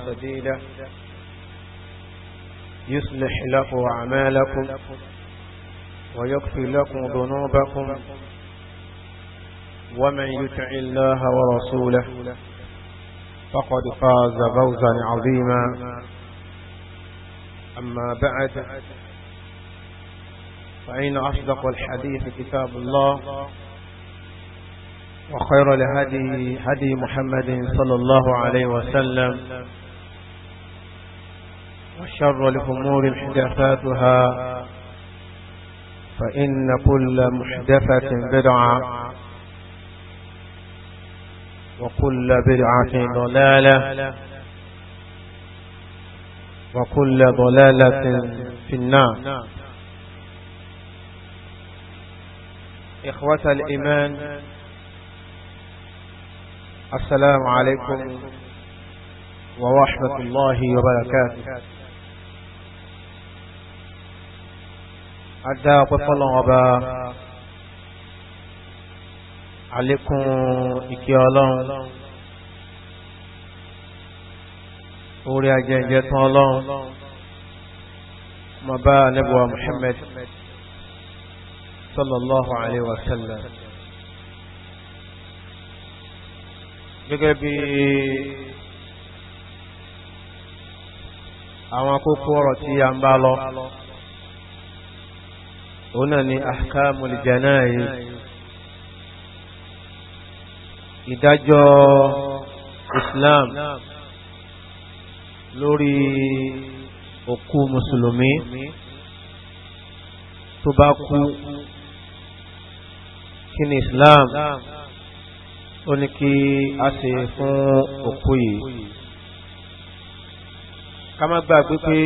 سديدا يصلح لكم أعمالكم ويغفر لكم ذنوبكم ومن يطع الله ورسوله فقد فاز فوزا عظيما. أما بعد، فإن أصدق الحديث كتاب الله، وخير الهدي هدي محمد صلى الله عليه وسلم، وشر الأمور محدثاتها، فإن كل محدثة بدعة، وكل بدعة ضلالة، وكل ضلالة في النار. إخوة الإيمان، السلام عليكم ورحمة الله وبركاته. Adá ọpẹ́ fọ́lọ́run Ọba, àlékún ìkẹ́ Ọlọ́run, orí ajẹ́jẹ́ tán Ọlọ́run ma bá Ànábì Muhammad sallallahu alaihi wasallam. Gẹ́gẹ́ bí àwọn kókó ọ̀rọ̀ tí a ń bá lọ, òun náà ni ahkamul jana'iz, ìdájọ́ Islam lórí òkú mùsùlùmí tó bá kú. Kí ni Islam ó ní kí a ṣe fún òkú yìí? Ká má gbàgbé pé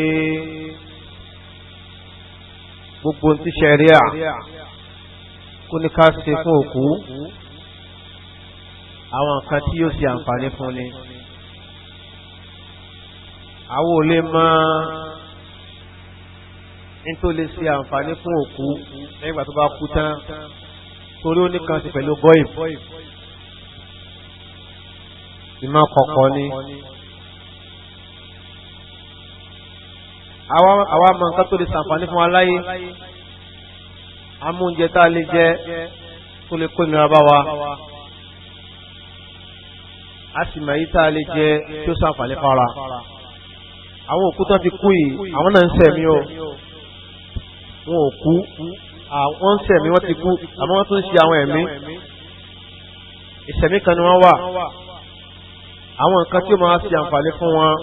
gbogbo tí ṣẹ̀ríà kó ní ká ṣe fún òkú, àwọn nǹkan tí yóò ṣe àǹfààní fún ni. Àwọn ò lè mọ ní tó lè ṣe àǹfààní fún òkú nígbà tó bá kú tán, torí ó ní kan ṣe pẹ̀lú gọ́ìb, ìmọ̀ kọ̀ọ̀kan ni. Àwa mọ nǹkan tó lè ṣàǹfààní fún wa láyé, amóúnjẹ tá a lè jẹ tó lè kó ìnira bá wa, a sì mọ̀ èyí tá a lè jẹ tí ó ṣàǹfààní fara. Àwọn òkú tán ti kú yìí, àwọn náà ń sẹ̀mí o, wọn ò kú, àwọn ń sẹ̀mí, wọ́n ti kú, àmọ́ wọ́n tún ń ṣe àwọn ẹ̀mí ìsẹ̀mí kan ni wọ́n wà. Àwọn nǹkan tí ó máa ṣe àǹfààní fún wọn,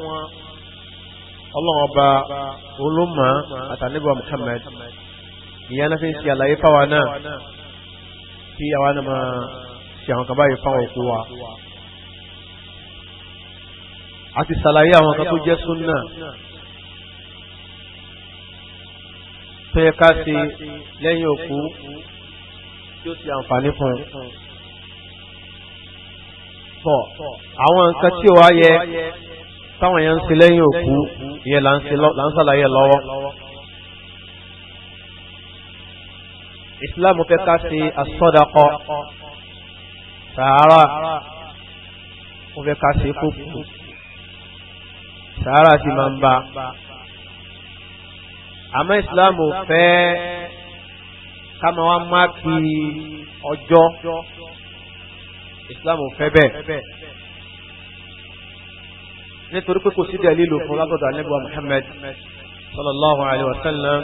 Ọlọ́run Ọba olómọ àtàníbà Muhammad, ìyẹn náà fi ń ṣe àlàyé fáwa náà kí àwa náà máa ṣe àwọn kan báyìí fáwọn òkú wa. A ti ṣàlàyé àwọn kan tó jẹ́ súnà tó yẹ ká ṣe lẹ́yìn òkú tí ó ṣe àǹfààní fún un. Tọ́ àwọn nǹkan tí ó wá yẹ táwọn èèyàn ń ṣe lẹ́yìn òkú, ìyẹn là ń ṣàlàyé lọ́wọ́. Islam fẹ́ ká ṣe àsọdakọ, sàárà, ó fẹ́ ká ṣe fókù, sàárà sì máa ń bá. Àmọ́ Islam fẹ́ ká máa wá máàkì ọjọ́, Islam fẹ́ bẹ́ẹ̀, nítorí pé kò sí dẹ̀lílù fún látọ̀dọ̀ Ànábì Muhammad sallallahu alayhi wa sallam,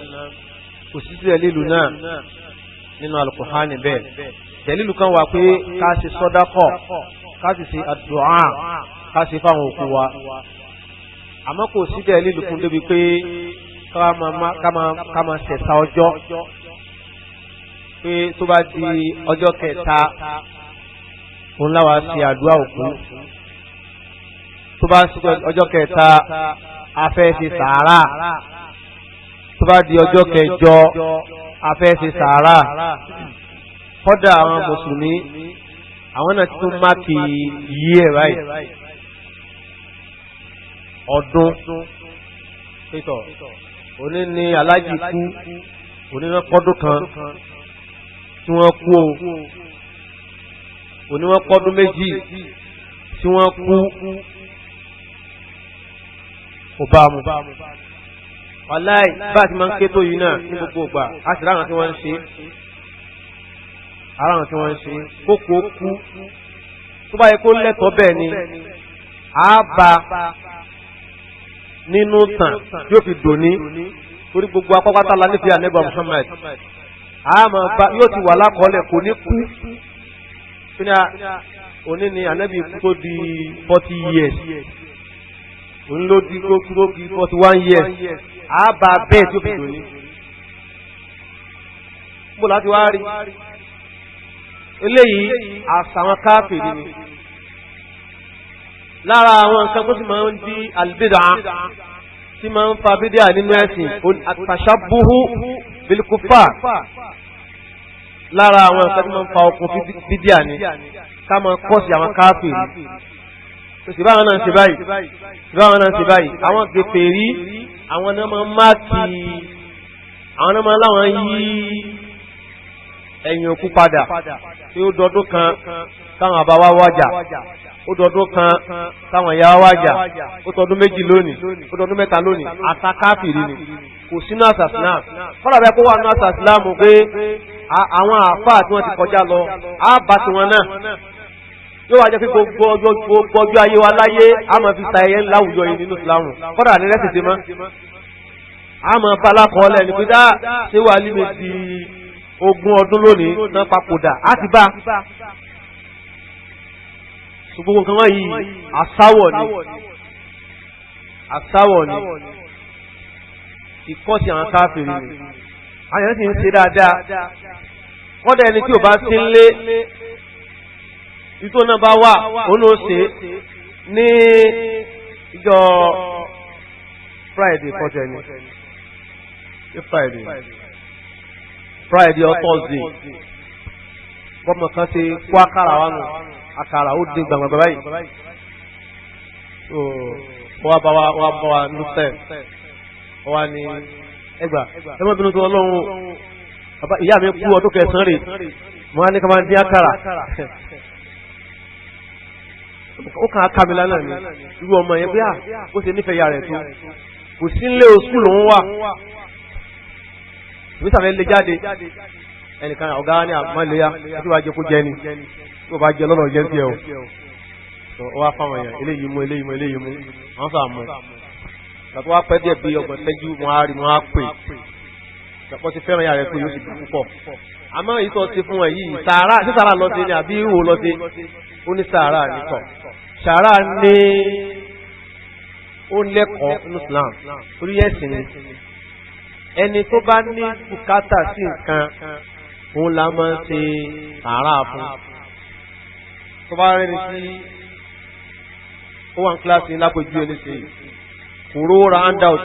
kò sí dẹ̀lílù náà nínú Al-Qur'ani bẹ́ẹ̀. Dẹ̀lílù kan wà pé ká ṣe sọ́dákọ̀, ká sì ṣe àdúà, ká ṣe fáwọn òkú wa, àmọ́ kò sí dẹ̀lílù fún débi pé ká máa ṣẹ̀ṣà ọjọ́ pé tó bá di ọjọ́ kẹta òun láwa ṣe àdúà òkú, tó bá sí ọjọ́ kẹta a fẹ́ ṣe sàárà, tó bá di ọjọ́ kẹjọ a fẹ́ ṣe sàárà. Kọ́dà àwọn mùsùlùmí àwọn náà ti tún máàkì yí ẹ̀ báyìí ọdún pẹ̀tọ̀ òní ni aláàjì kú, òní wọ́n pọ́dún kan tí wọ́n kú o, òní wọ́n pọ́dún méjì tí wọ́n kú. Kò bá mu. Wàláì bá a ti máa ń ké tó yìí náà ní gbogbo ìgbà, a sì ráwọn tí wọ́n ń ṣe, aráwọn tí wọ́n ń ṣe kókó kú. Tó bá yẹ kó lẹ́tọ̀ọ́ bẹ́ẹ̀ ni a bá nínú tàn yóò fi dòní, torí gbogbo apápátá la nífẹ̀ẹ́ ànẹ́bà Muhammad. A máa bá yóò ti wà lákọọ́lẹ̀, kò ní kú. Òní ni ànẹ́bì kú tó di 40 years, òní ló di kó tó di 41 years. A bá bẹ́ẹ̀ tí ó fi dòní. Mo láti wá rí eléyìí, àṣà àwọn káfìrí ni. Lára àwọn nǹkan tó sì máa ń di albid'a, tí máa ń fa bídíà nínú ẹ̀sìn, àtàṣàbúhú bilkufar. Lára àwọn nǹkan tí máa ń fa okùn bídíà ni ká máa kọ́ sí àwọn káfìrí. Sì báwọn náà ń ṣe báyìí, sì báwọn náà ń ṣe báyìí. Àwọn gèfèrí, àwọn náà máa ń máàkì, àwọn náà máa ń láwọn yí ẹ̀yìn òkú padà, tí ó dọdún kan táwọn àbáwá wájà, ó dọdún kan táwọn ìyá wájà, ó tọdún 2 lónìí, ó dọdún 3 lónìí. Àṣà káfìrí ni, kò sínú àṣà Islam. Kọ́lá bẹ́ẹ̀ kó wà nínú àṣà Islam pé àwọn àáfàá tí wọ́n ti kọjá lọ, á bá tiwọn náà. Yóò wá jẹ́ pé gbogbo ọjọ́ ayé wa láyé a máa fi sa ẹyẹ láwùjọ yìí nínú Islam. Kọ́dà ní rẹ́sì ti mọ́, a máa bá alákọ̀ọ́lẹ̀ ní pé dá ṣé wàá líbi di 20 ọdún lónìí náà papòdà, á ti bá. Gbogbo nǹkan wọ̀nyí àsáwọ̀ ni, àsáwọ̀ ni, ìkọ́sí àwọn káfìrí ni. Àwọn èèyàn sì ń ṣe dáadáa. Kọ́dà ẹni tí ò bá sí ń lé ìtò náà bá wà, òun ló ṣe ní ìjọ Friday kọ́tẹ̀ ni, Friday or Thursday, bọ́mọ kan ṣe kó àkàrà wa nù, àkàrà ó dín gbàngbà báyìí. Wọ́n bá wa, wọ́n bá wa lùsẹ̀, wọ́n wá ní ẹgbà ẹ má bínú tó Ọlọ́run, ìyá mi kú ọdún kẹsàn-án rè, mo wá ní ká máa dín àkàrà. Ó kàn á ká mi lánàá ni irú ọmọ yẹn bí ó ṣe nífẹ̀ẹ́ ya rẹ̀ tó, kò sí nílé oṣù lòún wà, ìwé sàfẹ́ lè jáde. Ẹnìkan ọ̀gá ní àmọ́léyà tí wàá jẹ kó jẹ ni, tí wọ́n bá jẹ lọ́nà jẹ́ tiẹ̀ o. Ó wá fáwọn èèyàn, eléyìí mú, eléyìí mú, eléyìí mú, wọ́n sà mú. Ìgbà tó wá pẹ́ díẹ̀ bí 30 ṣẹ́jú, wọ́n á rí, wọ́n á pè. Ìgbà tí fẹ́ràn ya rẹ̀ pé yóò sì dùn púpọ̀. Àmọ́ èyí tó ti fún ẹ yìí, sàárà, sí sàárà lọ sí ni àbí ìwò lọ sí? Ó ní sàárà nìkan. Sàárà ní ó lẹ́kọ̀ọ́ nínú Islam, orí ẹ̀sìn ni. Ẹni tó bá ní bùkátà sí nǹkan, òun la máa ń ṣe sàárà fún. Tó bá rẹ́ni tí ó wà ní kíláàsì lápèjú ẹni ṣe kò rówó ra handout,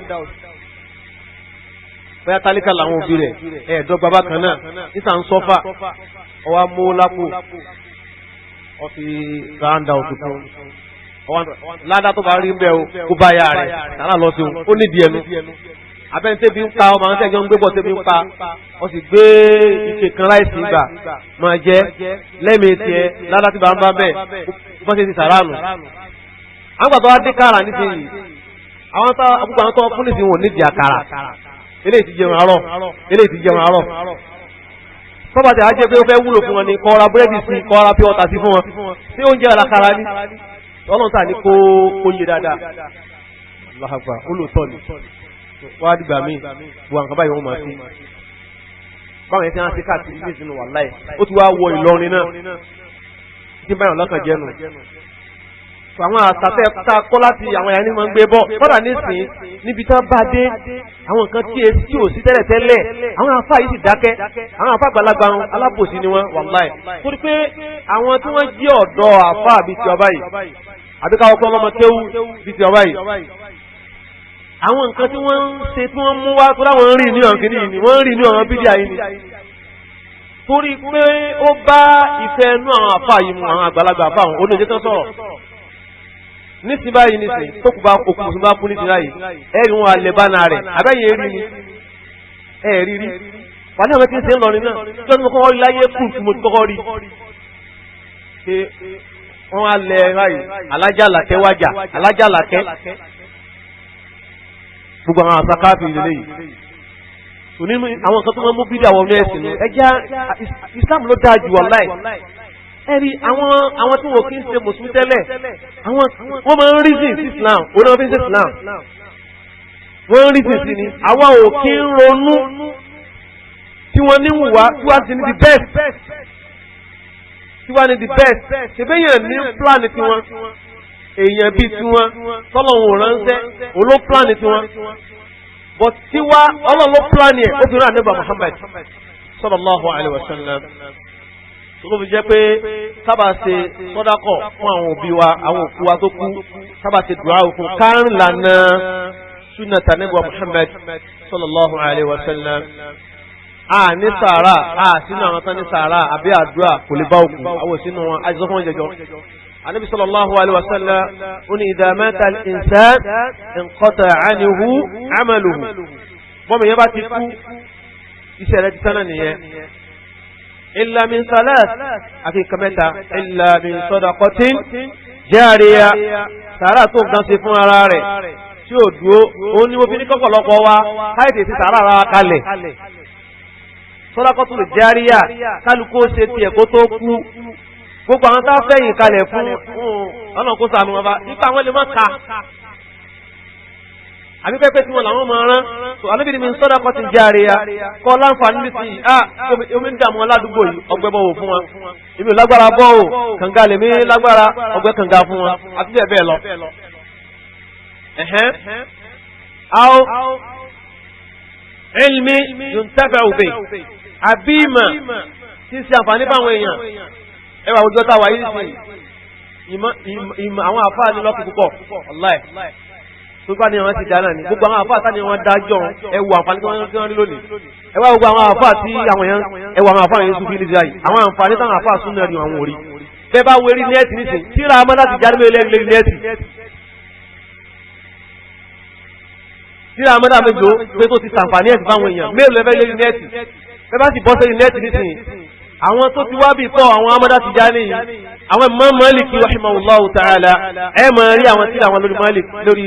bóyá tálíkà làwọn òbí rẹ̀ ẹ̀ẹ́dọ́gba bákan náà níta ń sọ́fà, ọwọ́ mú lápò, ọ fi ra handout fún. Ládá tó bá rí ń bẹ́ o, kó bá yá rẹ̀ sàárà lọ sí òun, ó nídìí ẹnu. Abẹ́ni tẹ́bi ń pa ọmọ àwọn tẹ́jọ́ ń gbé bọ̀ tẹ́bi ń pa, ọ sì gbé ike kan láìsí ìgbà máa jẹ́ lẹ́mìí tiẹ̀, ládá tí bá ń bá bẹ́ẹ̀ bọ́n ṣe ti sàárà nù. Àwọn gbàgbọ́ wá dé kára nísìnyí, àwọn tó àbúkọ àwọn tó fún nísìnyí wọn nídìí àkàrà, eléyìí ti jẹun àárọ̀, eléyìí ti jẹun àárọ̀. Tọ́ba tẹ̀ á jẹ́ pé ó fẹ́ wúlò fún wọn ni, kọ́ ra búrẹ́dì sí, kọ́ ra pure water sí fún wọn, ṣé oúnjẹ àlàkàrà ni? Ọlọ́run tà ní kó yé dáadáa. Allahu Akbar, olóòótọ́ ni. Wọ́n á dìgbà míì, bu àǹkan báyìí wọ́n máa sí. Báwọn yẹn ti hàn sí káàkiri ní ìsinmi wàláì, ó ti wá wọ Ìlọrin náà, tí báyọ̀ lọ́kàn jẹ́nu. Àwọn àṣàtẹ̀ tá a kọ́ láti àwọn ẹ̀yà ní máa ń gbé bọ́. Kọ́dà nísìn níbi tán bá dé, àwọn nǹkan tí etí ò sí tẹ́lẹ̀tẹ́lẹ̀, àwọn àfáà yìí sì dákẹ́. Àwọn àfáà àgbàlagbà wọn alábòsí ni wọ́n wàláì. Torí pé àwọn tí wọ́n jẹ́ ọ̀dọ́ àfáà bíi ti ọba yìí, àbí káwọn kọ́ ọlọ́mọ kéwú bíi ti ọba yìí, àwọn nǹkan tí wọ́n ń ṣe tí wọ́n mú wá tó láwọn ń rìn ní ọ̀ràn kìíní ni wọ́n ń rìn ní ọ̀ràn bídíà yìí ni. Torí pé ó bá ìfẹ́ inú àwọn àfáà yìí mu, àwọn àgbàlagbà àfáà wọn oníṣẹ́ tán sọ̀rọ̀ nísìn báyìí, nísìn tó kù bá òkú tó bá kú nísìn báyìí, ẹ̀rí wọn alẹ́ bá náà rẹ̀ àbẹ́yẹ rí ni ẹ̀rí rí wà ní àwọn tí ń ṣe ń lọrin náà tí wọ́n ti kọ́kọ́ rí láyé kù tí mo ti kọ́kọ́ rí pé wọ́n á lẹ báyìí alájà làkẹ́ wájà alájà làkẹ́. Gbogbo àwọn àṣà káfíìrì lélẹ́yìí. Nínú àwọn nǹkan tó máa ń mú bídíà wọnú ẹ̀sìn nù, ẹja Islam ló dáa jù wàláì. Ẹ̀rí àwọn tí wọ́n kì í ṣe mùsùlùmí tẹ́lẹ̀, àwọn wọ́n máa ń reason sí Islam, òun náà fi ń ṣe Islam. Wọ́n ń reason sí ni, àwa ò kí ń ronú tí wọ́n ní wùwá tí wọ́n ti ní the best. Tí wọ́n ní the best. Ṣèbéyàn ní plan tiwọn, èèyàn bíi tiwọn, tọ́lọ́hún ránṣẹ́, òun ló plan tiwọn. But tiwa Ọlọ́run ló plan yẹ, ó fi rán ànábì Muhammad sallallahu alayhi wa sallam. Tó fi jẹ́ pé sábà ṣe sọ́dákọ̀ fún àwọn òbí wa, àwọn òkú wa tó kú, sábà ṣe dùá fún kárìn lànà sunnata ànábì Muhammad sallallahu alayhi wa sallam. A ní sàárà, a sínú àwọn tán ní sàárà àbí àdúrà kò lè bá òkú, àwọn sínú wọn, àìsàn fún wọn jẹjọ. Ànábì sallallahu alayhi wa sallam ó ní idha mata al-insan inqata anhu amaluhu. Bọ́mọ̀ yẹn bá ti kú, iṣẹ́ rẹ̀ ti tán náà nìyẹn. Illa min salas, àfi nǹkan mẹ́ta, illa min sadaqatin jariya, sàárà tó nǹkan ṣe fún ara rẹ̀ tí ò dúró, òun ni mo fi ní kọ́pọ̀lọpọ̀ wa káyọ̀tì sí sàárà ara kalẹ̀. Sadaqatul jariya, kálukú ó ṣe tiẹ̀ kó tó kú. Gbogbo àwọn tá a fẹ̀yìn kalẹ̀ fún ọ̀nà kó sànù wọn bá nípa àwọn lè má ka àbí pẹ́pẹ́ tí wọn làwọn máa rán. So Ànábì ní min sadaqatin jariya, kọ́ láǹfààní ní sí i, omi ń dààmú aládùúgbò yìí, ọgbẹ́ bọ̀ wò fún wọn, èmi ò lágbára bọ́ ò, kànga lèmi lágbára, ọgbẹ́ kànga fún wọn, àti bẹ́ẹ̀ bẹ́ẹ̀ lọ. Aw ilmi yuntafa'u bihi, àbí ìmọ̀ tí ń ṣe àǹfààní fáwọn èèyàn. Ẹwà àwùjọ táwa yìí sì ìmọ̀ àwọn àfáà ní lọ́kì púpọ̀, wàláì. Tó bá ní wọn ti dáná ni gbogbo àwọn àfáà táni wọn dájọ́, ẹwù àǹfààní tí wọ́n rí lónìí. Ẹwà gbogbo àwọn àfáà tí àwọn èèyàn, ẹwà àwọn àfáà yẹn sún fi ní àwọn àǹfààní táwọn àfáà sún náà rí àwọn òrí. Bẹ́ẹ̀ bá wérí nẹ́ẹ̀tì nísìn, tíra amọ́ láti jáde lórí nẹ́ẹ̀tì. Tíra amọ́ dà méjò pé tó ti sàǹfààní ẹ̀sìn fáwọn èèyàn, mélòó ẹbẹ́ lórí nẹ́ẹ̀tì. Bẹ́ẹ̀ bá sì bọ́ sórí nẹ́ẹ̀tì nísìn, àwọn tó ti wá bí kọ́ àwọn amọ́dá ti já níyì, àwọn Imam Maliki rahimahullahu ta'ala, ẹ máa rí àwọn tí àwọn lórí Malik lórí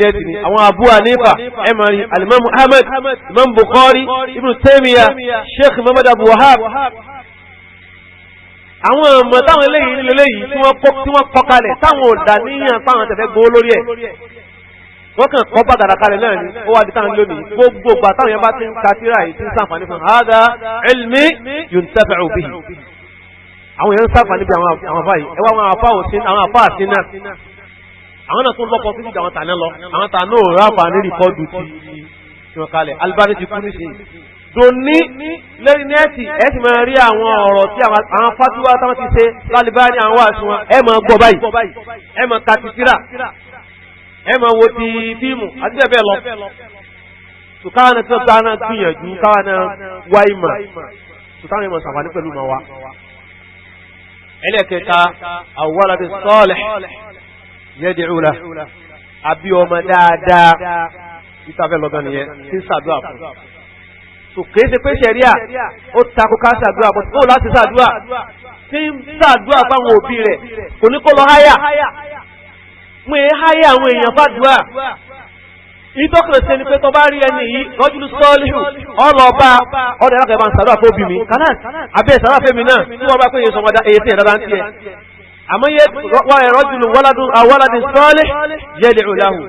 nẹ́ẹ̀tì ni, àwọn Abu Hanifa ẹ máa rí, alimami Ahmad, Imam Bukhari, Ibn Taymiyyah, Sheikh Muhammad Abu Wahab. Àwọn ọmọ táwọn eléyìí nílé eléyìí tí wọ́n kọ́ kalẹ̀ táwọn ò dà níyàn fáwọn tẹ̀fẹ́ gbowó lórí ẹ̀, wọ́n kàn kọ́ bàgàdà kalẹ̀ náà ni ó wá di táwọn lónìí. Gbogbo ìgbà táwọn yẹn bá ti ń ka tírà yìí ti ń sàǹfààní fún hada ilmi yuntafa'u bihi. Àwọn yẹn ń sàǹfààní bí àwọn afá yìí. Ẹ wá àwọn afá òsín, àwọn afá àsín náà, àwọn náà tún lọ́pọ̀ fún ìjà àwọn tàná lọ, àwọn tàná ò ráǹfààní rìkọ́dù ti wọn kalẹ̀. Albani ti kú nísìnyí dòní lórí nẹ́ẹ̀tì, ẹ sì máa rí àwọn ọ̀rọ̀ tí àwọn fatiwa táwọn ti ṣe lálìbáni àwọn wàásù wọn, ẹ máa gbọ́ báyìí, ẹ máa ka ti tírà, ẹ máa wo ti fíìmù àti bẹ́ẹ̀ bẹ́ẹ̀ lọ. So káwọn náà tó dáná gbìyànjú, káwọn náà wá ìmọ̀, so táwọn ìmọ̀ sàǹfààní pẹ̀lú ìmọ̀ wa. Ẹlẹ́kẹta, àwòrán salih yad'u lahu, àbí ọmọ dáadáa ìtafẹ́ lọ́gán nìyẹn tí ń ṣàdúrà fún. So kìí ṣe pé ṣẹ̀ríà ó takò ká ṣàdúrà, bọ̀ tó láti ṣàdúrà tí ń ṣàdúrà fáwọn òbí rẹ̀ kò ní kó lọ háyà. Mo ń háyà àwọn èèyàn fàdúrà. Ìtọ́kùnrin ṣe ni pé tó bá rí ẹni yìí rọ́júlù sọ́ọ́lìhù ọlọ́ọ̀bá ọ̀dọ̀ ẹ̀rọ kẹfà ń ṣàdúrà fún òbí mi kálá àbí ẹ̀ṣàdúrà fún mi náà tí wọ́n bá pé èyí sọmọdá èyí tí ẹ̀dára ń tiẹ̀. Àmọ́ yẹ rọ́júlù wọ́ládì sọ́ọ́lì yad'u lahu.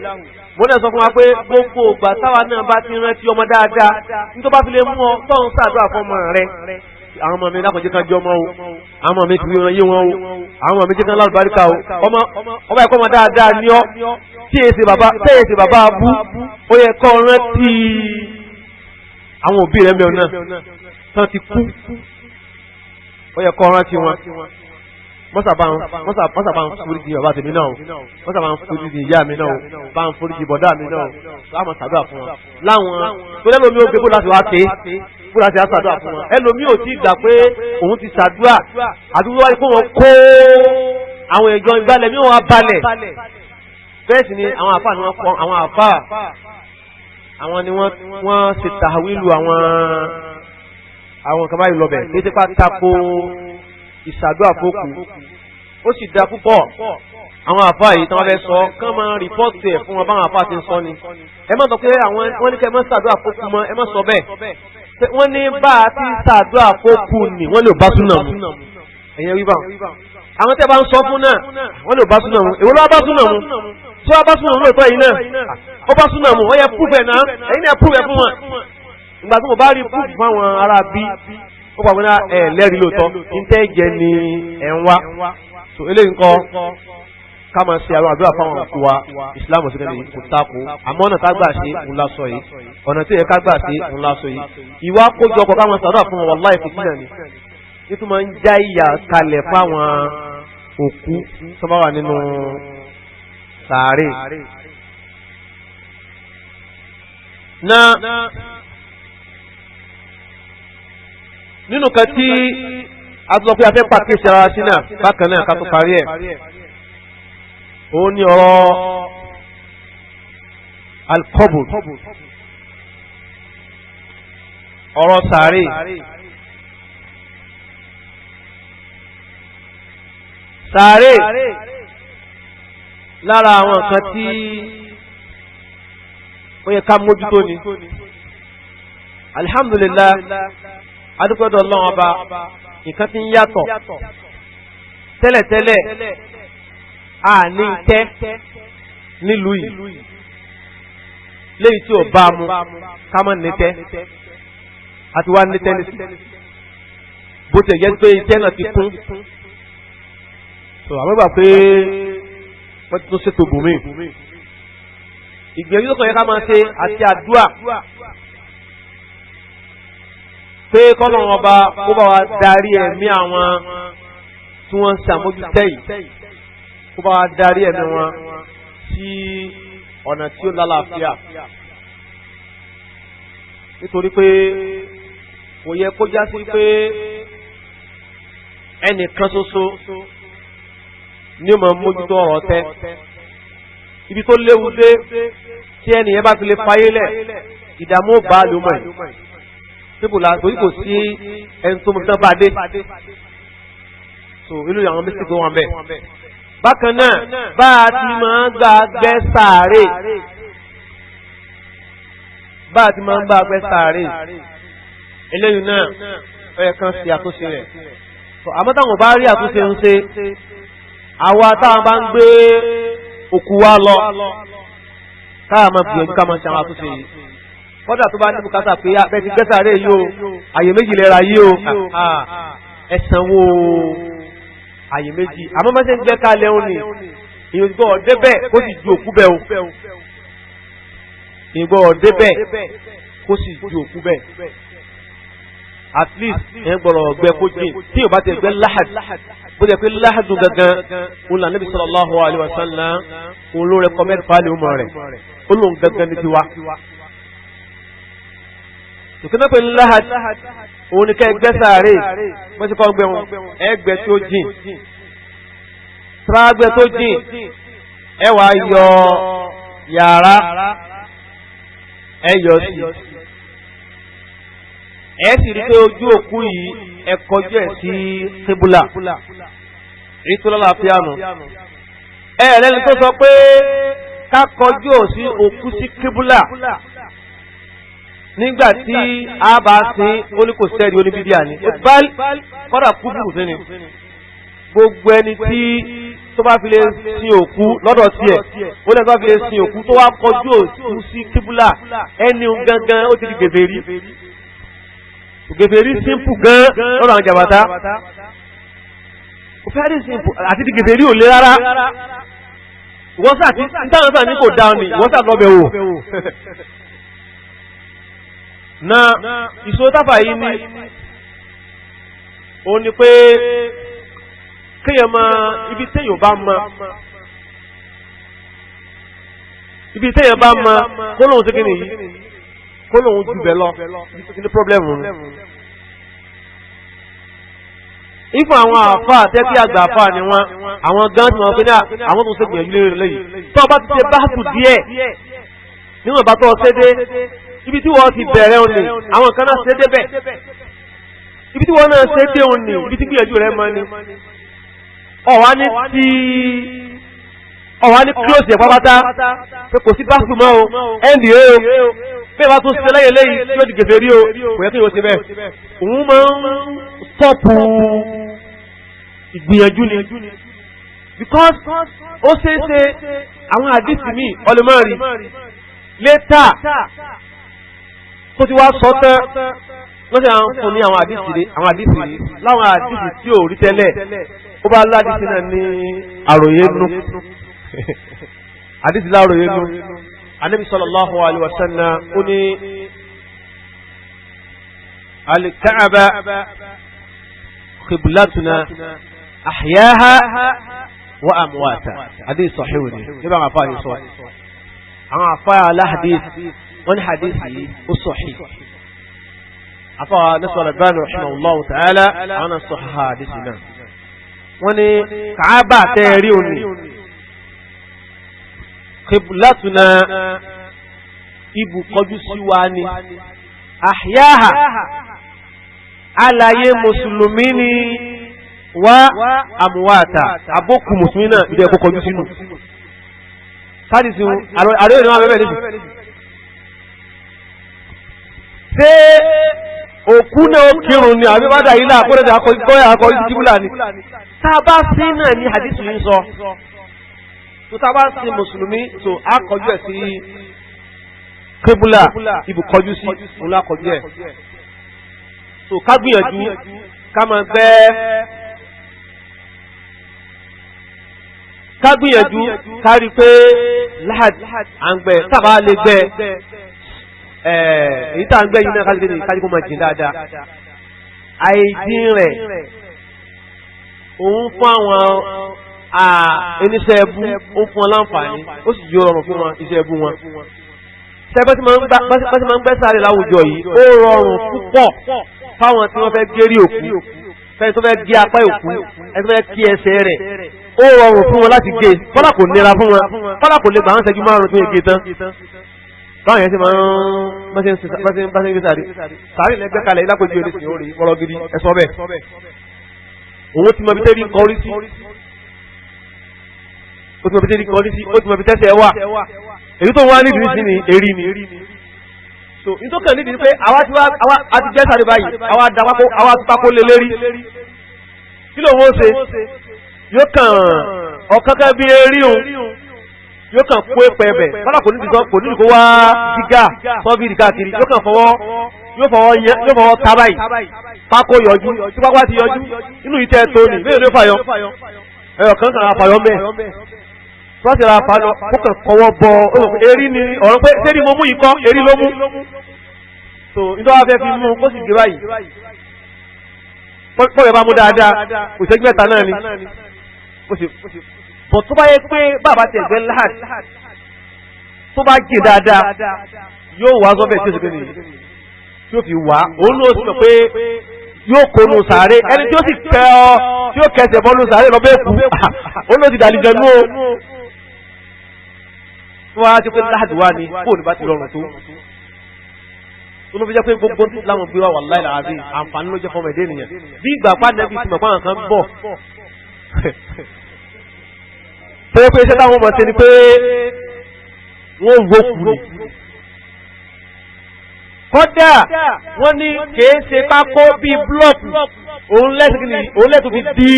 Mo náà sọ fún wa pé gbogbo ìgbà táwa náà bá ti rántí ọmọ dáadáa nítorí bá fi lè mú ọ tó ń ṣàdúrà fún ọmọ rẹ, àwọn ọmọ mi lákòójẹ́ kan jọ ọmọ o, àwọn ọmọ mi ti wọn yé wọn o, àwọn ọmọ mi jẹ́ kan lálùbáríkà o, ọmọ ọba ẹ̀kọ́ ọmọ dáadáa ní ọ tí èsì bàbá tẹ́yẹsì bàbá abú, ó yẹ kọ́ rántí àwọn òbí rẹ̀ mẹ́rin náà tán ti kú, ó yẹ kọ́ rántí wọn. Mọ́sà bá ń foríjì bàbá tèmi náà o, mọ́sà bá ń foríjì ìyá mi náà o, bá ń foríjì bọ̀dá mi náà o, láwọn ṣàdúrà fún wọn. Láwọn tó lẹ́lómi ó gbé bó láti wá ké, bó láti wá ṣàdúrà fún wọn. Ẹlòmí ò tí ì gbà pé òun ti ṣàdúrà, àdúgbò wáyé kó wọn kó àwọn ìjọ ìgbàlẹ̀ mi wọn balẹ̀. Bẹ́ẹ̀ sì ni àwọn àfáà ni wọ́n kọ́, àwọn àfáà àwọn ni wọ́n ṣe tàwílù àwọn kan báyìí lọ́bẹ̀ kí tipa tako ìṣàdúrà fókù. Ó sì da púpọ̀ Àwọn àfa yìí tí wọ́n fẹ́ sọ kán máa rìpọ́ọ̀tì ẹ̀ fún wọn báwọn àfa ti ń sọ ni. Ẹ má sọ pé àwọn wọ́n ní kẹ́ ẹ má ṣàdúrà fókù mọ́, ẹ má sọ bẹ́ẹ̀. Wọ́n ní bá a ti ṣàdúrà fókù ni wọ́n lè bá súnà mu. Ẹ̀yẹ wí bá wọn. Àwọn tẹ́ bá ń sọ fún náà wọ́n lè bá súnà mu. Èwo ló bá súnà mu? Tí wọ́n bá súnà mu lóòótọ́ yìí náà, ó bá súnà mu, ó yẹ púfẹ̀ náà, ẹ̀yin náà púfẹ̀ fún wọn. Ìgbà tí mo bá rí púfù fún àwọn ará bí, ó pa wọn ẹ̀ lẹ́rìí lóòótọ́, ní tẹ́ jẹ ni ẹ̀ ń wá. So eléyìí ńkọ́ ká máa ṣe àwọn àdúrà fáwọn òkú wa, Islam sí kẹ́lẹ́ kò tako, àmọ́ ọ̀nà tá gbà ṣe ń lásọ yìí, ọ̀nà tí yẹ ká gbà ṣe ń lásọ yìí. Ìwà kójọpọ̀ ká máa ṣàdúrà fún wọn, wàláhì fìtínà ni. Nítorí máa ń já ìyà kalẹ̀ fáwọn òkú tó bá wà nínú sàárè. Na nínú kan tí a tún sọ pé a fẹ́ pàkíyèsí ara sí náà bákan náà ká tó parí ẹ̀, òun ni ọ̀rọ̀ alkobur, ọ̀rọ̀ sàárè. Sàárè lára àwọn nǹkan tí ó yẹ ká mójútó ni. Alhamdulillah, adúgbòdò Ọlọ́run ọba, nǹkan tí ń yàtọ̀ tẹ́lẹ̀tẹ́lẹ̀. A ní tẹ́ nílùú yìí léyìí tí ò bá mu ká mọ́ ní tẹ́, àti wá ní tẹ́ nísì, bó ti yẹ pé iṣẹ́ náà ti kún. So àwọn gbà pé wọ́n ti tún ṣètò bùnmí. Ìgbìyànjú tó kàn yẹ ká máa ṣe àti àdúà pé kọ́lọ́run ọba kó bá wa darí ẹ̀mí àwọn tí wọ́n ń ṣàmójútẹ́ yìí, kó bá wa darí ẹ̀mí wọn sí ọ̀nà tí ó lálàáfíà. Nítorí pé kò yẹ kó já sí pé ẹnìkan ṣoṣo ní ó máa mójútó ọ̀rọ̀ tẹ́. Ibi tó léwu dé, tí ẹnìyẹn bá fi lè fayé lẹ̀, ìdààmú bá ló mọ̀ ẹ́. Síbùlà torí kò sí ẹni tó mọ̀ tán bá dé. So ìlú àwọn mísítì tó wọn bẹ̀. Bákan náà, bá a ti máa ń gbà gbẹ́ sàárè, bá a ti máa ń gbà gbẹ́ sàárè, eléyìí náà ó yẹ kán ṣe àtúnṣe rẹ̀. Àmọ́ táwọn bá rí àtúnṣe ń ṣe, àwa táwọn bá ń gbé òkú wa lọ, káà máa gbìyànjú ká máa ṣe àwọn àtúnṣe yìí. Kọ́dà tó bá ní bùkátà pé abẹ́ ti gbẹ́ sàárè yìí o, àyè méjì lẹ́ra yìí o, ẹ sanwó àyè méjì. Àmọ́ bá ṣe ń gbẹ́ kalẹ̀ òun ni èèyàn gbọ́ débẹ̀ kó sì ju òkú bẹ́ẹ̀ o, èèyàn gbọ́ débẹ̀ kó sì ju òkú bẹ́ẹ̀. At least ẹ̀ gbọ́dọ̀ gbẹ́ kó jìn. Tí yóò bá ti gbẹ́ láhàd, bó ti pé láhàdù gangan òun là Nabi sallallahu alaihi wasallam, òun ló rẹkọmẹ́ndì fáìlì ọmọ rẹ̀, ó lóun gangan ní tiwa. Tòkítọ́ pé láhàd òun ni kẹ́ ẹ gbẹ́ sàárè, wọ́n ti kọ́ gbẹ́ wọn, ẹgbẹ́ tó jìn, tírágbẹ́ tó jìn, ẹ wá yọ yàrá, ẹ yọ sí, ẹ sì rí pé ojú òkú yìí ẹ kọjú ẹ sí kíbúlà, èyí tó lálàáfíà nù. Ẹ lẹ́ni tó sọ pé ká kọjú òsí òkú sí kíbúlà nígbà tí a bá sin, ó ní kò sẹ́ẹ̀dì oníbíbíà ni, kọ́dà kúfùrù sí ni. Gbogbo ẹni tí tó bá fi lè sin òkú lọ́dọ̀ tiẹ̀, ó lẹ́ni tó bá fi lè sin òkú tó wá kọjú òkú sí kíbúlà, ẹni gangan ó ti di gèfèrí. Gèfèrí simple gan lọ́dọ̀ àwọn jàbátá, very simple, àti di gèfèrí ò lé rárá. Wọ́n sà tí táwọn sà ní kò dáa ni wọ́n sà lọ́bẹ̀ wò. Na ìṣòro táfà yìí ní ó ní pé kéèyàn máa ibi téèyàn bá mọ, ibi téèyàn bá mọ kó lóun ṣe kí nìyí, kó lóun jù bẹ́ẹ̀ lọ, ibi tó ti ní pọ́blẹ́mù nù. Ifun àwọn àfáà tẹ́kí àgbà àfáà ni wọ́n, àwọn gan tí wọ́n pé ní àwọn tó ń ṣègbìyànjú lórí lẹ́yìn. Tó o bá ti ṣe báàtù díẹ̀ níwọ̀n bá tó o ṣe dé ibi tí wọ́n ti bẹ̀rẹ̀ òun ni, àwọn kan náà ṣe débẹ̀. Ibi tí wọ́n náà ṣe dé òun ni, ibi tí gbìyànjú rẹ̀ mọ́ ni. Ọ̀wá ní ti Ọ̀wá ní close ẹ̀ pápátá pé kò sí báṣù mọ́ o, nda o, bí wàá tún ṣe lẹ́yìn lẹ́yìn tí ó di gèfè rí o, kò yẹ kí o ṣe bẹ́ẹ̀. Òun máa ń stọ́pù ìgbìyànjú ni, because ó ṣeé ṣe àwọn àdìsí mi ọlọ́mọ́rin létà tó ti wá sọ tán wọ́n sì máa ń fún ní àwọn àdìsí, àwọn àdìsí láwọn àdìsí tí ò rí tẹ́lẹ̀, ó bá ládìsí náà ní àròyé nú, àdìsí láròyé nú. Ànábì sallallahu alaihi wasallam ó ní al-Ka'ba qiblatuna ahyaha wa amwata. Hadith sahih ni níbà àwọn afáà yìí sọ, àwọn afáà aláhadith wọ́n ní hadith yìí ó sahih. Afáà Nasir al-Albani rahimahullahu ta'ala àwọn sọ̀há hadith náà, wọ́n ní Kàábà tẹ́ẹ̀rí òní qiblatuna ibù kọjú sí wa ni, ahyaha alàyè mùsùlùmí ni, wá àmúwàtà àbókù mùsùlùmí náà ìdí ẹ̀kọ́ kọjú sínú. Sáàdìsí àrẹ ìrìnà abẹ́bẹ̀ níbi ṣé òkú náà kírun ni àbí bàdà yìí láàkọ́rẹ́dà akọrí sí kíbúlà ni? Tá a bá sí náà ní hadith yìí sọ, tó tá a bá sí mùsùlùmí tó a kọjú ẹ̀ sí kíbúlà, ibù kọjú sí òun lákọjú ẹ̀. Tó ká gbìyànjú ká máa gbẹ́, ká gbìyànjú ká rí pé láàd à ń gbẹ, tábà lè gbẹ èyí tá à ń gbẹ yìí náà ká lè kájí kó máa jìn dáadáa. Àìdín rẹ̀ òun fún àwọn oníṣẹ́ ẹbú, ó fún wọn láǹfààní, ó sì yóò rọrùn fún wọn iṣẹ́ ẹbú wọn. Sẹ́gbẹ́ tí máa ń gbẹ́ sáré láwùjọ yìí, ó rọrùn púpọ̀ fáwọn tí wọ́n fẹ́ gérí òkú, fẹ́ni tó fẹ́ gé apá òkú, ẹni tó fẹ́ kí ẹsẹ̀ rẹ̀, ó rọrùn fún wọn láti gé, kọ́lá kò nira fún wọn, kọ́lá kò lè gbà wọ́n ṣẹ́jú márùn-ún tó yẹ gé tán. Báwọn yẹn ti máa ń bá ṣe ń gbé sáré sáré lẹ́gbẹ́ kalẹ̀ ilákojú oníṣìí ó rí wọ́rọ́ gidi ẹ̀sọ́ bẹ́ẹ̀. Òun ti mọ ibi tẹ́rí kọrí sí, ó ti mọ ibi tẹ́rí kọrí sí, ó ti mọ ibi tẹ́sẹ̀ wà. Èyí tó ń wá nídìí sí ni èrí ni. So nítorí nídìí pé àwa ti wá àwa ti gbẹ́ sáré báyìí, àwa da pákó, àwa ti pákó lé lérí. Kí ló ń ṣe? Yóò kàn ọ̀kánkán bí erí òun, yóò kàn kó ẹ̀pẹ̀ ẹ̀bẹ̀, kọ́lá kò nídìí kò nídìí kó wá gíga sọ́fìdì káàkiri, yóò kàn fọwọ́, yóò fọwọ́ ta báyìí, pákó yọjú, tí pákó bá ti yọjú inú ìtẹ́ tó ní bẹ́ẹ̀ ló fàyọ, ẹ̀yọ̀ kan kàn àfàyọ mẹ́ tọ́sí ra fa lọ, kó kàn kọwọ́ bọ erí ni ọ̀rọ̀ pé sẹ́ni mo mú ikọ́ erí ló mú. So nítorí wàá fẹ́ fi mú kó sì gé báyìí, pọ́ọ̀yọ̀ bá mú dáadáa kò ṣẹ́jú mẹ́ta náà ni kò sì bọ̀. Tó bá yẹ pé bàbá tẹ̀ gbẹ́ láàd tó bá gé dáadáa yóò wá sọ́bẹ̀ tí ó sì gbé nìyí tí ó fi wá, òun ló sì mọ̀ pé yóò kónú sàárè, ẹni tí ó sì kẹ ọ tí ó kẹsẹ̀ bọ́nú sàárè lọ bẹ́ẹ̀ kú, òun ló ti dàlíjẹ nú o. Tó wá ti pé láàdì wá ni fóònù bá ti rọrùn tó, tó ló fi jẹ́ pé gbogbo tí láwọn gbé wá wallahi alazim àǹfààní ló jẹ́ fọmọ ẹ̀dẹ́ ènìyàn. Bí ìgbà pàdé bí ti mọ̀ pé àwọn kan bọ̀ tó yẹ pé iṣẹ́ táwọn ọmọ ṣe ni pé wọ́n wó kú ni. Kódà wọ́n ní kìí ṣe pákó bíi búlọ̀kù òun lẹ́tù fi di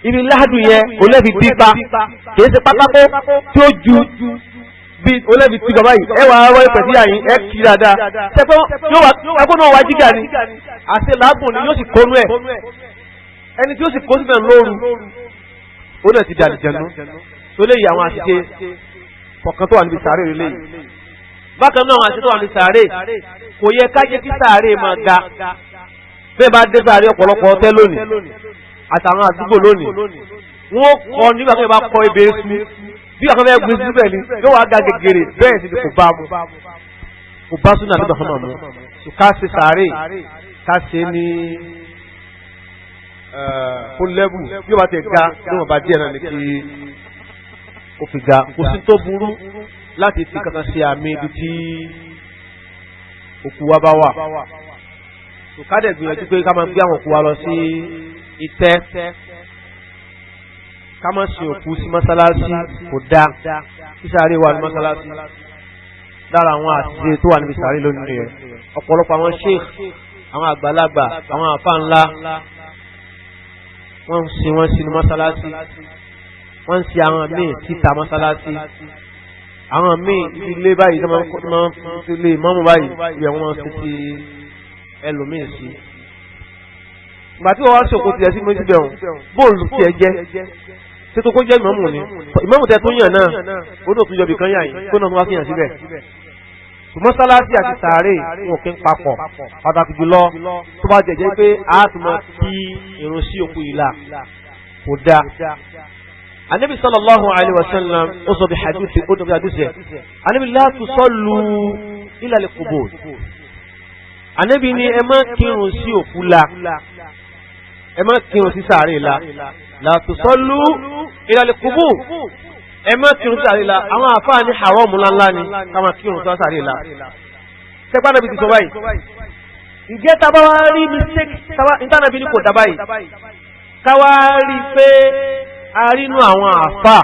ibi ládùn yẹn, òun lẹ́fi di pa, kìí ṣe pátákó tí ó ju bí òun lẹ́fi ti bàbá yìí, ẹ wà á rọ ìpẹ̀ sí àyín, ẹ kí dáadáa, ṣẹ́pẹ́ yóò náà wá jígà ni àti làágùn ni yóò sì kónú ẹ̀, ẹni tí ó sì kó síbẹ̀ lóru ó náà ti dàlí jẹnu. Tó léyìí àwọn àṣìṣe kọ̀ọ̀kan tó wà níbi sàárè rẹ̀ léyìí. Bákan náà àwọn àṣìṣe tó wà níbi sàárè, kò yẹ ká jẹ́ kí sàárè máa ga. Bẹ́ẹ̀ bá dé sàárè ọ̀pọ̀lọpọ̀ ọtẹ́ lónìí àtàwọn àdúgbò lónìí, wọ́n kọ́ nígbà tó yẹ bá kọ́ ebè esu bí àwọn fẹ́ gbin síbẹ̀ ni yóò wá ga gègèrè, bẹ́ẹ̀ sì ni kò bá mu, kò bá súnà nígbà fún màmú. Ká ṣe sàárè ká ṣe ní kó lẹ́bù, bí ó bá ti ga níwọ̀n bá díẹ̀ náà ni kí ó fi ga. Kò sí tó burú láti fi kankan ṣe àmì ibi tí òkú wa bá wà. Ká dẹ̀ gbìyànjú pé ká máa gbé àwọn òkú wa lọ sí ìtẹ́, Ká má sin òkú sí mọ́sálásí kò dáa, kí sàárè wà ní mọ́sálásí. Lára àwọn àṣìṣe tó wà níbi sàárè lónìí rẹ̀, ọ̀pọ̀lọpọ̀ àwọn sheikh, àwọn àgbàlagbà, àwọn àfa ńlá, wọ́n ń sin wọ́n sínú mọ́sálásí, wọ́n ń sin àwọn míì síta mọ́sálásí, àwọn míì ibi ilé báyìí tó máa ń fi ilé ìmọ̀mù báyìí ibẹ̀ wọ́n máa ń fi ti ẹlòmíì sí. Ìgbà tí wọ́n wá sòkò tiẹ̀ sí méjì bẹ̀rùn bóòlù tiẹ̀ jẹ́ ṣé tó kó jẹ́ ìmọ̀mù ni, ìmọ̀mù tẹ tó yàn náà ó náà tún yọbì kan yà yín kó náà tún wá sí yàn síbẹ̀. Mọ́sálásí àti sàárè wọn kì í papọ̀, pàtàkì jùlọ tó bá jẹ́ pé a tún máa kí irun sí òkú ìlà kò dáa. Anabi sallallahu alayhi wa sallam ó sọ bí hadithi, ó sọ bí hadithi ẹ̀, anabi la tusallu ila al-qubur. Anabi ni ẹ má kírun sí òkú la, ẹ má kírun sí sàárè la, la tusallu ila al-qubur, ẹ má kírun sí sàárè la. Àwọn àfáà ní haram ńláńlá ni ká má kírun sí sàárè la. Sẹ́pà nàbí ti sọ báyìí, ǹjẹ́ tá bá wá rí mistake ìtànàbí ni kò dá báyìí, ká wá rí pé arínú àwọn àfà,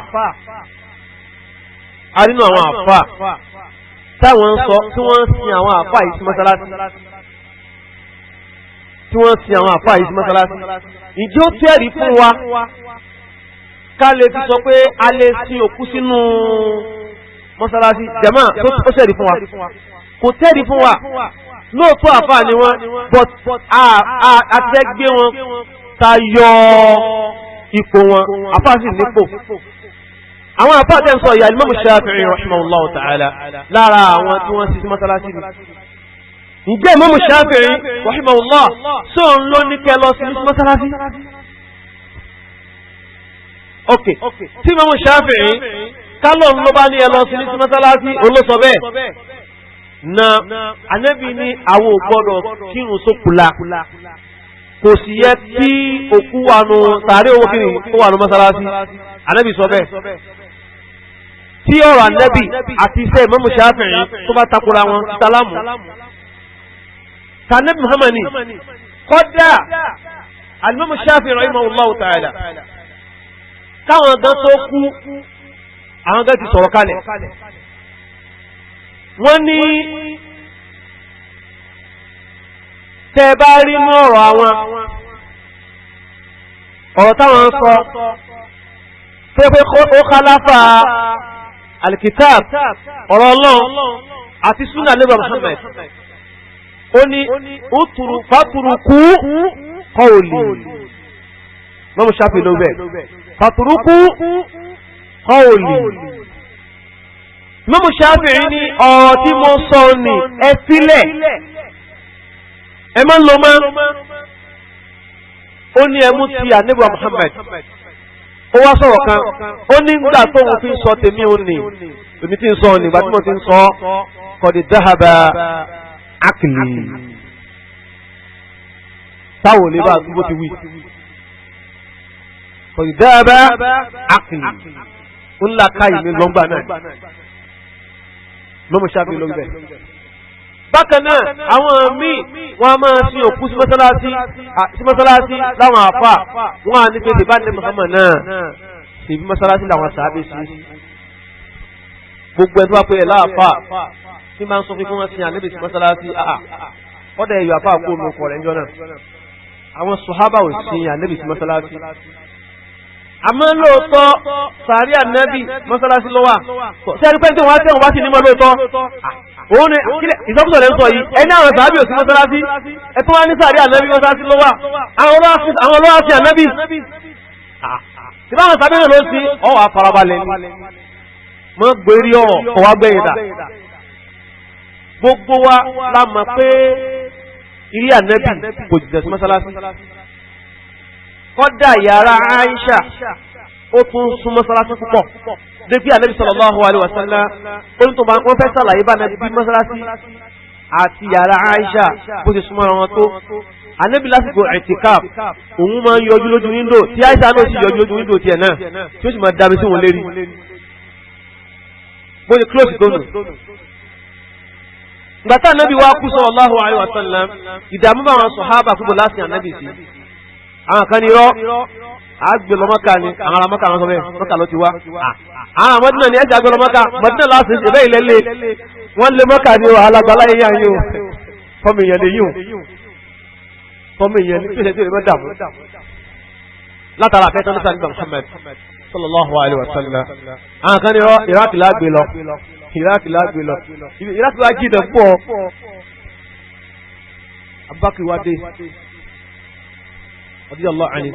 arínú àwọn àfà táwọn ń sọ tí wọ́n ń sin àwọn àfà yìí sí mọ́sálásí, tí wọ́n ń sin àwọn àfà yìí sí mọ́sálásí, ǹjẹ́ ó tẹ́rì fún wa ká lè fi sọ pé a lè sin òkú sínú mọ́sálásí? Jàmá, ó tẹ́rì fún wa? Kò tẹ́rì fún wa. Lóòótọ́ àfà ni wọ́n, but a ti fẹ́ gbé wọn tayọ ipò wọn, àfáà sì nípò. Àwọn àfáà tẹ́ ń sọ ìyá Imam Shafi'i rahimahullahu ta'ala lára àwọn tí wọ́n sì sí mọ́sálásí ni. Ǹjẹ́ Imam Shafi'i rahimahullah sóun ló ní kẹ́ lọ sí mọ́sálásí? Ok, tí Imam Shafi'i kálọ̀ ló bá ní ẹ lọ sí mọ́sálásí, òun ló sọ bẹ́ẹ̀. Na Ànábì ní àwọn ò gbọ́dọ̀ kírun sókùlà, kò sì yẹ kí òkú wà nù sàárè owó kiri kó wà nù mọ́sálásí. Ànábì sọ bẹ́ẹ̀. Tí ọ̀rọ̀ Ànábì àti iṣẹ́ Imam Shafi'i tó bá takora wọn, sálámù tànàbí Muhammad ni kọ́dà Al-Imam Shafi'i rahimahullahu ta'ala káwọn gan tó kú, àwọn gan ti sọ̀rọ̀ kalẹ̀. Wọ́n ní tẹ́ bá rí mú ọ̀rọ̀ àwọn ọ̀rọ̀ táwọn ń sọ tó pé ó kálàfà alkitab, ọ̀rọ̀ Ọlọ́run àti súnà lẹ́bàá Muhammad, ó ní faturuku qawli, mọ́mú Ṣáfì ló bẹ̀, faturuku qawli. Mọ́mú Ṣáfì ní ọ̀rọ̀ tí mo sọ ní ẹ sílẹ̀, ẹ máa ń lọ mọ́. Ó ní ẹmú ti ànábì Muhammad. Ó wá sọ̀rọ̀ kan, ó ní nígbà tóun fi ń sọ tèmi, ó ní èmi tí ń sọ ní ìgbà tí mo ti ń sọ kọ́ni dáhàbà ákìlì táwọn ò lè bá àdúgbò ti wí, kọ́ni dáhàbà ákìlì ńlá káyìí mi lọ́ngbà náà lọ́mọ Ṣáfì lórí bẹ́ẹ̀. Bákan náà àwọn míì wọ́n a máa sin òkú sí mọ́sálásí láwọn àfà, wọ́n á ní pé tèbá ní Muhammad náà sì bí mọ́sálásí làwọn sàábé sí. Gbogbo ẹ̀ tó bá pé ẹ̀ láàfà tí máa ń sọ fún wọn sin ànábì sí mọ́sálásí, àà kọ́dà ẹ̀yọ̀ àfà kó omi ọkọ̀ rẹ̀ ń jọ náà. Àwọn sàhábà ò sin ànábì sí mọ́sálásí. Àmọ́ lóòótọ́ sàárì ànábì mọ́sálásí ló wà. Sẹ́ni pé tí wọ́n á tẹ̀wọ̀n bá sì nímọ̀ lóòótọ́, òun ni ìsọkúsọ lẹ́ ń sọ yìí, ẹni àwọn sàábì ò sí mọ́sálásí, ẹ tó wá ní sàárì ànábì mọ́sálásí ló wà, àwọn olówó sí ànábì tí báwọn sàábì náà ló ń sin, ọwọ́ àfarabalẹ̀ ni mọ́ gbérí ọ̀rọ̀ ọwọ́ gbẹ̀yìn dà. Gbogbo wa la mọ̀ pé ilé ànábì kò jìnnà sí mọ́sálásí. Kọ́dà yàrá Aisha ó tún sún mọ́sálásí púpọ̀. Débi ànábì sallallahu alaihi wasallam ó ní tó bá wọ́n fẹ́ sàlàyé bá nàbí mọ́sálásí àti yàrá Aisha bó ti súnmọ́ wọn tó. Ànábì lásìkò ẹ̀tìkáf òun máa ń yọjú lójú wíńdò tí Aisha náà sì yọjú lójú wíńdò tiẹ̀ náà tí ó sì máa dàbí sí wọn lérí. Bó ti close tó nù. Gbàtà ànábì wa kú sallallahu alaihi wasallam, ìdààmú bá wọn sàhábà púpọ̀ láti ànábì sí. Àwọn kan ní irọ́, Àgbè lọ Mọ́kà ni àwọn ará Mọ́kà wọn sọ bẹ́ẹ̀, Mọ́kà ló ti wá. Àwọn Mọ́dínà ni ẹ̀jẹ̀ àgbè lọ Mọ́kà, Mọ́dínà láti ṣe bẹ́ẹ̀ ilẹ̀ lé. Wọ́n lé Mọ́kà ni o, alágbálá yẹn yàn yín o. Fọ́ọ̀mù èèyàn lè yín o. Fọ́ọ̀mù èèyàn ní pèsè tí ò lè mọ́ dààmú. Látara àfẹ́tọ́ nípa nígbà Muhammad sallallahu alayhi wa sallam. Àwọn kan ní Iraq lágbè lọ. Iraq lágbè lọ. Iraq wá jìnnà pọ̀. Abubakar wá dé. Radiyallahu anhu.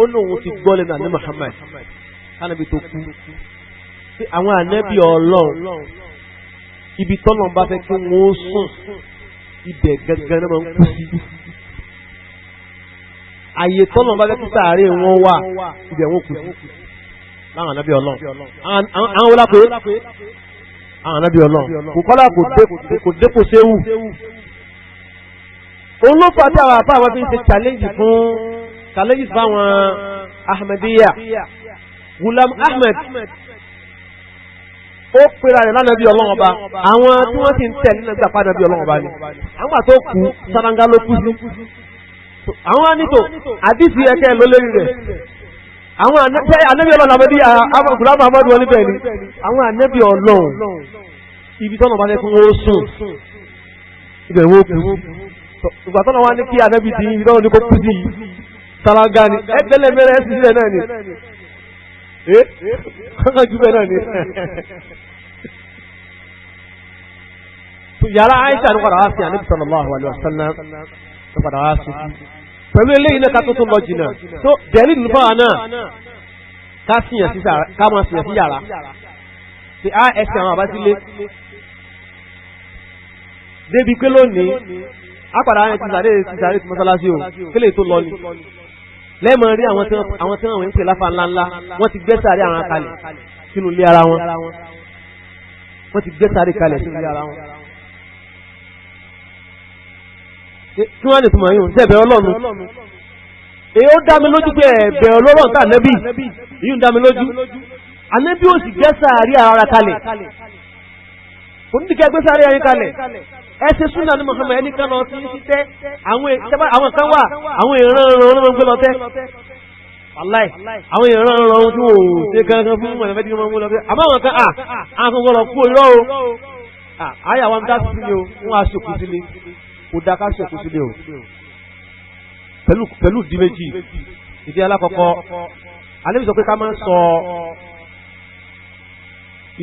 Ó ní òun ti gbọ́ lẹ́nu àná Muhammad kánábi tó kú pé àwọn ànábì Ọlọ́run ibi tọ́lọ̀ bá fẹ́ kí wọ́n sùn ibẹ̀ gangan náà máa ń kú sí. Àyè tọ́lọ̀ bá fẹ́ kí sàárè wọn wà ibẹ̀ wọn kú sí. Láwọn ànábì Ọlọ́run àwọn wọlá pé àwọn ànábì Ọlọ́run kò kọ́lá kò dépò séwù. Òun ló fà tí àwọn àpá àwọn fi ń ṣe challenge fún challenges fáwọn Ahmadiyya. Gulam Ahmed ó pera rẹ̀ lánàbí Ọlọ́run ọba, àwọn tí wọ́n sì ń tẹ̀lé náà gbà pàdánù bí Ọlọ́run ọba ni. Àwọn àti ó kú sálángá ló kú sí. Àwọn anítò àdìsí ẹ̀kẹ́ ló lérí rẹ̀. Àwọn ànábì Ọlọ́run Ahmadiyya Gulam Ahmed wọn níbẹ̀ ni. Àwọn ànábì Ọlọ́run ibi tọ́nà bá fẹ́ kí wọ́n sùn ibẹ̀ wọ́n kú. Ìgbà tọ́nà wá ní kí ànábì ti ibi tọ́nà ní kó kú sí yìí. Sálángá ni ẹgbẹ́lẹ̀ mẹ́rẹ́ ẹ̀sìn sílẹ̀ náà ni. Kankan jù bẹ́ẹ̀ náà ni. Yàrá Aisha ló padà wá sí Ànábì sallallahu alaihi wasallam ló padà wá sí. Pẹ̀lú eléyìí náà ká tó lọ jìnnà. Tó dẹ̀lí nínú fáwọn náà ká síyàn sí ká máa síyàn sí yàrá. Ṣé á ẹsẹ̀ àwọn àbá sílé? Débi pé lónìí, á padà á ti sàré ti sàré ti mọ́sálásí o, kí lè tó lọ ni. Lẹ́mọ̀ rí àwọn tí wọ́n ń pè láfa ńláńlá, wọ́n ti gbé sàárè àwọn kalẹ̀ sínú ilé ara wọn. Wọ́n ti gbé sàárè kalẹ̀ sínú ilé ara wọn. Kí wọ́n lè túmọ̀ yín, ṣé ẹ̀bẹ̀ Ọlọ́run? Èyí ó dá mi lójú pé ẹ̀bẹ̀ Ọlọ́run tá ànẹ́bì, èyí ń dá mi lójú. Ànẹ́bì ò sì gbé sàárè ara kalẹ̀. Kò ní kí ẹ gbé sàárè ara kalẹ̀. Ẹ ṣe súnà ní Muhammad ẹni kan lọ sí títẹ́ àwọn kan wà àwọn ìran ọ̀run ló ń gbé lọ tẹ́. Wàláì àwọn ìran ọ̀run tí wọ́n ò ṣe kankan fún wọn ẹ̀fẹ́ tí wọ́n mú lọ tẹ́. Àmọ́ àwọn kan àwọn kan gbọ́dọ̀ kú irọ́ o. Àyà wa ń dá sí sílé o, wọ́n á ṣòkú sílé. Kò dá ká ṣòkú sílé o. Pẹ̀lú ìdí méjì. Ìdí alákọ̀ọ́kọ́, Ànábì sọ pé ká máa sọ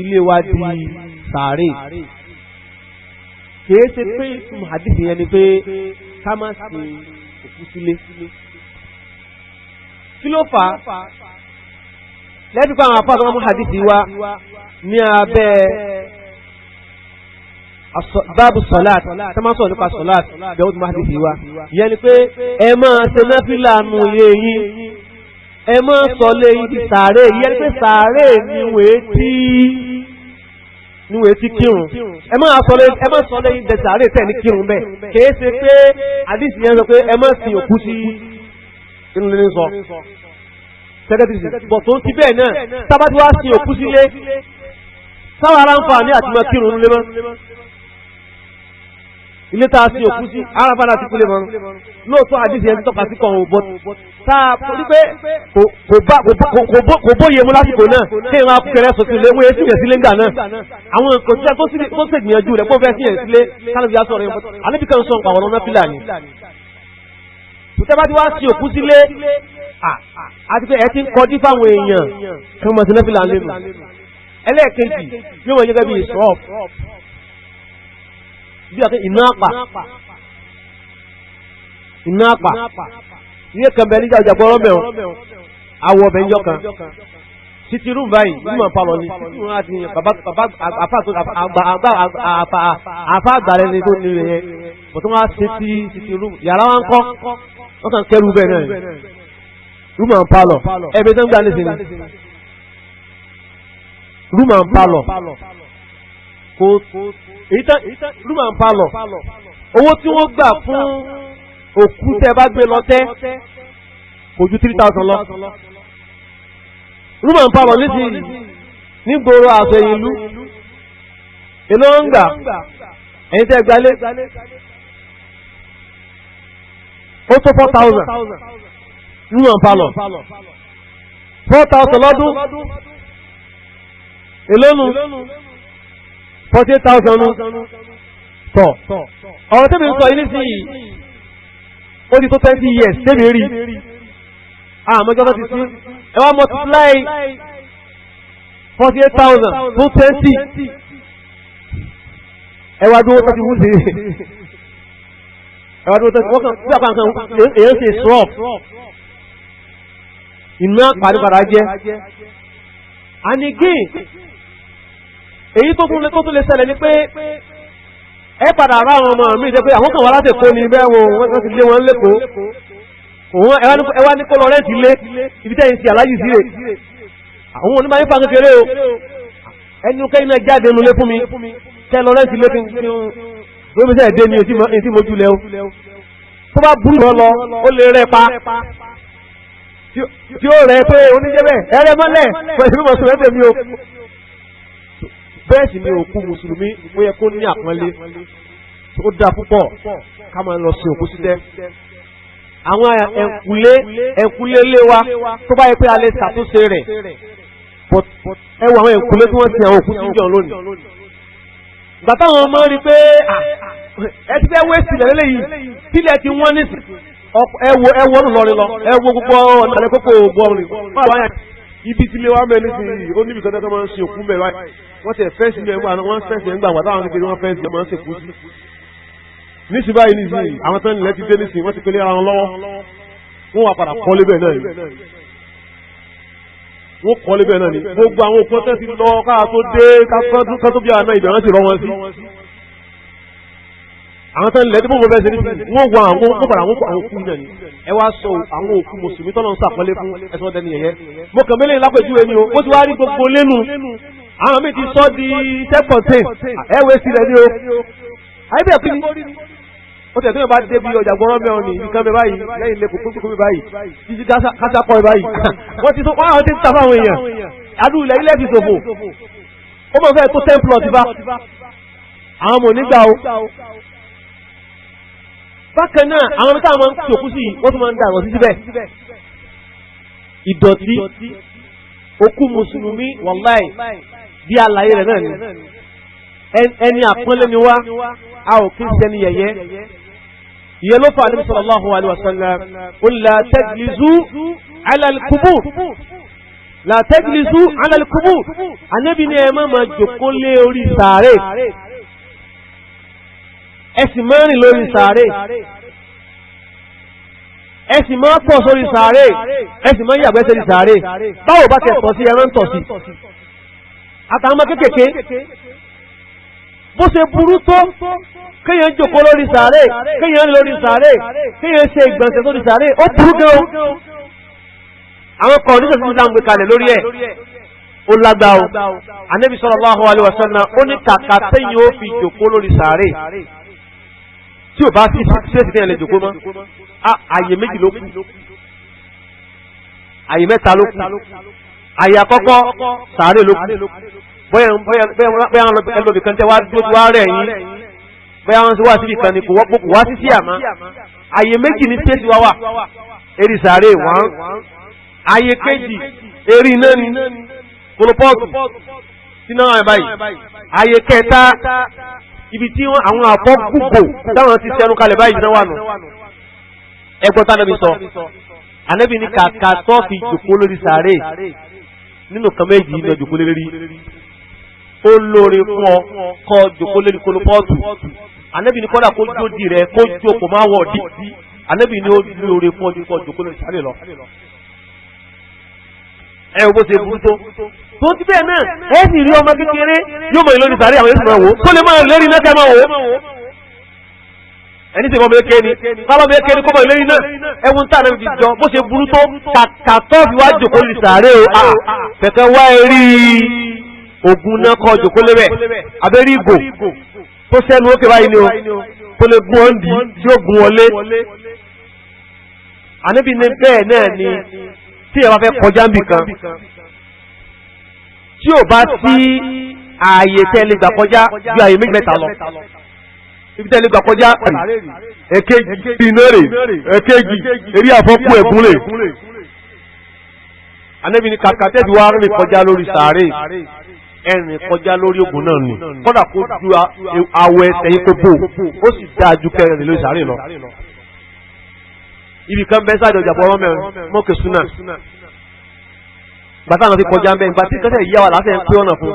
ilé wa di sàárè. Kìí ṣe pé ìtumọ̀ àdìsí yẹn ni pé ká má ṣe òkú sílé. Kí ló fà á? Lẹ́bí pé àwọn afáàtọ́ wọn mú àdìsí wa ní abẹ́ báàbù sọ̀láàt, tá máa sọ̀rọ̀ nípa sọ̀láàt, bẹ́ẹ̀ ó ti mú àdìsí wa. Ìyẹn ni pé ẹ máa ṣe náfìlà nù ilé yín, ẹ máa sọ lé yín di sàárè, ìyẹn ni pé sàárè ni wèé tí níwèé tí kírun. Ẹ má sọ lẹ́yìn dẹ̀sẹ̀ àárẹ̀ tẹ̀ ní kírun bẹ́ẹ̀. Kìí ṣe pé àdìsí yẹn sọ pé ẹ má sin òkú sí inú ilé sọ. Sẹ́kẹ́tìrì bọ̀ tó ń ti bẹ́ẹ̀ náà tábà tí wàá sin òkú sílé sáwọn ará ń fa ní àti máa kírun nílé mọ́. Ilé tá a sin òkú sí ará ń fa láti kúlé mọ́. Lóòótọ́ àdìsí yẹn ti tọ́ka sí kan ò bọ́ tá a torí pé kò bóye mu lásìkò náà kí n máa kẹrẹ sọ sílé wọ́n yé sí yẹn sílé ńgbà náà. Àwọn nǹkan tí a tó ṣègbìyànjú rẹ̀ kó fẹ́ sí yẹn sílé kálíbi aṣọ rẹ̀ àlébi kan sọ nǹkan àwọn ọ̀nà fìlà ni. Tòtẹ́ bá ti wá sí òkú sílé àti pé ẹ ti ń kọjú fáwọn èèyàn kí wọ́n mọ̀ sí náfìlà lẹ́nu. Ẹlẹ́ẹ̀kejì yóò wọ́n gẹ́gẹ́ bí ìsọ́ọ̀f bí ọ̀kẹ́ iná àpà iná àpà ilé kan bẹ níjà ìjàgbọ́ ọ̀rọ̀ mẹ́wọ̀n awọ ọbẹ̀ ńjọ kan títí rúùmù báyìí rúùmù àpalọ̀ ni títí rúùmù àti àfa àgbàrẹ ni tó ní rẹ̀ yẹn bọ̀tún wá sí ti títí rúùmù yàrá wa ń kọ́ wọ́n kàn kẹ́rù bẹ́ẹ̀ náà rúùmù àpalọ̀ ẹ̀bí tó ń gbà nísìnyí rúùmù àpalọ̀ kò èyí tán rúùmù àpalọ̀ owó tí wọ́n gbà fún òkú tẹ́ bá gbé lọ tẹ́ kò ju 3,000 lọ. Rúmọ̀ ń pàbọ̀ nísìnyí nígboro àṣọ ìlú èló ń gbà ẹ̀yin tẹ́ gbalé ó tó 4,000. Room and parlour 4,000 lọ́dún, èlónú 48,000 nù. Tọ̀, ọ̀rọ̀ tẹ́mi ń sọ yìí nísìnyí, ó ti tó 20 years tẹ́mi rí àmọ́jọ́ tó ti sí. Ẹ wá multiply 48,000 fún 20, ẹ wá dúró tó ti wú sí, ẹ wá dúró tó ti wọ́n kàn bí àpá nǹkan èèyàn ṣe srọ́ọ̀f iná pàdébàrà jẹ́. And again, èyí tó tún lè ṣẹlẹ̀ ni pé ẹ padà rá àwọn ọmọ mi jẹ́ pé àwọn kan wà láti Èkó ni bẹ́ẹ̀ wọ́n ti lé wọn lẹ́kọ̀ọ́ òun. Ẹ wá ní kó lọ rent ilé ibi tẹ́yìn sí aláyì sí rè. Àwọn onímọ̀ yín fa kékeré o, ẹnu kẹ́yìn náà jáde nulẹ̀ fún mi kẹ́ lọ rent ilé kí n lóbi sẹ́yìn dé ní etí mojú lẹ́ o. Tó bá burú lọ, ó lè rẹ pa tí ó rẹ pé oníjẹ́ bẹ́ẹ̀ ẹrẹ mọ́lẹ̀ pẹ̀lú mọ̀sùlùmí tèmi o. Bẹ́ẹ̀ sì ni òkú mùsùlùmí ó yẹ kó ní àpọ́nlé. Ó dáa púpọ̀ ká máa lọ sí òkú sítẹ́. Àwọn ẹ̀ǹkùlé lé wa, tó bá yẹ pé a lè ṣàtúnṣe rẹ̀, ẹ wo àwọn ẹ̀ǹkùlé tí wọ́n sin àwọn òkú sí jọ lónìí. Ìgbà táwọn ọmọ rí pé ẹ ti fẹ́ wé sílẹ̀ lélẹ́yìí, tílẹ̀ ti wọ́n nísìn, ẹ wo ẹ wọ́n lọrin lọ, ẹ wo gbogbo ọ̀nà àlẹ́ kókó gbọ́rin ibi tí ilé wa mẹ́ nísìnyí, ó níbi kan tó máa ń sin òkú mẹ́ báyìí. Wọ́n tẹ̀ fẹ́ǹsì mẹ́ wọ́n fẹ́ǹsì ẹ̀ ń gbà wà táwọn kékeré wọ́n fẹ́ǹsì ẹ̀ máa ń sìnkú sí. Nísìnyí báyìí, nísìnyí àwọn tó ń lẹ́ ti dé nísìnyí, wọ́n ti pélé ara wọn lọ́wọ́, wọ́n wà padà kọ́lé bẹ́ẹ̀ náà ni. Wọ́n kọ́lé bẹ́ẹ̀ náà ni. Gbogbo àwọn òkú tẹ́ ti lọ káà tó dé ká tó bí àná ibẹ̀ wọ́n sì rọ́ wọn sí. Àwọn tó ń lẹ́ tí mo bẹ́ẹ̀ ṣe nísìnyí, wọ́n wọ àwọn wọ́n padà àwọn òkú náà ni. Ẹ wá sọ àwọn òkú mùsùlùmí tọ́lọ́ ń sàpọ́nlé fún ẹ̀sọ́ dẹni yẹ̀yẹ́. Mo kàn mélòó lápèjúwe ni o. Ó ti wá rí gbogbo lẹ́nu, àwọn míì ti sọ di self-contained. Ẹ wé sílẹ̀ ni o, àyíbẹ̀ kí ni ó tẹ̀ tó yẹ bá débi ọjà gbọ́rọ́ mẹ́rin ní ibi kan bẹ báyìí lẹ́yìn ilé kòkó kókó báyìí títí kásá kọ́ ẹ báyìí, wọ́n ti tó wọ́n àwọn ti ń ta fáwọn èèyàn adúlù ilẹ̀ ilẹ̀ fi ṣòfò. Ó mọ̀ fẹ́ tó 10 plot bá àwọn ọmọ onígbà o. Bákan náà, àwọn ibi táwọn máa ń tòkú sí, wọ́n tún máa ń da ìdọ̀tí síbẹ̀. Ìdọ̀tí òkú mùsùlùmí, wàláì, bí àlàyé rẹ̀ náà ni. Ẹni àpọ́nlé ni wá, a ò kí ń ṣẹni yẹ̀yẹ́. Ìyẹn ló fà Ànábì sallallahu alaihi wasallam ó la tajlisu ala al-qubur, la tajlisu ala al-qubur. Ànábì ní ẹ má máa jòkó lé orí sàárè, ẹ sì máa rìn lórí sàárè, ẹ sì máa pọ̀ sórí sàárè, ẹ sì máa yàgbẹ́ sórí sàárè. Báwo bá tẹ̀ tọ̀ sí ẹran tọ̀ sí àtàwọn ọmọ kéékèèké, bó ṣe burú tó kéèyàn jòkó lórí sàárè, kéèyàn rìn lórí sàárè, kéèyàn ṣe ìgbọ̀nsẹ̀ lórí sàárè, ó burú gan o. Àwọn kọ̀ọ̀dúnṣe tí Islam gbé kalẹ̀ lórí ẹ̀, ó lágbá o. Ànábì sallallahu alaihi wasallam ó ní kàkà téyìn ó fi jòkó lórí sàárè, tí ò bá sí ṣéèsì téèyàn lè jòkó mọ́, àyè méjì ló kù, àyè mẹ́ta ló kù. Àyè àkọ́kọ́, sàárè ló kù. Bóyá ẹlòmí kan tẹ́ wá dúró tí wá rẹ̀ yín, bóyá wọ́n ti wá síbi kan ni kò wá sí sí àmọ́ àyè méjì ní space wá wà: eri sàárè wọ́n. Àyè kejì, eri iná ni kòlòpọ́ọ̀tù sínú àwọn báyìí. Àyè kẹta, ibi tí àwọn àfọ́ gbogbo táwọn ti sẹnu kalẹ̀ báyìí náà wà nù. Ẹgbọ́n tánàbí sọ, ànábì ní kàkà tó fi jòkó lórí sàárè nínú kan méjì ní ọjọ́ lórí, ó lóore fún ọ kọ́ jòkó lórí kolopọ́ọ̀tù. Ànábì ní kọ́dà kó jó di rẹ, kó jó kò má wọ̀ di. Ànábì ní ó lóore fún ọ ju kọ́ jòkó lórí sàárè lọ. Ẹ wo bó ṣe burú tó. Tó ti bẹ́ẹ̀ náà, ẹ sì rí ọmọ kékeré yóò mọ̀ lórí sàárè, àwọn yóò sì máa wò ó tó lè máa lérí náà kẹ́ máa wò ó. Ẹni tí bọ́mọ eke ni bábọ́ eke ni kó mọ̀ ìlérí náà. Ẹwùn tá ànábì fi jọ bó ṣe burú tó, kàkà tó fi wá jòkó lórí sàárè o, kẹ̀kẹ́ wá eré ògùn náà kọ́ jòkó lébẹ̀, abẹ́rí ìgò tó sẹ́nu ókè báyìí ni o, tó lè gún ọ́ndì tí ó gún wọlé. Ànábì ní bẹ́ẹ̀ náà ni tí ẹ bá fẹ́ kọjá níbì kan, tí ò bá sí ààyè tẹ́ lè gbà kọjá ju ààyè méjì mẹ́ta lọ. Ibi tẹ́lẹ̀ gbà kọjá èkejì iná rè èkejì eré àfọ́kù ẹ̀gún rè. Ànábì ní kàkà tẹ́bi wá rìn kọjá lórí sàárè ẹ̀rìn kọjá lórí ògùn náà ni kódà kó ju awọ ẹsẹ̀ yìí kó bò ó sì dáa ju kẹrin lórí sàárè lọ. Ibi kan bẹ́ẹ̀ sáàjọ ìjàpọ̀ ọ̀rọ̀ mẹ́rin mọ́kè súnà gbàtà náà fi kọjá ń bẹ́ ìgbà tí kẹsẹ̀ yíyá wa láti ẹ̀ ń pé ọ̀nà fún